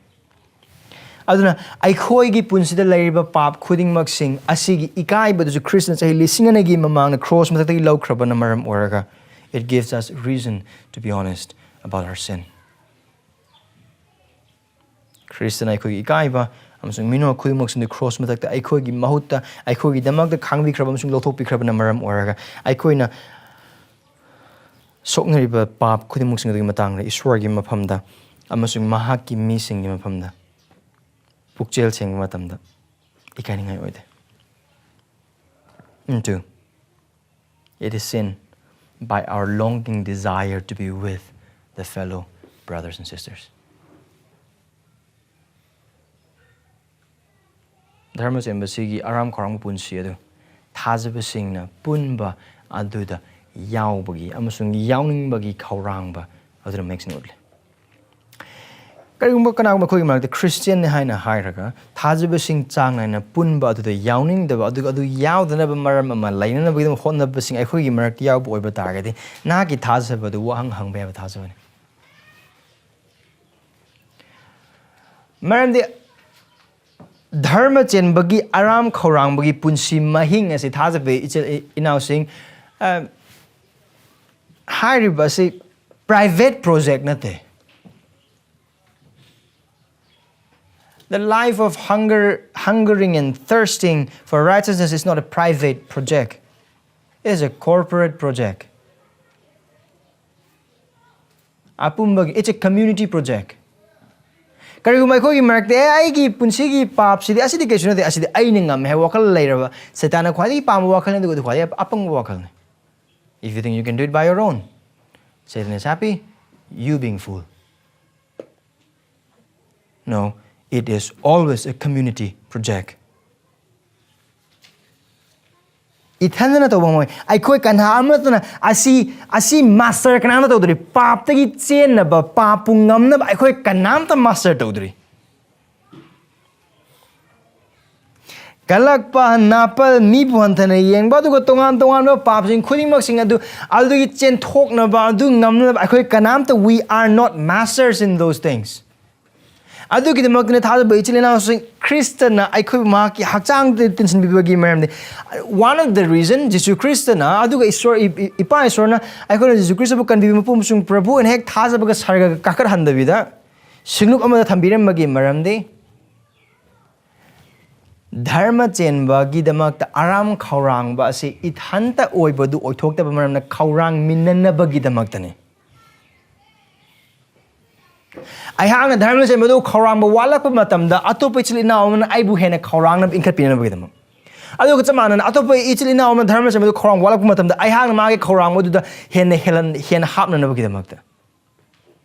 ꯑꯗꯨꯅ ꯑꯩꯈꯣꯏꯒꯤ ꯄꯨꯟꯁꯤꯗ ꯂꯩꯔꯤꯕ ꯄꯥꯞ ꯈꯨꯗꯤꯡꯃꯛꯁꯤꯡ ꯑꯁꯤꯒꯤ ꯏꯀꯥꯏꯕꯗꯨꯁꯨ ꯈ꯭ꯔꯤꯁꯇꯅ ꯆꯍꯤ ꯂꯤꯁꯤꯡ ꯑꯅꯤꯒꯤ ꯃꯃꯥꯡꯗ ꯀ꯭ꯔꯣꯁ ꯃꯊꯛꯇꯒꯤ ꯂꯧꯈ꯭ꯔꯕꯅ ꯃꯔꯝ ꯑꯣꯏꯔꯒ, it gives us reason to be honest about our sin. ꯈ꯭ꯔꯤꯁꯇꯅ ꯑꯩꯈꯣꯏꯒꯤ ꯏꯀꯥꯏꯕ ꯑꯃꯁꯨꯡ ꯃꯤꯅꯣꯛ ꯈꯨꯗꯤꯡꯃꯛꯁꯤꯡꯗꯨ ꯀ꯭ꯔꯣꯁ ꯃꯊꯛꯇ ꯑꯩꯈꯣꯏꯒꯤ ꯃꯍꯨꯠꯇ, ꯑꯩꯈꯣꯏꯒꯤꯗꯃꯛꯇ ꯈꯥꯡꯕꯤꯈ꯭ꯔꯕ ꯑꯃꯁꯨꯡ ꯂꯧꯊꯣꯛꯄꯤꯈ꯭ꯔꯕꯅ ꯃꯔꯝ ꯑꯣꯏꯔꯒ, ꯑꯩꯈꯣꯏꯅ ꯁꯣꯛꯅꯔꯤꯕ ꯄꯥꯞ ꯈꯨꯗꯤꯡꯃꯛꯁꯤꯡ ꯑꯗꯨꯒꯤ ꯃꯇꯥꯡꯗ ꯏꯁꯣꯔꯒꯤ ꯃꯐꯝꯗ ꯑꯃꯁꯨꯡ ꯃꯍꯥꯛꯀꯤ ꯃꯤꯁꯤꯡꯒꯤ ꯃꯐꯝꯗ ꯄꯨꯛꯆꯦꯜ ꯁꯦꯡꯕ ꯃꯇꯝꯗ ꯏꯀꯥꯏꯅꯤꯡꯉꯥꯏ ꯑꯣꯏꯗꯦ꯫ And two, it is seen by our longing desire to be with the fellow brothers and sisters. ꯙꯔꯃ ꯆꯦꯟꯕꯁꯤꯒꯤ ꯑꯔꯥꯝ ꯈꯧꯔꯥꯡꯕ ꯄꯨꯟꯁꯤ ꯑꯗꯨ ꯊꯥꯖꯕꯁꯤꯡꯅ ꯄꯨꯟꯕ ꯑꯗꯨꯗ ꯌꯥꯎꯕꯒꯤ ꯑꯃꯁꯨꯡ ꯌꯥꯎꯅꯤꯡꯕꯒꯤ ꯈꯧꯔꯥꯡꯕ ꯑꯗꯨꯅ ꯃꯌꯦꯛ ꯁꯦꯡꯅ ꯎꯠꯂꯤ꯫ ꯀꯔꯤꯒꯨꯝꯕ ꯀꯅꯥꯒꯨꯝꯕ ꯑꯩꯈꯣꯏꯒꯤ ꯃꯔꯛꯇ ꯈ꯭ꯔꯤꯁꯇꯤꯌꯥꯟꯅꯤ ꯍꯥꯏꯅ ꯍꯥꯏꯔꯒ, ꯊꯥꯖꯕꯁꯤꯡ ꯆꯥꯡ ꯅꯥꯏꯅ ꯄꯨꯟꯕ ꯑꯗꯨꯗ ꯌꯥꯎꯅꯤꯡꯗꯕ, ꯑꯗꯨꯒ ꯑꯗꯨ ꯌꯥꯎꯗꯅꯕ ꯃꯔꯝ ꯑꯃ ꯂꯩꯅꯅꯕꯒꯤꯗꯃꯛ ꯍꯣꯠꯅꯕꯁꯤꯡ ꯑꯩꯈꯣꯏꯒꯤ ꯃꯔꯛꯇ ꯌꯥꯎꯕ ꯑꯣꯏꯕ ꯇꯥꯔꯒꯗꯤ, ꯅꯍꯥꯛꯀꯤ ꯊꯥꯖꯕ ꯑꯗꯨ ꯋꯥꯍꯪ ꯍꯪꯕ ꯌꯥꯕ ꯊꯥꯖꯕꯅꯤ꯫ ꯃꯔꯝꯗꯤ ꯙꯔꯃ ꯆꯦꯟꯕꯒꯤ ꯑꯔꯥꯝ ꯈꯧꯔꯥꯡꯕꯒꯤ ꯄꯨꯟꯁꯤ ꯃꯍꯤꯡ ꯑꯁꯤ ꯊꯥꯖꯕ ꯏꯆꯤꯜ ꯏꯅꯥꯎꯁꯤꯡ, ꯑ, ꯍꯥꯏꯔꯤꯕ ꯑꯁꯤ private project ꯅꯠꯇꯦ. The life of hunger, hungering and thirsting for righteousness is not a private project. It is a corporate project. ꯑꯄꯨꯝꯕꯒꯤ, it's a community project. ꯀꯔꯤꯒꯨꯝꯕ ꯑꯩꯈꯣꯏꯒꯤ ꯃꯔꯛꯇ, "ꯑꯦ, ꯑꯩꯒꯤ ꯄꯨꯟꯁꯤꯒꯤ ꯄꯥꯞꯁꯤꯗꯤ, ꯑꯁꯤꯗꯤ ꯀꯩꯁꯨ ꯅꯠꯇꯦ, ꯑꯁꯤꯗꯤ ꯑꯩꯅ ꯉꯝꯃꯦ" ꯍꯥꯏꯕ ꯋꯥꯈꯜ ꯂꯩꯔꯕ, ꯁꯩꯇꯥꯟꯅ ꯈ꯭ꯋꯥꯏꯗꯒꯤ ꯄꯥꯝꯕ ꯋꯥꯈꯜꯅꯤ, ꯑꯗꯨꯒ ꯑꯗꯨ ꯈ꯭ꯋꯥꯏꯗꯒꯤ ꯑꯄꯪꯕ ꯋꯥꯈꯜꯅꯤ. If you think you can do it by your own, Satan is happy, you being fool. No, it is always a community project. ꯏꯊꯟꯗꯅ ꯇꯧꯕ ꯉꯝꯃꯣꯏ. ꯑꯩꯈꯣꯏ ꯀꯅꯥ ꯑꯃꯠꯇꯅ ꯑꯁꯤ, ꯑꯁꯤ master ꯀꯅꯥꯝꯇ ꯇꯧꯗ꯭ꯔꯤ. ꯄꯥꯞꯇꯒꯤ ꯆꯦꯟꯅꯕ, ꯄꯥꯞꯄꯨ ꯉꯝꯅꯕ ꯑꯩꯈꯣꯏ ꯀꯅꯥꯝꯇ master ꯇꯧꯗ꯭ꯔꯤ. ꯀꯜꯂꯛꯄ, ꯅꯥꯄꯜ, ꯃꯤꯕꯨ ꯍꯟꯊꯅ ꯌꯦꯡꯕ, ꯑꯗꯨꯒ ꯇꯣꯉꯥꯟ ꯇꯣꯉꯥꯟꯕ ꯄꯥꯞꯁꯤꯡ ꯈꯨꯗꯤꯡꯃꯛꯁꯤꯡ ꯑꯗꯨ, ꯑꯗꯨꯗꯒꯤ ꯆꯦꯟꯊꯣꯛꯅꯕ, ꯑꯗꯨ ꯉꯝꯅꯕ ꯑꯩꯈꯣꯏ ꯀꯅꯥꯝꯇ, we are not masters in those things. ꯑꯗꯨꯒꯤꯗꯃꯛꯇꯅ ꯊꯥꯖꯕ ꯏꯆꯤꯜ ꯏꯅꯥꯎꯁꯤꯡ, ꯈ꯭ꯔꯤꯁꯇꯅ ꯑꯩꯈꯣꯏꯕꯨ ꯃꯍꯥꯛꯀꯤ ꯍꯛꯆꯥꯡꯗ ꯇꯤꯟꯁꯤꯟꯕꯤꯕꯒꯤ ꯃꯔꯝꯗꯤ, one of the reason, ꯖꯤꯁꯨ ꯈ꯭ꯔꯤꯁꯇꯅ, ꯑꯗꯨꯒ ꯏꯁꯣꯔ, ꯏ-, ꯏ-, ꯏꯄꯥ ꯏꯁꯣꯔꯅ ꯑꯩꯈꯣꯏꯅ ꯖꯤꯁꯨ ꯈ꯭ꯔꯤꯁꯇꯕꯨ ꯀꯟꯕꯤꯕ ꯃꯄꯨ ꯑꯃꯁꯨꯡ ꯄ꯭ꯔꯚꯨ ꯑꯣꯏꯅ ꯍꯦꯛ ꯊꯥꯖꯕꯒ ꯁꯔꯒ ꯀꯥꯈꯠꯍꯟꯗꯕꯤꯗ ꯁꯤꯡꯂꯨꯞ ꯑꯃꯗ ꯊꯝꯕꯤꯔꯝꯕꯒꯤ ꯃꯔꯝꯗꯤ, ꯙꯔꯃ ꯆꯦꯟꯕꯒꯤꯗꯃꯛꯇ ꯑꯔꯥꯝ ꯈꯧꯔꯥꯡꯕ ꯑꯁꯤ ꯏꯊꯟꯇ ꯑꯣꯏꯕꯗꯨ ꯑꯣꯏꯊꯣꯛꯇꯕ ꯃꯔꯝꯅ ꯈꯧꯔꯥꯡꯃꯤꯟꯅꯅꯕꯒꯤꯗꯃꯛꯇꯅꯤ. ꯑꯩꯍꯥꯛꯅ ꯙꯔꯃ ꯆꯦꯟꯕꯗꯨ ꯈꯧꯔꯥꯡꯕ ꯋꯥꯠꯂꯛꯄ ꯃꯇꯝꯗ, ꯑꯇꯣꯞꯄ ꯏꯆꯤꯜ ꯏꯅꯥꯎ ꯑꯃꯅ ꯑꯩꯕꯨ ꯍꯦꯟꯅ ꯈꯧꯔꯥꯡꯅꯕ ꯏꯟꯈꯠꯄꯤꯅꯅꯕꯒꯤꯗꯃꯛ, ꯑꯗꯨꯒ ꯆꯞ ꯃꯥꯟꯅꯅ ꯑꯇꯣꯞꯄ ꯏꯆꯤꯜ ꯏꯅꯥꯎ ꯑꯃꯅ ꯙꯔꯃ ꯆꯦꯟꯕꯗꯨ ꯈꯧꯔꯥꯡꯕ ꯋꯥꯠꯂꯛꯄ ꯃꯇꯝꯗ, ꯑꯩꯍꯥꯛꯅ ꯃꯥꯒꯤ ꯈꯧꯔꯥꯡꯕꯗꯨꯗ ꯍꯦꯟꯅ ꯍꯦꯜꯍꯟ-, ꯍꯦꯟꯅ ꯍꯥꯞꯅꯅꯕꯒꯤꯗꯃꯛꯇ.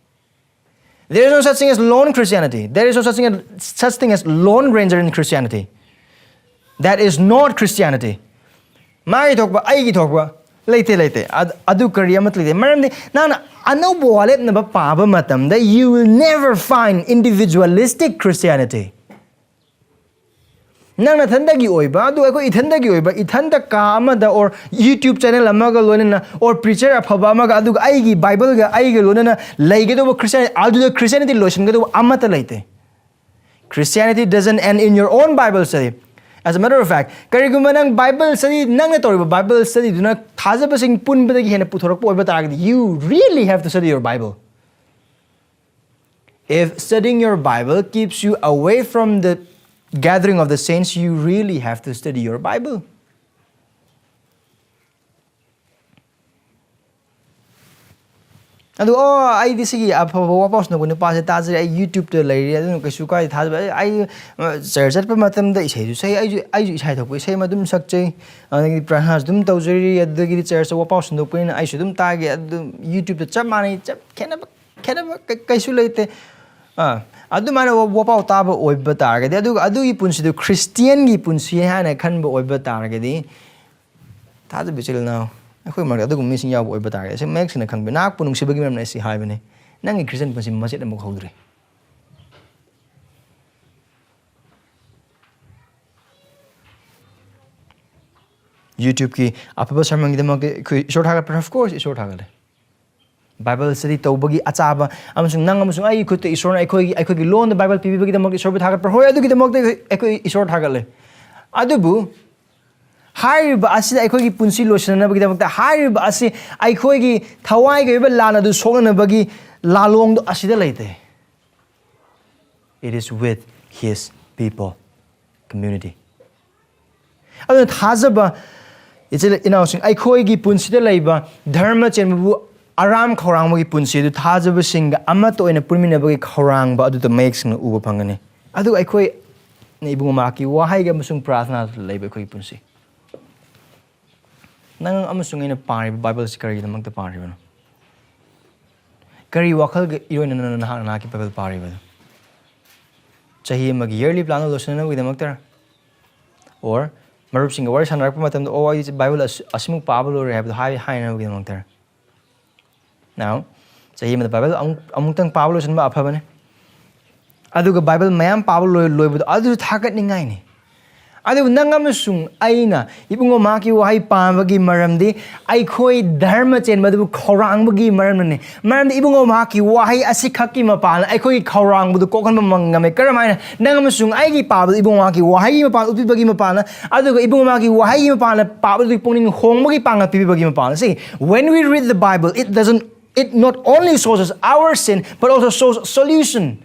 There is no such thing as lone Christianity. There is no such thing as, such thing as Lone Ranger in Christianity. That is not Christianity. ꯃꯥꯒꯤ ꯊꯣꯛꯄ, ꯑꯩꯒꯤ ꯊꯣꯛꯄ ꯂꯩꯇꯦ, ꯂꯩꯇꯦ꯫ ꯑꯗ-, ꯑꯗꯨ ꯀꯔꯤ ꯑꯃꯠꯇ ꯂꯩꯇꯦ꯫ ꯃꯔꯝꯗꯤ ꯅꯪꯅ ꯑꯅꯧꯕ ꯋꯥꯔꯦꯞꯅꯕ ꯄꯥꯕ ꯃꯇꯝꯗ, you will never find individualistic Christianity. ꯅꯪ ꯅꯊꯟꯗꯒꯤ ꯑꯣꯏꯕ, ꯑꯗꯨ ꯑꯩꯈꯣꯏ ꯏꯊꯟꯗꯒꯤ ꯑꯣꯏꯕ, ꯏꯊꯟꯗ ꯀꯥ ꯑꯃꯗ or YouTube channel ꯑꯃꯒ ꯂꯣꯏꯅꯅ or preacher ꯑꯐꯕ ꯑꯃꯒ, ꯑꯗꯨꯒ ꯑꯩꯒꯤ Bible ꯒ ꯑꯩꯒ ꯂꯣꯏꯅꯅ ꯂꯩꯒꯗꯧꯕ Christian, ꯑꯗꯨꯗ Christianity ꯂꯣꯏꯁꯤꯟꯒꯗꯧꯕ ꯑꯃꯠꯇ ꯂꯩꯇꯦ꯫ Christianity doesn't end in your own Bible study. As a matter of fact, ꯀꯔꯤꯒꯨꯝꯕ ꯅꯪ Bible study, ꯅꯪꯅ ꯇꯧꯔꯤꯕ Bible studyꯗꯨꯅ ꯊꯥꯖꯕꯁꯤꯡ ꯄꯨꯟꯕꯗꯒꯤ ꯍꯦꯟꯅ ꯄꯨꯊꯣꯔꯛꯄ ꯑꯣꯏꯕ ꯇꯥꯔꯒꯗꯤ, you really have to study your Bible. If studying your Bible keeps you away from the gathering of the saints, you really have to study your Bible. ꯑꯗꯨ ꯑꯣ ꯑꯩꯗꯤ ꯁꯤꯒꯤ ꯑꯐꯕ ꯋꯥꯄꯥꯎ ꯁꯟꯗꯣꯛꯄ ꯅꯨꯄꯥꯁꯦ ꯇꯥꯖꯔꯦ, ꯑꯩ YouTubeꯇ ꯂꯩꯔꯤ, ꯑꯗꯨꯅ ꯀꯩꯁꯨ ꯀꯥꯏꯗꯦ ꯊꯥꯖꯕ꯫ ꯑꯩ, ꯑꯩ ꯆꯔꯆ ꯆꯠꯄ ꯃꯇꯝꯗ ꯏꯁꯩꯁꯨ ꯁꯛꯏ, ꯑꯩꯁꯨ ꯑꯩꯁꯨ ꯏꯁꯥ ꯊꯣꯛꯄ ꯏꯁꯩ ꯑꯃ ꯑꯗꯨꯝ ꯁꯛꯆꯩ, ꯑꯗꯒꯤꯗꯤ ꯄ꯭ꯔꯥꯔꯊꯅꯥꯁꯨ ꯑꯗꯨꯝ ꯇꯧꯖꯔꯤ, ꯑꯗꯨꯗꯒꯤꯗꯤ ꯆꯔꯆꯇ ꯋꯥꯄꯥꯎ ꯁꯟꯗꯣꯛꯄꯅꯤꯅ ꯑꯩꯁꯨ ꯑꯗꯨꯝ ꯇꯥꯒꯦ꯫ ꯑꯗꯨ YouTubeꯇ ꯆꯞ ꯃꯥꯟꯅꯩ, ꯆꯞ ꯈꯦꯠꯅꯕ ꯈꯦꯠꯅꯕ ꯀꯩ- ꯀꯩꯁꯨ ꯂꯩꯇꯦ꯫ ꯑꯥ, ꯑꯗꯨꯃꯥꯏꯅ ꯋꯥ- ꯋꯥꯄꯥꯎ ꯇꯥꯕ ꯑꯣꯏꯕ ꯇꯥꯔꯒꯗꯤ, ꯑꯗꯨꯒ ꯑꯗꯨꯒꯤ ꯄꯨꯟꯁꯤꯗꯨ ꯈ꯭ꯔꯤꯁꯇꯤꯌꯟꯒꯤ ꯄꯨꯟꯁꯤ ꯍꯥꯏꯅ ꯈꯟꯕ ꯑꯣꯏꯕ ꯇꯥꯔꯒꯗꯤ, ꯊꯥꯖꯕ ꯏꯆꯤꯜ ꯏꯅꯥꯎ, ꯑꯩꯈꯣꯏ ꯃꯔꯛꯇ ꯑꯗꯨꯒꯨꯝꯕ ꯃꯤꯁꯤꯡ ꯌꯥꯎꯕ ꯑꯣꯏꯕ ꯇꯥꯔꯒꯗꯤ, ꯑꯁꯤ ꯃꯌꯦꯛ ꯁꯦꯡꯅ ꯈꯪꯕ, ꯅꯍꯥꯛꯄꯨ ꯅꯨꯡꯁꯤꯕꯒꯤ ꯃꯔꯝꯅ ꯑꯩ ꯁꯤ ꯍꯥꯏꯕꯅꯤ, ꯅꯪꯒꯤ ꯈ꯭ꯔꯤꯁꯇꯤꯌꯟ ꯄꯨꯟꯁꯤ ꯃꯆꯦꯠ ꯑꯃꯨꯛ ꯍꯧꯗ꯭ꯔꯤ꯫ YouTubeꯀꯤ ꯑꯐꯕ ꯁꯔꯃꯟꯒꯤꯗꯃꯛꯇ ꯑꯩꯈꯣꯏ ꯏꯁꯣꯔ ꯊꯥꯒꯠꯄ꯭ꯔꯥ? Of course, ꯏꯁꯣꯔ ꯊꯥꯒꯠꯂꯦ꯫ Bible study ꯇꯧꯕꯒꯤ ꯑꯆꯥꯕ ꯑꯃꯁꯨꯡ ꯅꯪ ꯑꯃꯁꯨꯡ ꯑꯩꯒꯤ ꯈꯨꯠꯇ ꯏꯁꯣꯔꯅ ꯑꯩꯈꯣꯏꯒꯤ, ꯑꯩꯈꯣꯏꯒꯤ ꯂꯣꯟꯗ Bible ꯄꯤꯕꯤꯕꯒꯤ ꯗꯃꯛꯇ ꯏꯁꯣꯔꯕꯨ ꯊꯥꯒꯠꯄ꯭ꯔꯥ? ꯍꯣꯏ, ꯑꯗꯨꯒꯤꯗꯃꯛꯇ ꯑꯩꯈꯣꯏ, ꯑꯩꯈꯣꯏ ꯏꯁꯣꯔ ꯊꯥꯒꯠꯂꯦ꯫ ꯑꯗꯨꯕꯨ ꯍꯥꯏꯔꯤꯕ ꯑꯁꯤꯗ ꯑꯩꯈꯣꯏꯒꯤ ꯄꯨꯟꯁꯤ ꯂꯣꯏꯁꯤꯟꯅꯅꯕꯒꯤꯗꯃꯛꯇ, ꯍꯥꯏꯔꯤꯕ ꯑꯁꯤ ꯑꯩꯈꯣꯏꯒꯤ ꯊꯋꯥꯏꯒꯤ ꯑꯣꯏꯕ ꯂꯥꯟ ꯑꯗꯨ ꯁꯣꯛꯅꯅꯕꯒꯤ ꯂꯥꯂꯣꯡꯗꯣ ꯑꯁꯤꯗ ꯂꯩꯇꯦ꯫ It is with his people, community. ꯑꯗꯨꯅ ꯊꯥꯖꯕ ꯏꯆꯤꯜ ꯏꯅꯥꯎꯁꯤꯡ, ꯑꯩꯈꯣꯏꯒꯤ ꯄꯨꯟꯁꯤꯗ ꯂꯩꯕ ꯙꯔꯃ ꯆꯦꯟꯕꯕꯨ ꯑꯔꯥꯝ ꯈꯧꯔꯥꯡꯕꯒꯤ ꯄꯨꯟꯁꯤ ꯑꯗꯨ ꯊꯥꯖꯕꯁꯤꯡꯒ ꯑꯃꯠꯇ ꯑꯣꯏꯅ ꯄꯨꯟꯃꯤꯟꯅꯕꯒꯤ ꯈꯧꯔꯥꯡꯕ ꯑꯗꯨꯗ ꯃꯌꯦꯛ ꯁꯦꯡꯅ ꯎꯕ ꯐꯪꯒꯅꯤ꯫ ꯑꯗꯨꯒ ꯑꯩꯈꯣꯏꯅ ꯏꯕꯨꯡꯉꯣ ꯃꯍꯥꯛꯀꯤ ꯋꯥꯍꯩꯒꯤ ꯑꯃꯁꯨꯡ ꯄ꯭ꯔꯥꯔꯊꯅꯥꯗ ꯂꯩꯕ ꯑꯩꯈꯣꯏꯒꯤ ꯄꯨꯟꯁꯤ꯫ ꯅꯪ ꯑꯃꯁꯨꯡ ꯑꯩꯅ ꯄꯥꯔꯤꯕ ꯕꯥꯏꯕꯜꯁꯤ ꯀꯔꯤꯒꯤꯗꯃꯛꯇ ꯄꯥꯔꯤꯕꯅꯣ? ꯀꯔꯤ ꯋꯥꯈꯜꯒ ꯏꯔꯣꯏꯅꯅ ꯅꯍꯥꯛ ꯅꯍꯥꯛꯀꯤ ꯕꯥꯏꯕꯜ ꯄꯥꯔꯤꯕꯅꯣ? ꯆꯍꯤ ꯑꯃꯒꯤ yearly plan ꯑꯗꯨ ꯂꯣꯏꯁꯤꯟꯅꯕꯒꯤꯗꯃꯛꯇꯔ? Or ꯃꯔꯨꯞꯁꯤꯡꯒ ꯋꯥꯔꯤ ꯁꯥꯟꯅꯔꯛꯄ ꯃꯇꯝꯗ, "ꯑꯣ, ꯑꯩ ꯕꯥꯏꯕꯜ ꯑꯁ-, ꯑꯁꯤꯃꯨꯛ ꯄꯥꯕ ꯂꯣꯏꯔꯦ" ꯍꯥꯏꯕꯗꯣ ꯍꯥꯏ-, ꯍꯥꯏꯅꯕꯒꯤꯗꯃꯛꯇꯔ? Now, ꯆꯍꯤ ꯑꯃꯗ ꯕꯥꯏꯕꯜ ꯑꯃꯨꯛ, ꯑꯃꯨꯛꯇꯪ ꯄꯥꯕ ꯂꯣꯏꯁꯤꯟꯕ ꯑꯐꯕꯅꯤ꯫ ꯑꯗꯨꯒ ꯕꯥꯏꯕꯜ ꯃꯌꯥꯝ ꯄꯥꯕ ꯂꯣꯏ-, ꯂꯣꯏꯕꯗꯣ ꯑꯗꯨꯁꯨ ꯊꯥꯒꯠꯅꯤꯡꯉꯥꯏꯅꯤ꯫ ꯑꯗꯨꯕꯨ ꯅꯪ ꯑꯃꯁꯨꯡ ꯑꯩꯅ ꯏꯕꯨꯡꯉꯣ ꯃꯍꯥꯛꯀꯤ ꯋꯥꯍꯩ ꯄꯥꯕꯒꯤ ꯃꯔꯝꯗꯤ ꯑꯩꯈꯣꯏ ꯙꯔꯃ ꯆꯦꯟꯕ ꯑꯗꯨꯕꯨ ꯈꯧꯔꯥꯡꯕꯒꯤ ꯃꯔꯝꯅꯅꯤ꯫ ꯃꯔꯝꯗꯤ ꯏꯕꯨꯡꯉꯣ ꯃꯍꯥꯛꯀꯤ ꯋꯥꯍꯩ ꯑꯁꯤꯈꯛꯀꯤ ꯃꯄꯥꯟꯅ ꯑꯩꯈꯣꯏꯒꯤ ꯈꯧꯔꯥꯡꯕꯗꯨ ꯀꯣꯛꯍꯟꯕ ꯉꯝꯃꯦ꯫ ꯀꯔꯝꯍꯥꯏꯅ? ꯅꯪ ꯑꯃꯁꯨꯡ ꯑꯩꯒꯤ ꯄꯥꯕꯗ ꯏꯕꯨꯡꯉꯣ ꯃꯍꯥꯛꯀꯤ ꯋꯥꯍꯩꯒꯤ ꯃꯄꯥꯟ ꯎꯠꯄꯤꯕꯒꯤ ꯃꯄꯥꯟꯅ, ꯑꯗꯨꯒ ꯏꯕꯨꯡꯉꯣ ꯃꯍꯥꯛꯀꯤ ꯋꯥꯍꯩꯒꯤ ꯃꯄꯥꯟꯅ ꯄꯥꯕꯗꯨꯒꯤ ꯄꯨꯛꯅꯤꯡ ꯍꯣꯡꯕꯒꯤ ꯄꯥꯡꯒꯜ ꯄꯤꯕꯤꯕꯒꯤ ꯃꯄꯥꯟꯅ꯫ See, when we read the Bible, it doesn't, it not only shows us our sin, but also shows solution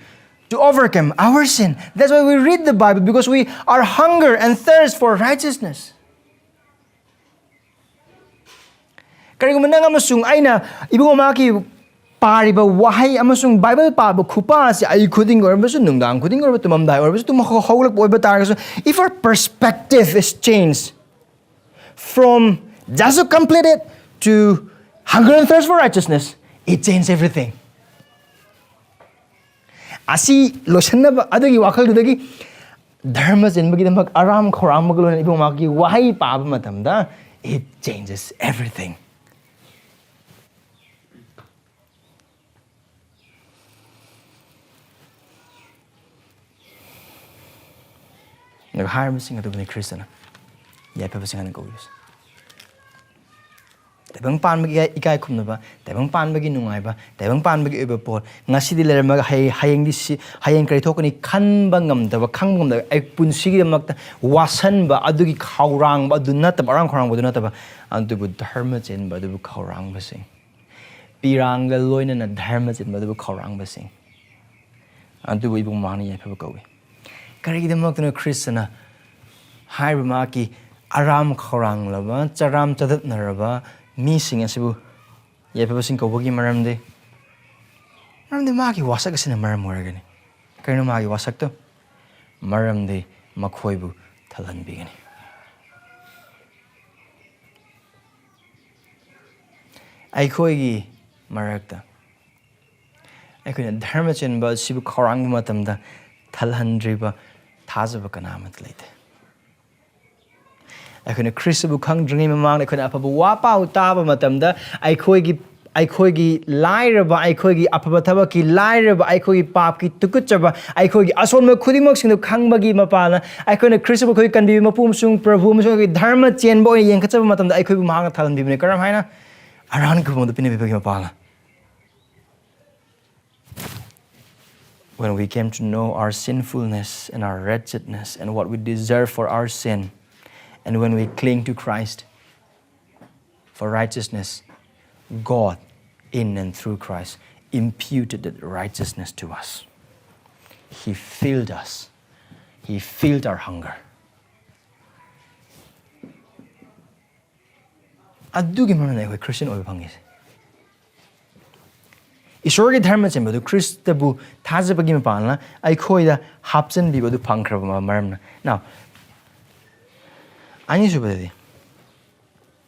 to overcome our sin. That's why we read the Bible, because we are hunger and thirst for righteousness. ꯀꯔꯤꯒꯨꯝꯕ ꯅꯪ ꯑꯃꯁꯨꯡ ꯑꯩꯅ ꯏꯕꯨꯡꯉꯣ ꯃꯍꯥꯛꯀꯤ ꯄꯥꯔꯤꯕ ꯋꯥꯍꯩ ꯑꯃꯁꯨꯡ Bible ꯄꯥꯕ ꯈꯨꯄꯥ ꯑꯁꯤ ꯑꯌꯨꯛ ꯈꯨꯗꯤꯡ ꯑꯣꯏꯔꯕꯁꯨ, ꯅꯨꯡꯗꯥꯡ ꯈꯨꯗꯤꯡ ꯑꯣꯏꯔꯕꯁꯨ, ꯇꯨꯝꯃꯝꯗꯥꯏ ꯑꯣꯏꯔꯕꯁꯨ, ꯇꯨꯝ ꯍꯧ-, ꯍꯧꯒꯠꯂꯛꯄ ꯑꯣꯏꯕ ꯇꯥꯔꯒꯁꯨ, if our perspective is changed from just to complete it to hunger and thirst for righteousness, it changes everything. ꯑꯁꯤ ꯂꯣꯏꯁꯤꯟꯅꯕ ꯑꯗꯨꯒꯤ ꯋꯥꯈꯜꯗꯨꯗꯒꯤ ꯙꯔꯃ ꯆꯦꯟꯕꯒꯤꯗꯃꯛ ꯑꯔꯥꯝ ꯈꯧꯔꯥꯡꯕꯒ ꯂꯣꯏꯅꯅ ꯏꯕꯨꯡꯉꯣ ꯃꯍꯥꯛꯀꯤ ꯋꯥꯍꯩ ꯄꯥꯕ ꯃꯇꯝꯗ, it changes everything. ꯑꯗꯨꯒ ꯍꯥꯏꯔꯤꯕꯁꯤꯡ ꯑꯗꯨꯕꯨꯅꯤ ꯈ꯭ꯔꯤꯁꯇꯅ ꯌꯥꯏꯐꯕꯁꯤꯡ ꯍꯥꯏꯅ ꯀꯧꯔꯤꯕꯁꯦ꯫ ꯇꯥꯏꯕꯪ ꯄꯥꯟꯕꯒꯤ ꯏꯀꯥꯏ ꯈꯨꯝꯅꯕ, ꯇꯥꯏꯕꯪ ꯄꯥꯟꯕꯒꯤ ꯅꯨꯡꯉꯥꯏꯕ, ꯇꯥꯏꯕꯪ ꯄꯥꯟꯕꯒꯤ ꯑꯣꯏꯕ ꯄꯣꯠ, ꯉꯁꯤꯗꯤ ꯂꯩꯔꯝꯃꯒ ꯍꯌꯦꯡ, ꯍꯌꯦꯡꯗꯤ ꯁꯤ, ꯍꯌꯦꯡ ꯀꯔꯤ ꯊꯣꯛꯀꯅꯤ ꯈꯟꯕ ꯉꯝꯗꯕ, ꯈꯪꯕ ꯉꯝꯗꯕ, ꯑꯩ ꯄꯨꯟꯁꯤꯒꯤꯗꯃꯛꯇ ꯋꯥꯁꯟꯕ, ꯑꯗꯨꯒꯤ ꯈꯧꯔꯥꯡꯕ ꯑꯗꯨ ꯅꯠꯇꯕ, ꯑꯔꯥꯝ ꯈꯧꯔꯥꯡꯕ ꯑꯗꯨ ꯅꯠꯇꯕ, ꯑꯗꯨꯕꯨ ꯙꯔꯃ ꯆꯦꯟꯕ ꯑꯗꯨꯕꯨ ꯈꯧꯔꯥꯡꯕꯁꯤꯡ, ꯄꯤꯔꯥꯡꯒ ꯂꯣꯏꯅꯅ ꯙꯔꯃ ꯆꯦꯟꯕ ꯑꯗꯨꯕꯨ ꯈꯧꯔꯥꯡꯕꯁꯤꯡ, ꯑꯗꯨꯕꯨ ꯏꯕꯨꯡ ꯃꯍꯥꯛꯅ ꯌꯥꯏꯐꯕ ꯀꯧꯏ꯫ ꯀꯔꯤꯒꯤꯗꯃꯛꯇꯅꯣ ꯈ꯭ꯔꯤꯁꯇꯅ ꯍꯥꯏꯔꯤꯕ ꯃꯍꯥꯛꯀꯤ ꯑꯔꯥꯝ ꯈꯧꯔꯥꯡꯂꯕ, ꯆꯔꯥꯝ ꯆꯗꯠꯅꯔꯕ ꯃꯤꯁꯤꯡ ꯑꯁꯤꯕꯨ ꯌꯥꯏꯐꯕꯁꯤꯡ ꯀꯧꯕꯒꯤ ꯃꯔꯝꯗꯤ? ꯃꯔꯝꯗꯤ ꯃꯥꯒꯤ ꯋꯥꯁꯛ ꯑꯁꯤꯅ ꯃꯔꯝ ꯑꯣꯏꯔꯒꯅꯤ꯫ ꯀꯔꯤꯅꯣ ꯃꯥꯒꯤ ꯋꯥꯁꯛꯇꯣ? ꯃꯔꯝꯗꯤ ꯃꯈꯣꯏꯕꯨ ꯊꯜꯍꯟꯕꯤꯒꯅꯤ꯫ ꯑꯩꯈꯣꯏꯒꯤ ꯃꯔꯛꯇ ꯑꯩꯈꯣꯏꯅ ꯙꯔꯃ ꯆꯦꯟꯕ ꯑꯁꯤꯕꯨ ꯈꯧꯔꯥꯡꯕ ꯃꯇꯝꯗ ꯊꯜꯍꯟꯗ꯭ꯔꯤꯕ ꯊꯥꯖꯕ ꯀꯅꯥ ꯑꯃꯠꯇ ꯂꯩꯇꯦ꯫ ꯑꯩꯈꯣꯏꯅ ꯈ꯭ꯔꯤꯁꯇꯕꯨ ꯈꯪꯗ꯭ꯔꯤꯉꯩ ꯃꯃꯥꯡꯗ ꯑꯩꯈꯣꯏꯅ ꯑꯐꯕ ꯋꯥ ꯄꯥꯎ ꯇꯥꯕ ꯃꯇꯝꯗ ꯑꯩꯈꯣꯏꯒꯤ, ꯑꯩꯈꯣꯏꯒꯤ ꯂꯥꯏꯔꯕ, ꯑꯩꯈꯣꯏꯒꯤ ꯑꯐꯕ ꯊꯕꯛꯀꯤ ꯂꯥꯏꯔꯕ, ꯑꯩꯈꯣꯏꯒꯤ ꯄꯥꯞꯀꯤ ꯇꯨꯀꯠꯆꯕ, ꯑꯩꯈꯣꯏꯒꯤ ꯑꯁꯣꯟꯕ ꯈꯨꯗꯤꯡꯃꯛꯁꯤꯡꯗꯨ ꯈꯪꯕꯒꯤ ꯃꯄꯥꯅ ꯑꯩꯈꯣꯏꯅ ꯈ꯭ꯔꯤꯁꯇꯕꯨ ꯑꯩꯈꯣꯏ ꯀꯟꯕꯤꯕ ꯃꯄꯨ ꯑꯃꯁꯨꯡ ꯄ꯭ꯔꯚꯨ ꯑꯃꯁꯨꯡ ꯑꯩꯈꯣꯏꯒꯤ ꯙꯔꯃ ꯆꯦꯟꯕ ꯑꯣꯏꯅ ꯌꯦꯡꯈꯠꯆꯕ ꯃꯇꯝꯗ ꯑꯩꯈꯣꯏꯕꯨ ꯃꯍꯥꯛꯅ ꯊꯜꯍꯟꯕꯤꯕꯅꯤ꯫ ꯀꯔꯝ ꯍꯥꯏꯅ? ꯑꯔꯥꯟ ꯈꯨꯕꯝꯗ ꯄꯤꯅꯕꯤꯕꯒꯤ ꯃꯄꯥꯅ꯫ When we came to know our sinfulness and our wretchedness and what we deserve for our sin, and when we cling to Christ for righteousness, God, in and through Christ, imputed that righteousness to us. He filled us. He filled our hunger. ꯑꯗꯨꯒꯤ ꯃꯔꯝꯅ ꯑꯩꯈꯣꯏ Christian ꯑꯣꯏꯕ ꯐꯪꯉꯤꯁꯦ꯫ ꯏꯁꯣꯔꯒꯤ ꯙꯔꯃ ꯆꯦꯟꯕꯗꯨ ꯈ꯭ꯔꯤꯁꯇꯕꯨ ꯊꯥꯖꯕꯒꯤ ꯃꯄꯥꯟꯅ ꯑꯩꯈꯣꯏꯗ ꯍꯥꯞꯆꯤꯟꯕꯤꯕ ꯑꯗꯨ ꯐꯪꯈ꯭ꯔꯕ ꯃꯔꯝꯅ꯫ Now, ꯑꯅꯤꯁꯨꯕꯗꯗꯤ,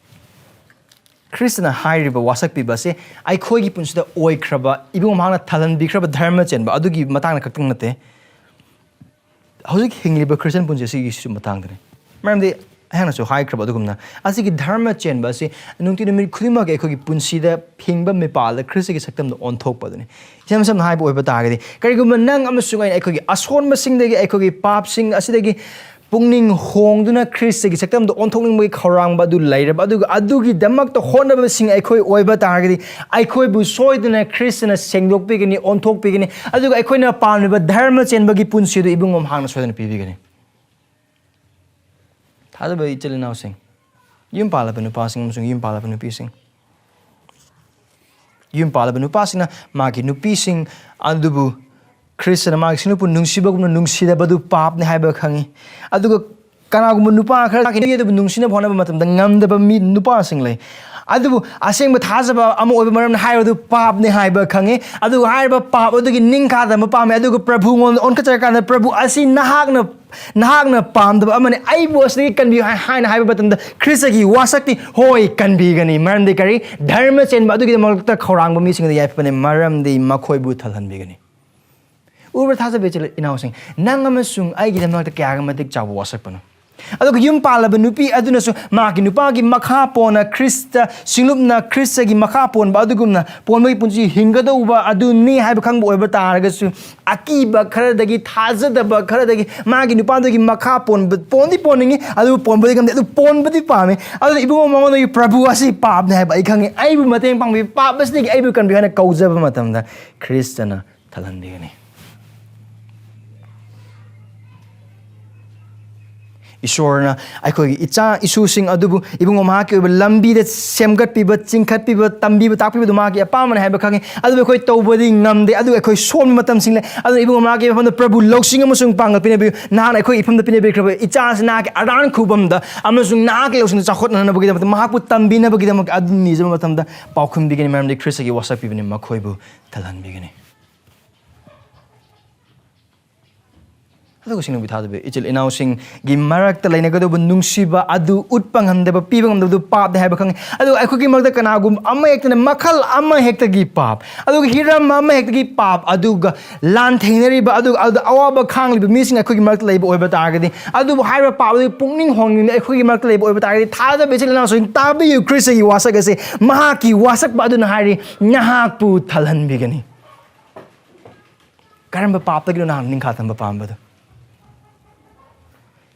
ꯈ꯭ꯔꯤꯁꯇꯅ ꯍꯥꯏꯔꯤꯕ ꯋꯥꯁꯛ ꯄꯤꯕ ꯑꯁꯤ ꯑꯩꯈꯣꯏꯒꯤ ꯄꯨꯟꯁꯤꯗ ꯑꯣꯏꯈ꯭ꯔꯕ, ꯏꯕꯨꯡ ꯃꯍꯥꯛꯅ ꯊꯜꯍꯟꯕꯤꯈ꯭ꯔꯕ ꯙꯔꯃ ꯆꯦꯟꯕ ꯑꯗꯨꯒꯤ ꯃꯇꯥꯡꯗ ꯈꯛꯇꯪ ꯅꯠꯇꯦ, ꯍꯧꯖꯤꯛ ꯍꯤꯡꯂꯤꯕ ꯈ꯭ꯔꯤꯁꯇꯤꯌꯟ ꯄꯨꯟꯁꯤ ꯑꯁꯤꯒꯤꯁꯨ ꯃꯇꯥꯡꯗꯅꯤ꯫ ꯃꯔꯝꯗꯤ ꯑꯩꯍꯥꯛꯅꯁꯨ ꯍꯥꯏꯈ꯭ꯔꯕ ꯑꯗꯨꯒꯨꯝꯅ, ꯑꯁꯤꯒꯤ ꯙꯔꯃ ꯆꯦꯟꯕ ꯑꯁꯤ ꯅꯨꯡꯇꯤ ꯅꯨꯃꯤꯠ ꯈꯨꯗꯤꯡꯃꯛꯀꯤ ꯑꯩꯈꯣꯏꯒꯤ ꯄꯨꯟꯁꯤꯗ ꯍꯤꯡꯕ ꯃꯤꯄꯥꯜꯗ ꯈ꯭ꯔꯤꯁꯇꯒꯤ ꯁꯛꯇꯝꯗ ꯑꯣꯟꯊꯣꯛꯄ ꯑꯗꯨꯅꯤ꯫ ꯏꯁꯝ ꯁꯝꯅ ꯍꯥꯏꯕ ꯑꯣꯏꯕ ꯇꯥꯔꯒꯗꯤ, ꯀꯔꯤꯒꯨꯝꯕ ꯅꯪ ꯑꯃꯁꯨꯡ ꯑꯩꯅ ꯑꯩꯈꯣꯏꯒꯤ ꯑꯁꯣꯟꯕꯁꯤꯡꯗꯒꯤ, ꯑꯩꯈꯣꯏꯒꯤ ꯄꯥꯞꯁꯤꯡ ꯑꯁꯤꯗꯒꯤ ꯄꯨꯛꯅꯤꯡ ꯍꯣꯡꯗꯨꯅ ꯈ꯭ꯔꯤꯁꯇꯒꯤ ꯁꯛꯇꯝꯗ ꯑꯣꯟꯊꯣꯛꯅꯤꯡꯕꯒꯤ ꯈꯧꯔꯥꯡꯕ ꯑꯗꯨ ꯂꯩꯔꯕ, ꯑꯗꯨꯒ ꯑꯗꯨꯒꯤꯗꯃꯛꯇ ꯍꯣꯠꯅꯕꯁꯤꯡ ꯑꯩꯈꯣꯏ ꯑꯣꯏꯕ ꯇꯥꯔꯒꯗꯤ, ꯑꯩꯈꯣꯏꯕꯨ ꯁꯣꯏꯗꯅ ꯈ꯭ꯔꯤꯁꯇꯅ ꯁꯦꯡꯗꯣꯛꯄꯤꯒꯅꯤ, ꯑꯣꯟꯊꯣꯛꯄꯤꯒꯅꯤ, ꯑꯗꯨꯒ ꯑꯩꯈꯣꯏꯅ ꯄꯥꯝꯂꯤꯕ ꯙꯔꯃ ꯆꯦꯟꯕꯒꯤ ꯄꯨꯟꯁꯤ ꯑꯗꯨ ꯏꯕꯨꯡꯉꯣ ꯃꯍꯥꯛꯅ ꯁꯣꯏꯗꯅ ꯄꯤꯕꯤꯒꯅꯤ꯫ ꯊꯥꯖꯕ ꯏꯆꯤꯜ ꯏꯅꯥꯎꯁꯤꯡ, ꯌꯨꯝ ꯄꯥꯜꯂꯕ ꯅꯨꯄꯥꯁꯤꯡ ꯑꯃꯁꯨꯡ ꯌꯨꯝ ꯄꯥꯜꯂꯕ ꯅꯨꯄꯤꯁꯤꯡ, ꯌꯨꯝ ꯄꯥꯜꯂꯕ ꯅꯨꯄꯥꯁꯤꯡꯅ ꯃꯥꯒꯤ ꯅꯨꯄꯤꯁꯤꯡ ꯑꯗꯨꯕꯨ ꯈ꯭ꯔꯤꯁꯇꯅ ꯃꯥꯒꯤ ꯁꯤꯡꯅꯨꯄꯨ ꯅꯨꯡꯁꯤꯕꯒꯨꯝꯅ ꯅꯨꯡꯁꯤꯗꯕꯗꯨ ꯄꯥꯞꯅꯤ ꯍꯥꯏꯕ ꯈꯪꯉꯤ꯫ ꯑꯗꯨꯒ ꯀꯅꯥꯒꯨꯝꯕ ꯅꯨꯄꯥ ꯈꯔ ꯃꯥꯒꯤ ꯅꯨꯄꯤ ꯑꯗꯨꯕꯨ ꯅꯨꯡꯁꯤꯅꯕ ꯍꯣꯠꯅꯕ ꯃꯇꯝꯗ ꯉꯝꯗꯕ ꯃꯤ, ꯅꯨꯄꯥꯁꯤꯡ ꯂꯩ꯫ ꯑꯗꯨꯕꯨ ꯑꯁꯦꯡꯕ ꯊꯥꯖꯕ ꯑꯃ ꯑꯣꯏꯕ ꯃꯔꯝꯅ ꯍꯥꯏꯕꯗꯨ ꯄꯥꯞꯅꯤ ꯍꯥꯏꯕ ꯈꯪꯉꯤ꯫ ꯑꯗꯨꯒ ꯍꯥꯏꯔꯤꯕ ꯄꯥꯞ ꯑꯗꯨꯒꯤ ꯅꯤꯡꯈꯥ ꯇꯝꯕ ꯄꯥꯝꯃꯤ꯫ ꯑꯗꯨꯒ ꯄ꯭ꯔꯚꯨꯉꯣꯟꯗ ꯑꯣꯟꯈꯠꯆꯔꯀꯥꯟꯗ, "ꯄ꯭ꯔꯚꯨ, ꯑꯁꯤ ꯅꯍꯥꯛꯅ, ꯅꯍꯥꯛꯅ ꯄꯥꯝꯗꯕ ꯑꯃꯅꯤ, ꯑꯩꯕꯨ ꯑꯁꯤꯗꯒꯤ ꯀꯟꯕꯤꯌꯨ" ꯍꯥꯏ-, ꯍꯥꯏꯅ ꯍꯥꯏꯕ ꯃꯇꯝꯗ ꯈ꯭ꯔꯤꯁꯇꯒꯤ ꯋꯥꯁꯛꯇꯤ, "ꯍꯣꯏ, ꯀꯟꯕꯤꯒꯅꯤ"꯫ ꯃꯔꯝꯗꯤ ꯀꯔꯤ? ꯙꯔꯃ ꯆꯦꯟꯕ ꯑꯗꯨꯒꯤꯗꯃꯛꯇ ꯈꯧꯔꯥꯡꯕ ꯃꯤꯁꯤꯡꯗ ꯌꯥꯏꯐꯕꯅꯤ, ꯃꯔꯝꯗꯤ ꯃꯈꯣꯏꯕꯨ ꯊꯜꯍꯟꯕꯤꯒꯅꯤ꯫ ꯎꯕ꯭ꯔꯥ, ꯊꯥꯖꯕ ꯏꯆꯤꯜ ꯏꯅꯥꯎꯁꯤꯡ? ꯅꯪ ꯑꯃꯁꯨꯡ ꯑꯩꯒꯤꯗꯃꯛꯇ ꯀꯌꯥꯒꯤ ꯃꯇꯤꯛ ꯆꯥꯎꯕ ꯋꯥꯁꯛꯄꯅꯣ? ꯑꯗꯨꯒ ꯌꯨꯝ ꯄꯥꯜꯂꯕ ꯅꯨꯄꯤ ꯑꯗꯨꯅꯁꯨ ꯃꯍꯥꯛꯀꯤ ꯅꯨꯄꯥꯒꯤ ꯃꯈꯥ ꯄꯣꯟꯅ ꯈ꯭ꯔꯤꯁꯇ ꯁꯤꯡꯂꯨꯞꯅ ꯈ꯭ꯔꯤꯁꯇꯒꯤ ꯃꯈꯥ ꯄꯣꯟꯕ ꯑꯗꯨꯒꯨꯝꯅ ꯄꯣꯟꯕꯒꯤ ꯄꯨꯟꯁꯤ ꯍꯤꯡꯒꯗꯧꯕ ꯑꯗꯨꯅꯤ ꯍꯥꯏꯕ ꯈꯪꯕ ꯑꯣꯏꯕ ꯇꯥꯔꯒꯁꯨ, ꯑꯀꯤꯕ ꯈꯔꯗꯒꯤ, ꯊꯥꯖꯗꯕ ꯈꯔꯗꯒꯤ, ꯃꯥꯒꯤ ꯅꯨꯄꯥꯗꯨꯒꯤ ꯃꯈꯥ ꯄꯣꯟꯕ, ꯄꯣꯟꯗꯤ ꯄꯣꯟꯅꯤꯡꯉꯤ, ꯑꯗꯨꯕꯨ ꯄꯣꯟꯕꯗꯤ ꯉꯝꯗꯦ, ꯑꯗꯨ ꯄꯣꯟꯕꯗꯤ ꯄꯥꯝꯃꯤ꯫ ꯑꯗꯨꯅ ꯏꯕꯨꯡꯉꯣ, ꯃꯉꯣꯟꯗꯒꯤ "ꯄ꯭ꯔꯚꯨ ꯑꯁꯤ ꯄꯥꯞꯅꯤ ꯍꯥꯏꯕ ꯑꯩ ꯈꯪꯉꯤ, ꯑꯩꯕꯨ ꯃꯇꯦꯡ ꯄꯥꯡꯕꯤꯌꯨ, ꯄꯥꯞ ꯑꯁꯤꯗꯒꯤ ꯑꯩꯕꯨ ꯀꯟꯕꯤꯌꯨ" ꯍꯥꯏꯅ ꯀꯧꯖꯕ ꯃꯇꯝꯗ, ꯈ꯭ꯔꯤꯁꯇꯅ ꯊꯜꯍꯟꯕꯤꯒꯅꯤ꯫ ꯏꯁꯣꯔꯅ ꯑꯩꯈꯣꯏꯒꯤ ꯏꯆꯥ ꯏꯁꯨꯁꯤꯡ ꯑꯗꯨꯕꯨ ꯏꯕꯨꯡꯉꯣ ꯃꯍꯥꯛꯀꯤ ꯑꯣꯏꯕ ꯂꯝꯕꯤꯗ ꯁꯦꯝꯒꯠꯄꯤꯕ, ꯆꯤꯡꯈꯠꯄꯤꯕ, ꯇꯝꯕꯤꯕ, ꯇꯥꯛꯄꯤꯕꯗꯨ ꯃꯍꯥꯛꯀꯤ ꯑꯄꯥꯝꯕꯅꯤ ꯍꯥꯏꯕ ꯈꯪꯉꯤ꯫ ꯑꯗꯨꯕꯨ ꯑꯩꯈꯣꯏ ꯇꯧꯕꯗꯤ ꯉꯝꯗꯦ꯫ ꯑꯗꯨꯒ ꯑꯩꯈꯣꯏ ꯁꯣꯟꯕ ꯃꯇꯝꯁꯤꯡ ꯂꯩ꯫ ꯑꯗꯨꯅ ꯏꯕꯨꯡꯉꯣ ꯃꯍꯥꯛꯀꯤ ꯃꯐꯝꯗ, "ꯄ꯭ꯔꯚꯨ, ꯂꯧꯁꯤꯡ ꯑꯃꯁꯨꯡ ꯄꯥꯡꯒꯜ ꯄꯤꯅꯕꯤꯌꯨ꯫ ꯅꯍꯥꯛꯅ ꯑꯩꯈꯣꯏ ꯏꯐꯝꯗ ꯄꯤꯅꯕꯤꯈ꯭ꯔꯕ ꯏꯆꯥ ꯑꯁꯤ ꯅꯍꯥꯛꯀꯤ ꯑꯔꯥꯟ ꯈꯨꯕꯝꯗ ꯑꯃꯁꯨꯡ ꯅꯍꯥꯛꯀꯤ ꯂꯧꯁꯤꯡꯗ ꯆꯥꯎꯈꯠꯅꯅꯕꯒꯤꯗꯃꯛꯇ, ꯃꯍꯥꯛꯄꯨ ꯇꯝꯕꯤꯅꯕꯒꯤꯗꯃꯛ" ꯑꯗꯨ ꯅꯤꯖꯕ ꯃꯇꯝꯗ ꯄꯥꯎꯈꯨꯝ ꯄꯤꯒꯅꯤ, ꯃꯔꯝꯗꯤ ꯈ꯭ꯔꯤꯁꯇꯒꯤ ꯋꯥꯁꯛ ꯄꯤꯕꯅꯤ, ꯃꯈꯣꯏꯕꯨ ꯊꯜꯍꯟꯕꯤꯒꯅꯤ꯫ ꯑꯗꯨꯒ ꯁꯤꯡꯅꯨꯡꯕꯤ ꯊꯥꯗꯕꯤ, ꯏꯆꯤꯜ ꯏꯅꯥꯎꯁꯤꯡꯒꯤ ꯃꯔꯛꯇ ꯂꯩꯅꯒꯗꯧꯕ ꯅꯨꯡꯁꯤꯕ ꯑꯗꯨ ꯎꯠꯄ ꯉꯝꯗꯕ, ꯄꯤꯕ ꯉꯝꯗꯕꯗꯨ ꯄꯥꯞꯅꯤ ꯍꯥꯏꯕ ꯈꯪꯉꯤ꯫ ꯑꯗꯨꯒ ꯑꯩꯈꯣꯏꯒꯤ ꯃꯔꯛꯇ ꯀꯅꯥꯒꯨꯝꯕ ꯑꯃ ꯍꯦꯛꯇꯅ, ꯃꯈꯜ ꯑꯃ ꯍꯦꯛꯇꯒꯤ ꯄꯥꯞ, ꯑꯗꯨꯒ ꯍꯤꯔꯝ ꯑꯃ ꯍꯦꯛꯇꯒꯤ ꯄꯥꯞ, ꯑꯗꯨꯒ ꯂꯥꯟ ꯊꯦꯡꯅꯔꯤꯕ, ꯑꯗꯨꯒ ꯑꯗꯨꯗ ꯑꯋꯥꯕ ꯈꯥꯡꯂꯤꯕ ꯃꯤꯁꯤꯡ ꯑꯩꯈꯣꯏꯒꯤ ꯃꯔꯛꯇ ꯂꯩꯕ ꯑꯣꯏꯕ ꯇꯥꯔꯒꯗꯤ, ꯑꯗꯨꯕꯨ ꯍꯥꯏꯔꯤꯕ ꯄꯥꯞ ꯑꯗꯨ ꯄꯨꯛꯅꯤꯡ ꯍꯣꯡꯗꯨꯅ ꯑꯩꯈꯣꯏꯒꯤ ꯃꯔꯛꯇ ꯂꯩꯕ ꯑꯣꯏꯕ ꯇꯥꯔꯒꯗꯤ, ꯊꯥꯖꯕ ꯏꯆꯤꯜ ꯏꯅꯥꯎꯁꯤꯡ, ꯇꯥꯕꯤꯌꯨ, ꯈ꯭ꯔꯤꯁꯇꯒꯤ ꯋꯥꯁꯛ ꯑꯁꯤ, ꯃꯍꯥꯛꯀꯤ ꯋꯥꯁꯛꯄ ꯑꯗꯨꯅ ꯍꯥꯏꯔꯤ, "ꯅꯍꯥꯛꯄꯨ ꯊꯜꯍꯟꯕꯤꯒꯅꯤ"꯫ ꯀꯔꯝꯕ ꯄꯥꯞꯇꯒꯤꯅꯣ ꯅꯍꯥꯛ ꯅꯤꯡꯈꯥ ꯇꯝꯕ ꯄꯥꯝꯕꯗꯨ?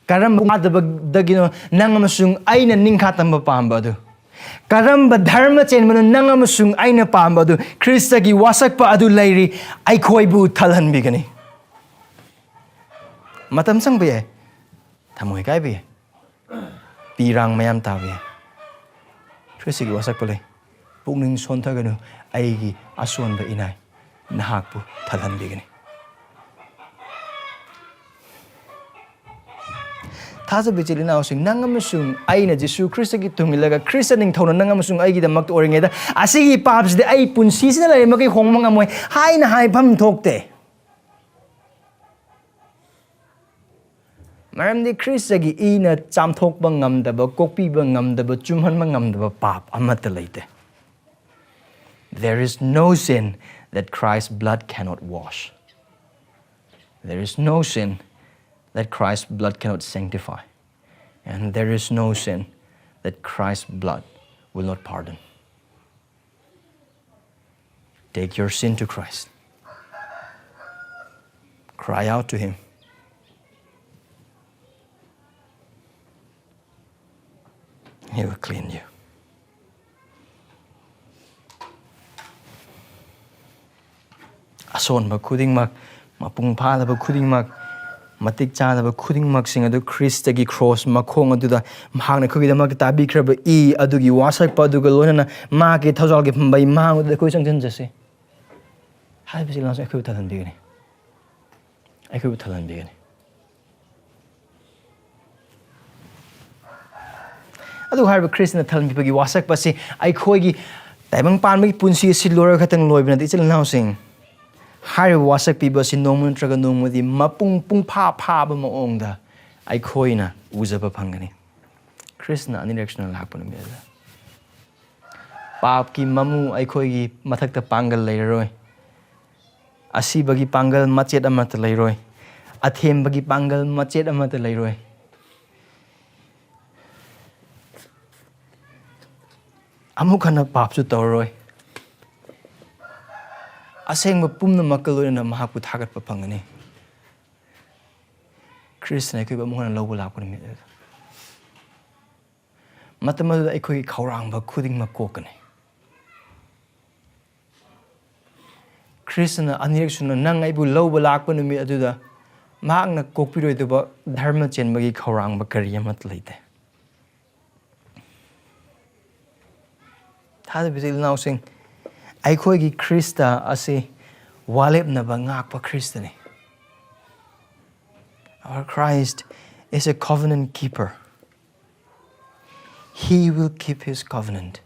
ꯀꯔꯝꯕ ꯋꯥꯗꯕꯗꯒꯤꯅꯣ ꯅꯪ ꯑꯃꯁꯨꯡ ꯑꯩꯅ ꯅꯤꯡꯈꯥ ꯇꯝꯕ ꯄꯥꯝꯕ ꯑꯗꯨ? ꯀꯔꯝꯕ ꯙꯔꯃ ꯆꯦꯟꯕꯅꯣ ꯅꯪ ꯑꯃꯁꯨꯡ ꯑꯩꯅ ꯄꯥꯝꯕ ꯑꯗꯨ? ꯈ꯭ꯔꯤꯁꯇꯒꯤ ꯋꯥꯁꯛꯄ ꯑꯗꯨ ꯂꯩꯔꯤ, ꯑꯩꯈꯣꯏꯕꯨ ꯊꯜꯍꯟꯕꯤꯒꯅꯤ꯫ ꯃꯇꯝ ꯆꯪꯕ ꯌꯥꯏ, ꯊꯃꯣꯏ ꯀꯥꯏꯕ ꯌꯥꯏ, ꯄꯤꯔꯥꯡ ꯃꯌꯥꯝ ꯇꯥꯕ ꯌꯥꯏ꯫ ꯈ꯭ꯔꯤꯁꯇꯒꯤ ꯋꯥꯁꯛꯄ ꯂꯩ꯫ ꯄꯨꯛꯅꯤꯡ ꯁꯣꯟꯊꯒꯅꯨ, ꯑꯩꯒꯤ ꯑꯁꯣꯟꯕ ꯏꯅꯥꯏ ꯅꯍꯥꯛꯄꯨ ꯊꯜꯍꯟꯕꯤꯒꯅꯤ꯫ ꯊꯥꯖꯕ ꯏꯆꯤꯜ ꯏꯅꯥꯎꯁꯤꯡ, ꯅꯪ ꯑꯃꯁꯨꯡ ꯑꯩꯅ ꯖꯤꯁꯨ ꯈ꯭ꯔꯤꯁꯇꯒꯤ ꯇꯨꯡ ꯏꯜꯂꯒ ꯈ꯭ꯔꯤꯁꯇ ꯅꯤꯡꯊꯧꯅ ꯅꯪ ꯑꯃꯁꯨꯡ ꯑꯩꯒꯤꯗꯃꯛꯇ ꯑꯣꯏꯔꯤꯉꯩꯗ, "ꯑꯁꯤꯒꯤ ꯄꯥꯞꯁꯤꯗꯤ ꯑꯩ ꯄꯨꯟꯁꯤꯁꯤꯅ ꯂꯩꯔꯤꯃꯈꯩ ꯍꯣꯡꯕ ꯉꯝꯃꯣꯏ" ꯍꯥꯏꯅ ꯍꯥꯏꯐꯝ ꯊꯣꯛꯇꯦ꯫ ꯃꯔꯝꯗꯤ ꯈ꯭ꯔꯤꯁꯇꯒꯤ ꯏꯅ ꯆꯥꯝꯊꯣꯛꯄ ꯉꯝꯗꯕ, ꯀꯣꯛꯄꯤꯕ ꯉꯝꯗꯕ, ꯆꯨꯝꯍꯟꯕ ꯉꯝꯗꯕ ꯄꯥꯞ ꯑꯃꯠꯇ ꯂꯩꯇꯦ꯫ There is no sin that Christ's blood cannot wash. There is no sin that Christ's blood cannot sanctify. And there is no sin that Christ's blood will not pardon. Take your sin to Christ. Cry out to Him. He will clean you. ꯑꯁꯣꯟꯕ ꯈꯨꯗꯤꯡꯃꯛ, ꯃꯄꯨꯡ ꯐꯥꯗꯕ ꯈꯨꯗꯤꯡꯃꯛ, ꯃꯇꯤꯛ ꯆꯥꯗꯕ ꯈꯨꯗꯤꯡꯃꯛꯁꯤꯡ ꯑꯗꯨ ꯈ꯭ꯔꯤꯁꯇꯒꯤ cross ꯃꯈꯣꯡ ꯑꯗꯨꯗ ꯃꯍꯥꯛꯅ ꯑꯩꯈꯣꯏꯒꯤꯗꯃꯛꯇ ꯇꯥꯕꯤꯈ꯭ꯔꯕ ꯏ ꯑꯗꯨꯒꯤ ꯋꯥꯁꯛꯄ ꯑꯗꯨꯒ ꯂꯣꯏꯅꯅ ꯃꯍꯥꯛꯀꯤ ꯊꯧꯖꯥꯜꯒꯤ ꯐꯝꯕꯩ ꯃꯥꯡ ꯑꯗꯨꯗ ꯑꯩꯈꯣꯏ ꯆꯪꯁꯤꯟꯖꯁꯤ꯫ ꯍꯥꯏꯕꯁꯤ ꯂꯥꯎꯁꯦ ꯑꯩꯈꯣꯏꯕꯨ ꯊꯜꯍꯟꯕꯤꯒꯅꯤ꯫ ꯑꯩꯈꯣꯏꯕꯨ ꯊꯜꯍꯟꯕꯤꯒꯅꯤ꯫ ꯑꯗꯨ ꯍꯥꯏꯔꯤꯕ ꯈ꯭ꯔꯤꯁꯇꯅ ꯊꯜꯍꯟꯕꯤꯕꯒꯤ ꯋꯥꯁꯛꯄ ꯑꯁꯤ ꯑꯩꯈꯣꯏꯒꯤ ꯇꯥꯏꯕꯪ ꯄꯥꯟꯕꯒꯤ ꯄꯨꯟꯁꯤ ꯑꯁꯤ ꯂꯣꯏꯔꯒ ꯈꯛꯇꯪ ꯂꯣꯏꯕ ꯅꯠꯇꯦ, ꯏꯆꯤꯜ ꯏꯅꯥꯎꯁꯤꯡ꯫ ꯍꯥꯏꯔꯤꯕ ꯋꯥꯁꯛ ꯄꯤꯕ ꯑꯁꯤ ꯅꯣꯡꯃ ꯅꯠꯇ꯭ꯔꯒ ꯅꯣꯡꯃꯗꯤ ꯃꯄꯨꯡ ꯄꯨꯡꯐꯥ ꯐꯥꯕ ꯃꯑꯣꯡꯗ ꯑꯩꯈꯣꯏꯅ ꯎꯖꯕ ꯐꯪꯒꯅꯤ꯫ ꯈ꯭ꯔꯤꯁꯇꯅ ꯑꯅꯤꯔꯛ ꯁꯨꯅ ꯂꯥꯛꯄ ꯅꯨꯃꯤꯠ ꯑꯗꯨꯗ ꯄꯥꯞꯀꯤ ꯃꯃꯨ ꯑꯩꯈꯣꯏꯒꯤ ꯃꯊꯛꯇ ꯄꯥꯡꯒꯜ ꯂꯩꯔꯔꯣꯏ꯫ ꯑꯁꯤꯕꯒꯤ ꯄꯥꯡꯒꯜ ꯃꯆꯦꯠ ꯑꯃꯠꯇ ꯂꯩꯔꯣꯏ꯫ ꯑꯊꯦꯝꯕꯒꯤ ꯄꯥꯡꯒꯜ ꯃꯆꯦꯠ ꯑꯃꯠꯇ ꯂꯩꯔꯣꯏ꯫ ꯑꯃꯨꯛ ꯍꯟꯅ ꯄꯥꯞꯁꯨ ꯇꯧꯔꯔꯣꯏ꯫ ꯑꯁꯦꯡꯕ ꯄꯨꯝꯅꯃꯛꯀ ꯂꯣꯏꯅꯅ ꯃꯍꯥꯛꯄꯨ ꯊꯥꯒꯠꯄ ꯐꯪꯒꯅꯤ꯫ ꯈ꯭ꯔꯤꯁꯇꯅ ꯑꯩꯈꯣꯏꯕꯨ ꯑꯃꯨꯛ ꯍꯟꯅ ꯂꯧꯕ ꯂꯥꯛꯄ ꯅꯨꯃꯤꯠ ꯑꯗꯨꯗ ꯃꯇꯝ ꯑꯗꯨꯗ ꯑꯩꯈꯣꯏꯒꯤ ꯈꯧꯔꯥꯡꯕ ꯈꯨꯗꯤꯡꯃꯛ ꯀꯣꯛꯀꯅꯤ꯫ ꯈ꯭ꯔꯤꯁꯇꯅ ꯑꯅꯤꯔꯛ ꯁꯨꯅ ꯅꯪ ꯑꯩꯕꯨ ꯂꯧꯕ ꯂꯥꯛꯄ ꯅꯨꯃꯤꯠ ꯑꯗꯨꯗ ꯃꯍꯥꯛꯅ ꯀꯣꯛꯄꯤꯔꯣꯏꯗꯕ ꯙꯔꯃ ꯆꯦꯟꯕꯒꯤ ꯈꯧꯔꯥꯡꯕ ꯀꯔꯤ ꯑꯃꯠꯇ ꯂꯩꯇꯦ꯫ ꯊꯥꯖꯕ ꯏꯆꯤꯜ ꯏꯅꯥꯎꯁꯤꯡ, ꯑꯩꯈꯣꯏꯒꯤ ꯈ꯭ꯔꯤꯁꯇ ꯑꯁꯤ ꯋꯥꯂꯦꯞꯅꯕ ꯉꯥꯛꯄ ꯈ꯭ꯔꯤꯁꯇꯅꯤ꯫ Our Christ is a covenant keeper. He will keep his covenant.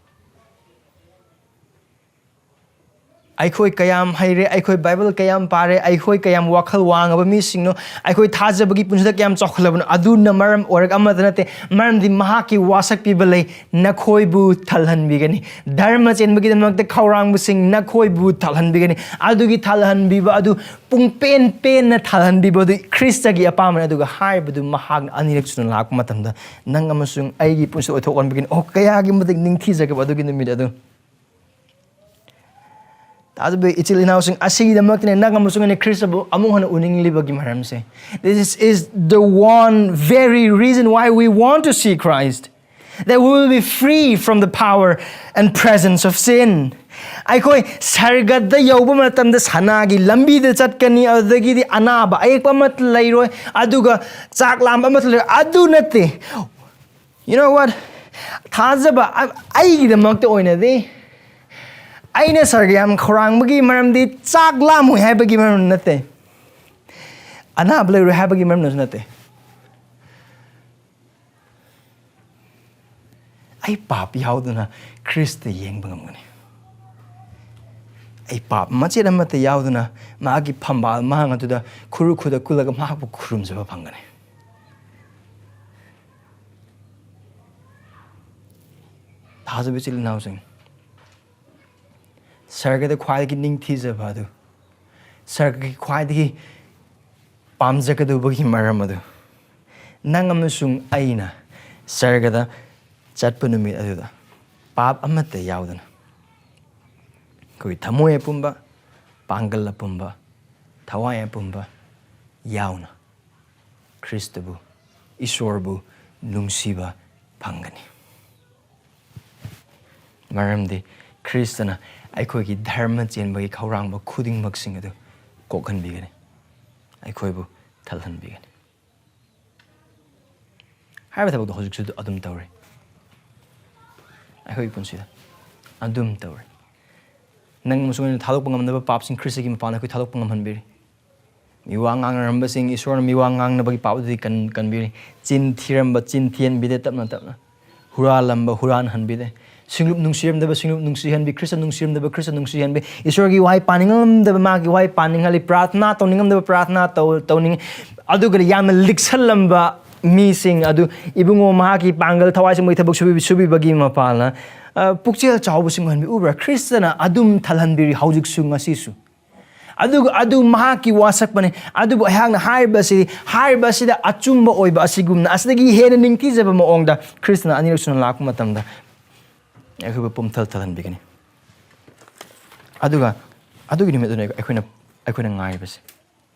ꯑꯩꯈꯣꯏ ꯀꯌꯥꯝ ꯍꯩꯔꯦ, ꯑꯩꯈꯣꯏ ꯕꯥꯏꯕꯜ ꯀꯌꯥꯝ ꯄꯥꯔꯦ, ꯑꯩꯈꯣꯏ ꯀꯌꯥꯝ ꯋꯥꯈꯜ ꯋꯥꯡꯉꯕ ꯃꯤꯁꯤꯡꯅꯣ, ꯑꯩꯈꯣꯏ ꯊꯥꯖꯕꯒꯤ ꯄꯨꯟꯁꯤꯗ ꯀꯌꯥꯝ ꯆꯥꯎꯈꯠꯂꯕꯅꯣ, ꯑꯗꯨꯅ ꯃꯔꯝ ꯑꯣꯏꯔꯒ ꯑꯃꯠꯇ ꯅꯠꯇꯦ꯫ ꯃꯔꯝꯗꯤ ꯃꯍꯥꯛꯀꯤ ꯋꯥꯁꯛ ꯄꯤꯕ ꯂꯩ, "ꯅꯈꯣꯏꯕꯨ ꯊꯜꯍꯟꯕꯤꯒꯅꯤ"꯫ ꯙꯔꯃ ꯆꯦꯟꯕꯒꯤꯗꯃꯛꯇ ꯈꯧꯔꯥꯡꯕꯁꯤꯡ, "ꯅꯈꯣꯏꯕꯨ ꯊꯜꯍꯟꯕꯤꯒꯅꯤ"꯫ ꯑꯗꯨꯒꯤ ꯊꯜꯍꯟꯕꯤꯕ ꯑꯗꯨ, ꯄꯨꯡꯄꯦꯟ ꯄꯦꯟꯅ ꯊꯜꯍꯟꯕꯤꯕ ꯑꯗꯨ ꯈ꯭ꯔꯤꯁꯇꯒꯤ ꯑꯄꯥꯝꯕꯅꯤ꯫ ꯑꯗꯨꯒ ꯍꯥꯏꯔꯤꯕꯗꯨ ꯃꯍꯥꯛꯅ ꯑꯅꯤꯔꯛ ꯁꯨꯅ ꯂꯥꯛꯄ ꯃꯇꯝꯗ ꯅꯪ ꯑꯃꯁꯨꯡ ꯑꯩꯒꯤ ꯄꯨꯟꯁꯤ ꯑꯣꯏꯊꯣꯛꯍꯟꯕꯒꯤꯅꯤ꯫ ꯑꯣ, ꯀꯌꯥꯒꯤ ꯃꯇꯤꯛ ꯅꯤꯡꯊꯤꯖꯒꯦꯕ ꯑꯗꯨꯒꯤ ꯅꯨꯃꯤꯠ ꯑꯗꯨ! ꯇꯥꯖꯕ ꯏꯆꯤꯜ ꯏꯅꯥꯎꯁꯤꯡ, ꯑꯁꯤꯒꯤꯗꯃꯛꯇꯅꯦ ꯅꯪ ꯑꯃꯁꯨꯡ ꯑꯩꯅ ꯈ꯭ꯔꯤꯁꯇꯕꯨ ꯑꯃꯨꯛ ꯍꯟꯅ ꯎꯅꯤꯡꯂꯤꯕꯒꯤ ꯃꯔꯝꯁꯦ꯫ This is the one very reason why we want to see Christ, that we will be free from the power and presence of sin. ꯑꯩꯈꯣꯏ ꯁꯔꯒꯗ ꯌꯧꯕ ꯃꯇꯝꯗ ꯁꯅꯥꯒꯤ ꯂꯝꯕꯤꯗ ꯆꯠꯀꯅꯤ, ꯑꯗꯨꯗꯒꯤꯗꯤ ꯑꯅꯥꯕ ꯑꯌꯦꯛꯄ ꯑꯃꯠꯇ ꯂꯩꯔꯣꯏ, ꯑꯗꯨꯒ ꯆꯥꯛ ꯂꯥꯝꯕ ꯑꯃꯠꯇ ꯂꯩꯔꯣꯏ꯫ ꯑꯗꯨ ꯅꯠꯇꯦ, you know what? ꯊꯥꯖꯕ ꯑ-, ꯑꯩꯒꯤꯗꯃꯛꯇ ꯑꯣꯏꯅꯗꯤ, ꯑꯩꯅ ꯁꯔꯒ ꯌꯥꯝ ꯈꯧꯔꯥꯡꯕꯒꯤ ꯃꯔꯝꯗꯤ ꯆꯥꯛ ꯂꯥꯝꯃꯣꯏ ꯍꯥꯏꯕꯒꯤ ꯃꯔꯝ ꯅꯠꯇꯦ, ꯑꯅꯥꯕ ꯂꯩꯔꯣꯏ ꯍꯥꯏꯕꯒꯤ ꯃꯔꯝꯅꯁꯨ ꯅꯠꯇꯦ꯫ ꯑꯩ ꯄꯥꯞ ꯌꯥꯎꯗꯅ ꯈ꯭ꯔꯤꯁꯇ ꯌꯦꯡꯕ ꯉꯝꯒꯅꯤ꯫ ꯑꯩ ꯄꯥꯞ ꯃꯆꯦꯠ ꯑꯃꯠꯇ ꯌꯥꯎꯗꯅ ꯃꯥꯒꯤ ꯐꯝꯕꯥꯜ ꯃꯥꯡ ꯑꯗꯨꯗ ꯈꯨꯔꯨ ꯈꯨꯗ ꯀꯨꯜꯂꯒ ꯃꯍꯥꯛꯄꯨ ꯈꯨꯔꯨꯝꯖꯕ ꯐꯪꯒꯅꯤ꯫ ꯊꯥꯖꯕ ꯏꯆꯤꯜ ꯏꯅꯥꯎꯁꯤꯡ, ꯁꯔꯒꯗ ꯈ꯭ꯋꯥꯏꯗꯒꯤ ꯅꯤꯡꯊꯤꯖꯕ ꯑꯗꯨ, ꯁꯔꯒꯒꯤ ꯈ꯭ꯋꯥꯏꯗꯒꯤ ꯄꯥꯝꯖꯒꯗꯧꯕꯒꯤ ꯃꯔꯝ ꯑꯗꯨ, ꯅꯪ ꯑꯃꯁꯨꯡ ꯑꯩꯅ ꯁꯔꯒꯗ ꯆꯠꯄ ꯅꯨꯃꯤꯠ ꯑꯗꯨꯗ ꯄꯥꯞ ꯑꯃꯠꯇ ꯌꯥꯎꯗꯅ, ꯑꯩꯈꯣꯏ ꯊꯃꯣꯏ ꯑꯄꯨꯝꯕ, ꯄꯥꯡꯒꯜ ꯑꯄꯨꯝꯕ, ꯊꯋꯥꯏ ꯑꯄꯨꯝꯕ ꯌꯥꯎꯅ ꯈ꯭ꯔꯤꯁꯇꯕꯨ, ꯏꯁꯣꯔꯕꯨ ꯅꯨꯡꯁꯤꯕ ꯐꯪꯒꯅꯤ꯫ ꯃꯔꯝꯗꯤ ꯈ꯭ꯔꯤꯁꯇꯅ ꯑꯩꯈꯣꯏꯒꯤ ꯙꯔꯃ ꯆꯦꯟꯕꯒꯤ ꯈꯧꯔꯥꯡꯕ ꯈꯨꯗꯤꯡꯃꯛꯁꯤꯡ ꯑꯗꯨ ꯀꯣꯛꯍꯟꯕꯤꯒꯅꯤ, ꯑꯩꯈꯣꯏꯕꯨ ꯊꯜꯍꯟꯕꯤꯒꯅꯤ꯫ ꯍꯥꯏꯔꯤꯕ ꯊꯕꯛꯇꯣ ꯍꯧꯖꯤꯛꯁꯨ ꯑꯗꯨꯝ ꯇꯧꯔꯤ꯫ ꯑꯩꯈꯣꯏꯒꯤ ꯄꯨꯟꯁꯤꯗ ꯑꯗꯨꯝ ꯇꯧꯔꯤ꯫ ꯅꯪ ꯑꯃꯁꯨꯡ ꯑꯩꯅ ꯊꯥꯗꯣꯛꯄ ꯉꯝꯗꯕ ꯄꯥꯞꯁꯤꯡ ꯈ꯭ꯔꯤꯁꯇꯒꯤ ꯃꯄꯥꯟꯗ ꯑꯩꯈꯣꯏ ꯊꯥꯗꯣꯛꯄ ꯉꯝꯍꯟꯕꯤꯔꯤ꯫ ꯃꯤꯋꯥ ꯉꯥꯡꯅꯔꯝꯕꯁꯤꯡ ꯏꯁꯣꯔꯅ ꯃꯤꯋꯥ ꯉꯥꯡꯅꯕꯒꯤ ꯄꯥꯞ ꯑꯗꯨꯗꯤ ꯀꯟ-, ꯀꯟꯕꯤꯔꯤ꯫ ꯆꯤꯟ ꯊꯤꯔꯝꯕ ꯆꯤꯟ ꯊꯤꯍꯟꯕꯤꯗꯦ ꯇꯞꯅ ꯇꯞꯅ꯫ ꯍꯨꯔꯥꯜꯂꯝꯕ ꯍꯨꯔꯥꯟꯍꯟꯕꯤꯗꯦ꯫ ꯁꯤꯡꯂꯨꯞ ꯅꯨꯡꯁꯤꯔꯝꯗꯕ ꯁꯤꯡꯂꯨꯞ ꯅꯨꯡꯁꯤꯍꯟꯕꯤ, ꯈ꯭ꯔꯤꯁꯇ ꯅꯨꯡꯁꯤꯔꯝꯗꯕ ꯈ꯭ꯔꯤꯁꯇ ꯅꯨꯡꯁꯤꯍꯟꯕꯤ, ꯏꯁꯣꯔꯒꯤ ꯋꯥꯍꯩ ꯄꯥꯅꯤꯡꯉꯝꯗꯕ ꯃꯥꯒꯤ ꯋꯥꯍꯩ ꯄꯥꯅꯤꯡꯍꯜꯂꯤ, ꯄ꯭ꯔꯥꯔꯊꯅꯥ ꯇꯧꯅꯤꯡꯉꯝꯗꯕ ꯄ꯭ꯔꯥꯔꯊꯅꯥ ꯇꯧ ꯇꯧꯅꯤꯡꯉꯤ꯫ ꯑꯗꯨꯒ ꯌꯥꯝꯅ ꯂꯤꯛꯁꯜꯂꯝꯕ ꯃꯤꯁꯤꯡ ꯑꯗꯨ, ꯏꯕꯨꯡꯉꯣ ꯃꯍꯥꯛꯀꯤ ꯄꯥꯡꯒꯜ ꯊꯋꯥꯏꯁꯤ ꯃꯣꯏ ꯊꯕꯛ ꯁꯨꯕꯤ ꯁꯨꯕꯤꯕꯒꯤ ꯃꯄꯥꯜꯅ, ꯑ, ꯄꯨꯛꯆꯦꯜ ꯆꯥꯎꯕꯁꯤꯡ ꯑꯣꯏꯍꯟꯕꯤ꯫ ꯎꯕ꯭ꯔꯥ? ꯈ꯭ꯔꯤꯁꯇꯅ ꯑꯗꯨꯝ ꯊꯜꯍꯟꯕꯤꯔꯤ ꯍꯧꯖꯤꯛꯁꯨ ꯉꯁꯤꯁꯨ꯫ ꯑꯗꯨꯒ ꯑꯗꯨ ꯃꯍꯥꯛꯀꯤ ꯋꯥꯁꯛꯄꯅꯤ꯫ ꯑꯗꯨꯕꯨ ꯑꯩꯍꯥꯛꯅ ꯍꯥꯏꯔꯤꯕꯁꯤ, ꯍꯥꯏꯔꯤꯕ ꯑꯁꯤꯗ ꯑꯆꯨꯝꯕ ꯑꯣꯏꯕ ꯑꯁꯤꯒꯨꯝꯅ, ꯑꯁꯤꯗꯒꯤ ꯍꯦꯟꯅ ꯅꯤꯡꯊꯤꯖꯕ ꯃꯑꯣꯡꯗ ꯈ꯭ꯔꯤꯁꯇꯅ ꯑꯅꯤꯔꯛ ꯁꯨꯅ ꯂꯥꯛꯄ ꯃꯇꯝꯗ ꯑꯩꯈꯣꯏꯕꯨ ꯄꯨꯝꯊꯜ ꯊꯜꯍꯟꯕꯤꯒꯅꯤ꯫ ꯑꯗꯨꯒ ꯑꯗꯨꯒꯤ ꯅꯨꯃꯤꯠ ꯑꯗꯨꯅ ꯑꯩꯈꯣꯏꯅ, ꯑꯩꯈꯣꯏꯅ ꯉꯥꯏꯔꯤꯕꯁꯦ꯫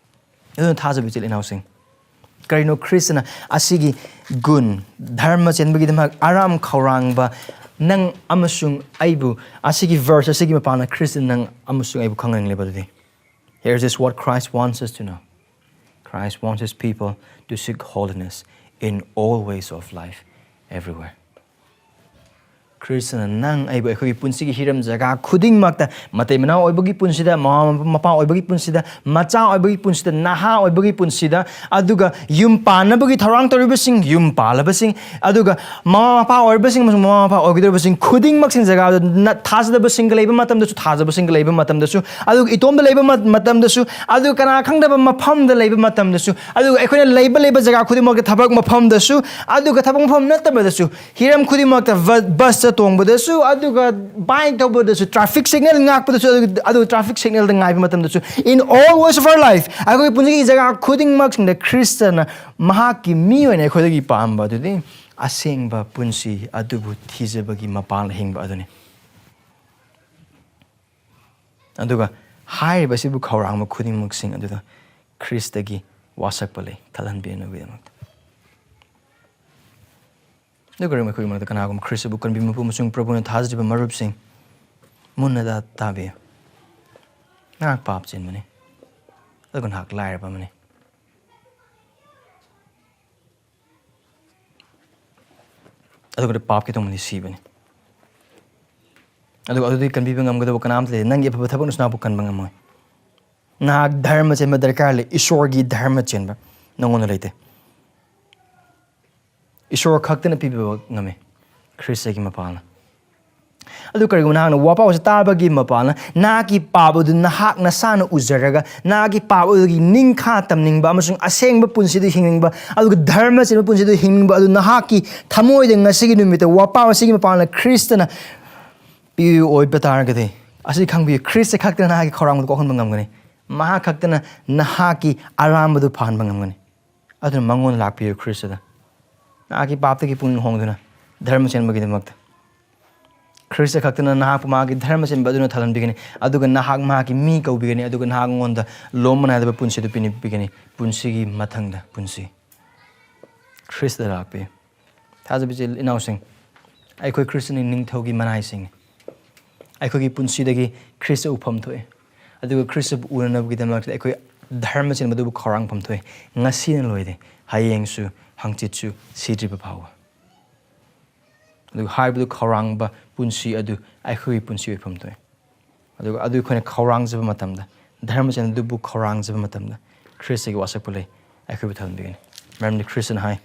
ꯑꯗꯨꯅ ꯊꯥꯖꯕ ꯏꯆꯤꯜ ꯏꯅꯥꯎꯁꯤꯡ, ꯀꯔꯤꯅꯣ ꯈ꯭ꯔꯤꯁꯇꯅ ꯑꯁꯤꯒꯤ ꯒꯨꯟ, ꯙꯔꯃ ꯆꯦꯟꯕꯒꯤꯗꯃꯛ ꯑꯔꯥꯝ ꯈꯧꯔꯥꯡꯕ ꯅꯪ ꯑꯃꯁꯨꯡ ꯑꯩꯕꯨ, ꯑꯁꯤꯒꯤ verse ꯑꯁꯤꯒꯤ ꯃꯄꯥꯟꯅ ꯈ꯭ꯔꯤꯁꯇꯅ ꯅꯪ ꯑꯃꯁꯨꯡ ꯑꯩꯕꯨ ꯈꯪꯍꯟꯅꯤꯡꯂꯤꯕ ꯑꯗꯨꯗꯤ? Here is what Christ wants us to know. Christ wants his people to seek holiness in all ways of life, everywhere. ꯈ꯭ꯔꯤꯁꯇꯅ ꯅꯪ ꯑꯩꯕꯨ ꯑꯩꯈꯣꯏꯒꯤ ꯄꯨꯟꯁꯤꯒꯤ ꯍꯤꯔꯝ ꯖꯒꯥ ꯈꯨꯗꯤꯡꯃꯛꯇ, ꯃꯇꯩ ꯃꯅꯥꯎ ꯑꯣꯏꯕꯒꯤ ꯄꯨꯟꯁꯤꯗ, ꯃꯃꯥ ꯃꯄꯥ ꯑꯣꯏꯕꯒꯤ ꯄꯨꯟꯁꯤꯗ, ꯃꯆꯥ ꯑꯣꯏꯕꯒꯤ ꯄꯨꯟꯁꯤꯗ, ꯅꯍꯥ ꯑꯣꯏꯕꯒꯤ ꯄꯨꯟꯁꯤꯗ, ꯑꯗꯨꯒ ꯌꯨꯝ ꯄꯥꯟꯅꯕꯒꯤ ꯊꯧꯔꯥꯡ ꯇꯧꯔꯤꯕꯁꯤꯡ, ꯌꯨꯝ ꯄꯥꯜꯂꯕꯁꯤꯡ, ꯑꯗꯨꯒ ꯃꯃꯥ ꯃꯄꯥ ꯑꯣꯏꯔꯕꯁꯤꯡ ꯑꯃꯁꯨꯡ ꯃꯃꯥ ꯃꯄꯥ ꯑꯣꯏꯒꯗꯧꯔꯤꯕꯁꯤꯡ ꯈꯨꯗꯤꯡꯃꯛꯁꯤꯡ ꯖꯒꯥꯗ ꯅ-, ꯊꯥꯖꯗꯕꯁꯤꯡꯒ ꯂꯩꯕ ꯃꯇꯝꯗꯁꯨ, ꯊꯥꯖꯕꯁꯤꯡꯒ ꯂꯩꯕ ꯃꯇꯝꯗꯁꯨ, ꯑꯗꯨꯒ ꯏꯇꯣꯝꯗ ꯂꯩꯕ ꯃ-, ꯃꯇꯝꯗꯁꯨ, ꯑꯗꯨꯒ ꯀꯅꯥ ꯈꯪꯗꯕ ꯃꯐꯝꯗ ꯂꯩꯕ ꯃꯇꯝꯗꯁꯨ, ꯑꯗꯨꯒ ꯑꯩꯈꯣꯏꯅ ꯂꯩꯕ, ꯂꯩꯕ ꯖꯒꯥ ꯈꯨꯗꯤꯡꯃꯛꯇ, ꯊꯕꯛ ꯃꯐꯝꯗꯁꯨ, ꯑꯗꯨꯒ ꯊꯕꯛ ꯃꯐꯝ ꯅꯠꯇꯕꯗꯁꯨ, ꯍꯤꯔꯝ ꯈꯨꯗꯤꯡꯃꯛꯇ ꯕ-, ꯕꯁꯇ ꯇꯣꯡꯕꯗꯁꯨ, ꯑꯗꯨꯒ ꯕꯥꯏꯛ ꯊꯧꯕꯗꯁꯨ, traffic signal ꯉꯥꯛꯄꯗꯁꯨ, ꯑꯗꯨ, ꯑꯗꯨ traffic signalꯗ ꯉꯥꯏꯕ ꯃꯇꯝꯗꯁꯨ, in all ways of our life, ꯑꯩꯈꯣꯏꯒꯤ ꯄꯨꯟꯁꯤꯒꯤ ꯖꯒꯥ ꯈꯨꯗꯤꯡꯃꯛꯁꯤꯡꯗ ꯈ꯭ꯔꯤꯁꯇꯅ ꯃꯍꯥꯛꯀꯤ ꯃꯤ ꯑꯣꯏꯅ ꯑꯩꯈꯣꯏꯗꯒꯤ ꯄꯥꯝꯕ ꯑꯗꯨꯗꯤ ꯑꯁꯦꯡꯕ ꯄꯨꯟꯁꯤ ꯑꯗꯨꯕꯨ ꯊꯤꯖꯕꯒꯤ ꯃꯄꯥꯜ ꯍꯤꯡꯕ ꯑꯗꯨꯅꯤ꯫ ꯑꯗꯨꯒ ꯍꯥꯏꯔꯤꯕꯁꯤꯕꯨ ꯈꯧꯔꯥꯡꯕ ꯈꯨꯗꯤꯡꯃꯛꯁꯤꯡ ꯑꯗꯨꯗ ꯈ꯭ꯔꯤꯁꯇꯒꯤ ꯋꯥꯁꯛꯄ ꯂꯩ, ꯊꯜꯍꯟꯕꯤꯅꯕꯒꯤꯗꯃꯛꯇ꯫ ꯑꯗꯨꯒ ꯑꯩꯈꯣꯏꯒꯤ ꯃꯔꯛꯇ ꯀꯅꯥꯒꯨꯝꯕ ꯈ꯭ꯔꯤꯁꯇꯕꯨ ꯀꯟꯕꯤ ꯃꯄꯨ ꯑꯃꯁꯨꯡ ꯄ꯭ꯔꯚꯨꯅ ꯊꯥꯖꯔꯤꯕ ꯃꯔꯨꯞꯁꯤꯡ, ꯃꯨꯟꯅ ꯇꯥ-, ꯇꯥꯕꯤꯌꯨ꯫ ꯉꯥꯏꯍꯥꯛ ꯄꯥꯞ ꯆꯦꯟꯕꯅꯤ, ꯑꯗꯨꯒ ꯉꯥꯏꯍꯥꯛ ꯂꯥꯏꯔꯕ ꯑꯃꯅꯤ꯫ ꯑꯗꯨꯒ ꯄꯥꯞꯀꯤ ꯇꯣꯡꯕꯗꯤ ꯁꯤꯕꯅꯤ꯫ ꯑꯗꯨꯒ ꯑꯗꯨꯗꯤ ꯀꯟꯕꯤꯕ ꯉꯝꯒꯗꯕ ꯀꯅꯥꯝꯇ ꯂꯩꯇꯦ꯫ ꯅꯪꯒꯤ ꯑꯐꯕ ꯊꯕꯛꯅꯁꯨ ꯅꯍꯥꯛꯄꯨ ꯀꯟꯕ ꯉꯝꯃꯣꯏ꯫ ꯅꯍꯥꯛ ꯙꯔꯃ ꯆꯦꯟꯕ ꯗꯔꯀꯥꯔ ꯂꯩ꯫ ꯏꯁꯣꯔꯒꯤ ꯙꯔꯃ ꯆꯦꯟꯕ ꯅꯪꯉꯣꯟꯗ ꯂꯩꯇꯦ꯫ ꯏꯁꯣꯔ ꯈꯛꯇꯅ ꯄꯤꯕꯤꯕ ꯉꯝꯃꯤ, ꯈ꯭ꯔꯤꯁꯇꯒꯤ ꯃꯄꯥꯜꯅ꯫ ꯑꯗꯨ ꯀꯔꯤꯒꯨꯝꯕ ꯅꯍꯥꯛꯅ ꯋꯥꯄꯥꯎꯁꯦ ꯇꯥꯕꯒꯤ ꯃꯄꯥꯟꯅ ꯅꯍꯥꯛꯀꯤ ꯄꯥꯞ ꯑꯗꯨ ꯅꯍꯥꯛ ꯅꯁꯥꯅ ꯎꯖꯔꯒ, ꯅꯍꯥꯛꯀꯤ ꯄꯥꯞ ꯑꯗꯨꯒꯤ ꯅꯤꯡꯈꯥ ꯇꯝꯅꯤꯡꯕ ꯑꯃꯁꯨꯡ ꯑꯁꯦꯡꯕ ꯄꯨꯟꯁꯤꯗ ꯍꯤꯡꯅꯤꯡꯕ, ꯑꯗꯨꯒ ꯙꯔꯃ ꯆꯦꯟꯕ ꯄꯨꯟꯁꯤꯗ ꯍꯤꯡꯅꯤꯡꯕ ꯑꯗꯨ ꯅꯍꯥꯛꯀꯤ ꯊꯃꯣꯏꯗ ꯉꯁꯤꯒꯤ ꯅꯨꯃꯤꯠꯇ ꯋꯥꯄꯥꯎ ꯑꯁꯤꯒꯤ ꯃꯄꯥꯟꯅ ꯈ꯭ꯔꯤꯁꯇꯅ ꯄꯤꯕ ꯑꯣꯏꯕ ꯇꯥꯔꯒꯗꯤ, ꯑꯁꯤ ꯈꯪꯕꯤꯌꯨ, ꯈ꯭ꯔꯤꯁꯇ ꯈꯛꯇꯅ ꯅꯍꯥꯛꯀꯤ ꯈꯧꯔꯥꯡꯕꯗꯨ ꯀꯣꯛꯍꯟꯕ ꯉꯝꯒꯅꯤ꯫ ꯃꯍꯥꯛ ꯈꯛꯇꯅ ꯅꯍꯥꯛꯀꯤ ꯑꯔꯥꯟꯕꯗꯨ ꯐꯍꯟꯕ ꯉꯝꯒꯅꯤ꯫ ꯑꯗꯨꯅ ꯃꯉꯣꯟꯗ ꯂꯥꯛꯄꯤꯌꯨ, ꯈ꯭ꯔꯤꯁꯇꯗ꯫ ꯅꯍꯥꯛꯀꯤ ꯄꯥꯞꯇꯒꯤ ꯄꯨꯛꯅꯤꯡ ꯍꯣꯡꯗꯨꯅ ꯙꯔꯃ ꯆꯦꯟꯕꯒꯤꯗꯃꯛꯇ꯫ ꯈ꯭ꯔꯤꯁꯇ ꯈꯛꯇꯅ ꯅꯍꯥꯛꯄꯨ ꯃꯍꯥꯛꯀꯤ ꯙꯔꯃ ꯆꯦꯟꯕ ꯑꯗꯨꯅ ꯊꯜꯍꯟꯕꯤꯒꯅꯤ, ꯑꯗꯨꯒ ꯅꯍꯥꯛ ꯃꯍꯥꯛꯀꯤ ꯃꯤ ꯀꯧꯕꯤꯒꯅꯤ, ꯑꯗꯨꯒ ꯅꯍꯥꯛ ꯃꯉꯣꯟꯗ ꯂꯣꯝꯕ ꯅꯥꯏꯗꯕ ꯄꯨꯟꯁꯤꯗꯨ ꯄꯤꯕꯤꯒꯅꯤ, ꯄꯨꯟꯁꯤꯒꯤ ꯃꯊꯪꯗ ꯄꯨꯟꯁꯤ꯫ ꯈ꯭ꯔꯤꯁꯇꯗ ꯂꯥꯛꯄꯤꯌꯨ꯫ ꯊꯥꯖꯕ ꯏꯆꯤꯜ ꯏꯅꯥꯎꯁꯤꯡ, ꯑꯩꯈꯣꯏ ꯈ꯭ꯔꯤꯁꯇꯅꯤ ꯅꯤꯡꯊꯧꯒꯤ ꯃꯅꯥꯏꯁꯤꯡꯅꯤ꯫ ꯑꯩꯈꯣꯏꯒꯤ ꯄꯨꯟꯁꯤꯗꯒꯤ ꯈ꯭ꯔꯤꯁꯇ ꯎꯐꯝ ꯊꯣꯛꯏ꯫ ꯑꯗꯨꯒ ꯈ꯭ꯔꯤꯁꯇꯕꯨ ꯎꯅꯅꯕꯒꯤꯗꯃꯛꯇ ꯑꯩꯈꯣꯏ ꯙꯔꯃ ꯆꯦꯟꯕꯗꯨꯕꯨ ꯈꯧꯔꯥꯡꯐꯝ ꯊꯣꯛꯏ꯫ ꯉꯁꯤꯅ ꯂꯣꯏꯗꯦ, ꯍꯌꯦꯡꯁꯨ, ꯍꯪꯆꯤꯠꯁꯨ, ꯁꯤꯗ꯭ꯔꯤꯕ ꯐꯥꯎꯕ꯫ ꯑꯗꯨꯒ ꯍꯥꯏꯔꯤꯕꯗꯨ ꯈꯧꯔꯥꯡꯕ ꯄꯨꯟꯁꯤ ꯑꯗꯨ ꯑꯩꯈꯣꯏꯒꯤ ꯄꯨꯟꯁꯤ ꯑꯣꯏꯐꯝ ꯊꯣꯛꯏ꯫ ꯑꯗꯨꯒ ꯑꯗꯨ ꯑꯩꯈꯣꯏꯅ ꯈꯧꯔꯥꯡꯖꯕ ꯃꯇꯝꯗ, ꯙꯔꯃ ꯆꯦꯟꯕꯗꯨꯕꯨ ꯈꯧꯔꯥꯡꯖꯕ ꯃꯇꯝꯗ, ꯈ꯭ꯔꯤꯁꯇꯒꯤ ꯋꯥꯁꯛꯄ ꯂꯩ ꯑꯩꯈꯣꯏꯕꯨ ꯊꯜꯍꯟꯕꯤꯒꯅꯤ꯫ ꯃꯔꯝꯗꯤ ꯈ꯭ꯔꯤꯁꯇꯅ ꯍꯥꯏ,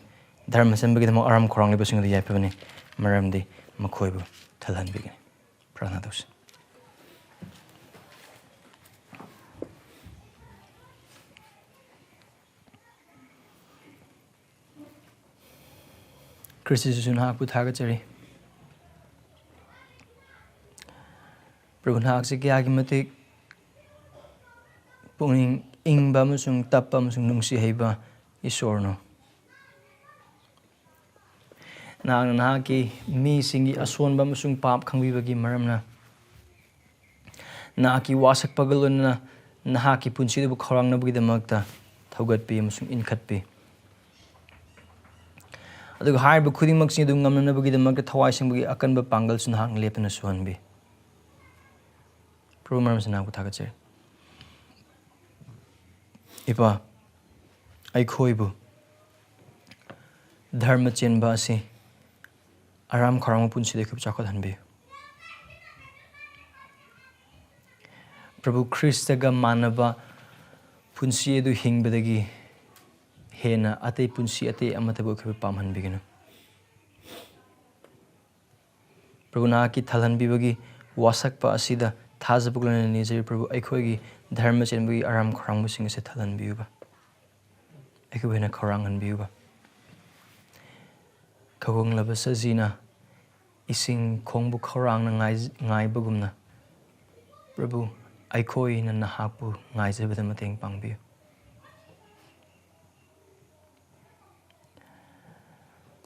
"ꯙꯔꯃ ꯆꯦꯟꯕꯒꯤꯗꯃꯛ ꯑꯔꯥꯝ ꯈꯧꯔꯥꯡꯂꯤꯕꯁꯤꯡ ꯑꯗꯨ ꯌꯥꯏꯐꯕꯅꯤ, ꯃꯔꯝꯗꯤ ꯃꯈꯣꯏꯕꯨ ꯊꯜꯍꯟꯕꯤꯒꯅꯤ"꯫ ꯄ꯭ꯔꯥꯔꯊꯅꯥ ꯇꯧꯁꯤ꯫ ꯈ꯭ꯔꯤꯁꯇ ꯖꯤꯁꯨ, ꯅꯍꯥꯛꯄꯨ ꯊꯥꯒꯠꯆꯔꯤ꯫ ꯄ꯭ꯔꯚꯨ, ꯅꯍꯥꯛꯁꯤ ꯀꯌꯥꯒꯤ ꯃꯇꯤꯛ ꯄꯨꯛꯅꯤꯡ ꯏꯪꯕ ꯑꯃꯁꯨꯡ ꯇꯞꯄ ꯑꯃꯁꯨꯡ ꯅꯨꯡꯁꯤ ꯍꯩꯕ ꯏꯁꯣꯔꯅꯣ꯫ ꯅꯍꯥꯛꯅ ꯅꯍꯥꯛꯀꯤ ꯃꯤꯁꯤꯡꯒꯤ ꯑꯁꯣꯟꯕ ꯑꯃꯁꯨꯡ ꯄꯥꯞ ꯈꯪꯕꯤꯕꯒꯤ ꯃꯔꯝꯅ, ꯅꯍꯥꯛꯀꯤ ꯋꯥꯁꯛꯄꯒ ꯂꯣꯏꯅꯅ ꯅꯍꯥꯛꯀꯤ ꯄꯨꯟꯁꯤꯗꯨꯕꯨ ꯈꯧꯔꯥꯡꯅꯕꯒꯤꯗꯃꯛꯇ ꯊꯧꯒꯠꯄꯤ ꯑꯃꯁꯨꯡ ꯏꯟꯈꯠꯄꯤ꯫ ꯑꯗꯨꯒ ꯍꯥꯏꯔꯤꯕ ꯈꯨꯗꯤꯡꯃꯛꯁꯤꯡ ꯑꯗꯨ ꯉꯝꯅꯅꯕꯒꯤꯗꯃꯛꯇ ꯊꯋꯥꯏ ꯁꯦꯡꯕꯒꯤ ꯑꯀꯟꯕ ꯄꯥꯡꯒꯜꯁꯨ ꯅꯍꯥꯛꯅ ꯂꯦꯞꯇꯅ ꯁꯨꯍꯟꯕꯤ꯫ ꯄ꯭ꯔꯚꯨ, ꯃꯔꯝ ꯑꯁꯤꯅ ꯅꯍꯥꯛꯄꯨ ꯊꯥꯒꯠꯆꯔꯤ꯫ ꯏꯄꯥ, ꯑꯩꯈꯣꯏꯕꯨ ꯙꯔꯃ ꯆꯦꯟꯕ ꯑꯁꯤ ꯑꯔꯥꯝ ꯈꯧꯔꯥꯡꯕ ꯄꯨꯟꯁꯤꯗ ꯑꯩꯈꯣꯏꯕꯨ ꯆꯥꯎꯈꯠꯍꯟꯕꯤꯌꯨ꯫ ꯄ꯭ꯔꯚꯨ, ꯈ꯭ꯔꯤꯁꯇꯒ ꯃꯥꯟꯅꯕ ꯄꯨꯟꯁꯤ ꯑꯗꯨ ꯍꯤꯡꯕꯗꯒꯤ ꯍꯦꯟꯅ ꯑꯇꯩ ꯄꯨꯟꯁꯤ ꯑꯇꯩ ꯑꯃꯠꯇꯕꯨ ꯑꯩꯈꯣꯏꯕꯨ ꯄꯥꯝꯍꯟꯕꯤꯒꯅꯨ꯫ ꯄ꯭ꯔꯚꯨ, ꯅꯍꯥꯛꯀꯤ ꯊꯜꯍꯟꯕꯤꯕꯒꯤ ꯋꯥꯁꯛꯄ ꯑꯁꯤꯗ ꯊꯥꯖꯕꯒ ꯂꯣꯏꯅꯅ ꯅꯤꯖꯔꯤ꯫ ꯄ꯭ꯔꯚꯨ, ꯑꯩꯈꯣꯏꯒꯤ ꯙꯔꯃ ꯆꯦꯟꯕꯒꯤ ꯑꯔꯥꯝ ꯈꯧꯔꯥꯡꯕꯁꯤꯡ ꯑꯁꯦ ꯊꯜꯍꯟꯕꯤꯌꯨꯕ, ꯑꯩꯈꯣꯏꯕꯨ ꯍꯦꯟꯅ ꯈꯧꯔꯥꯡꯍꯟꯕꯤꯌꯨꯕ꯫ ꯈꯧꯒꯪꯂꯕ ꯁꯖꯤꯅ ꯏꯁꯤꯡ ꯈꯣꯡꯕꯨ ꯈꯧꯔꯥꯡꯅ ꯉꯥꯏ-, ꯉꯥꯏꯕꯒꯨꯝꯅ, ꯄ꯭ꯔꯚꯨ, ꯑꯩꯈꯣꯏꯅ ꯅꯍꯥꯛꯄꯨ ꯉꯥꯏꯖꯕꯗ ꯃꯇꯦꯡ ꯄꯥꯡꯕꯤꯌꯨ꯫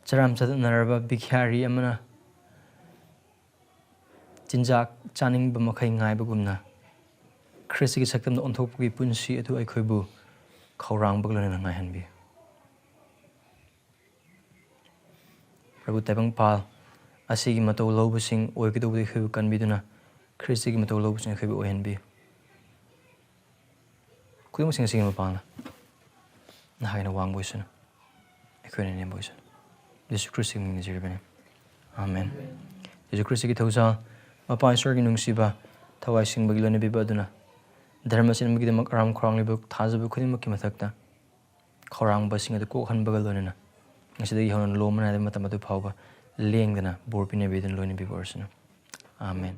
ꯆꯔꯥꯝ ꯆꯠꯅꯔꯕ ꯚꯤꯈ꯭ꯌꯥꯔꯤ ꯑꯃꯅ ꯆꯤꯟꯖꯥꯛ ꯆꯥꯅꯤꯡꯕ ꯃꯈꯩ ꯉꯥꯏꯕꯒꯨꯝꯅ, ꯈ꯭ꯔꯤꯁꯇꯒꯤ ꯁꯛꯇꯝꯗ ꯑꯣꯟꯊꯣꯛꯄꯒꯤ ꯄꯨꯟꯁꯤ ꯑꯗꯨ ꯑꯩꯈꯣꯏꯕꯨ ꯈꯧꯔꯥꯡꯕꯒ ꯂꯣꯏꯅꯅ ꯉꯥꯏꯍꯟꯕꯤꯌꯨ꯫ ꯄ꯭ꯔꯚꯨ, ꯇꯥꯏꯕꯪꯄꯥꯜ ꯑꯁꯤꯒꯤ ꯃꯇꯧ ꯂꯧꯕꯁꯤꯡ ꯑꯣꯏꯒꯗꯧꯕꯗ ꯑꯩꯈꯣꯏꯕꯨ ꯀꯟꯕꯤꯗꯨꯅ, ꯈ꯭ꯔꯤꯁꯇꯒꯤ ꯃꯇꯧ ꯂꯧꯕꯁꯤꯡ ꯑꯩꯈꯣꯏꯕꯨ ꯑꯣꯏꯍꯟꯕꯤꯌꯨ꯫ ꯈꯨꯗꯤꯡꯃꯛꯁꯤꯡ ꯑꯁꯤꯒꯤ ꯃꯄꯥꯡꯅ ꯅꯍꯥꯛꯅ ꯋꯥꯡꯕ ꯑꯣꯏꯁꯅꯨ, ꯑꯩꯈꯣꯏꯅ ꯅꯦꯝꯕ ꯑꯣꯏꯁꯅꯨ꯫ ꯖꯤꯁꯨ ꯈ꯭ꯔꯤꯁꯇꯒꯤ ꯃꯤꯡ ꯅꯤꯖꯔꯤꯕꯅꯤ꯫ ꯑꯥꯃꯦꯟ꯫ ꯖꯤꯁꯨ ꯈ꯭ꯔꯤꯁꯇꯒꯤ ꯊꯧꯖꯥꯜ, ꯃꯄꯥ ꯏꯁꯣꯔꯒꯤ ꯅꯨꯡꯁꯤꯕ, ꯊꯋꯥꯏ ꯁꯦꯡꯕꯒꯤ ꯂꯣꯏꯅꯕꯤꯕ ꯑꯗꯨꯅ ꯙꯔꯃ ꯆꯦꯟꯕꯒꯤꯗꯃꯛ ꯑꯔꯥꯝ ꯈꯧꯔꯥꯡꯂꯤꯕ ꯊꯥꯖꯕ ꯈꯨꯗꯤꯡꯃꯛꯀꯤ ꯃꯊꯛꯇ ꯈꯧꯔꯥꯡꯕꯁꯤꯡ ꯑꯗꯨ ꯀꯣꯛꯍꯟꯕꯒ ꯂꯣꯏꯅꯅ ꯉꯁꯤꯗꯒꯤ ꯍꯧꯅ ꯂꯣꯝꯕ ꯅꯥꯏꯗꯕ ꯃꯇꯝ ꯑꯗꯨ ꯐꯥꯎꯕ ꯂꯦꯡꯗꯅ ꯕꯣꯔ ꯄꯤꯅꯕꯤꯗꯨꯅ ꯂꯣꯏꯅꯕꯤꯕ ꯑꯣꯏꯔꯁꯅꯨ꯫ ꯑꯥꯃꯦꯟ꯫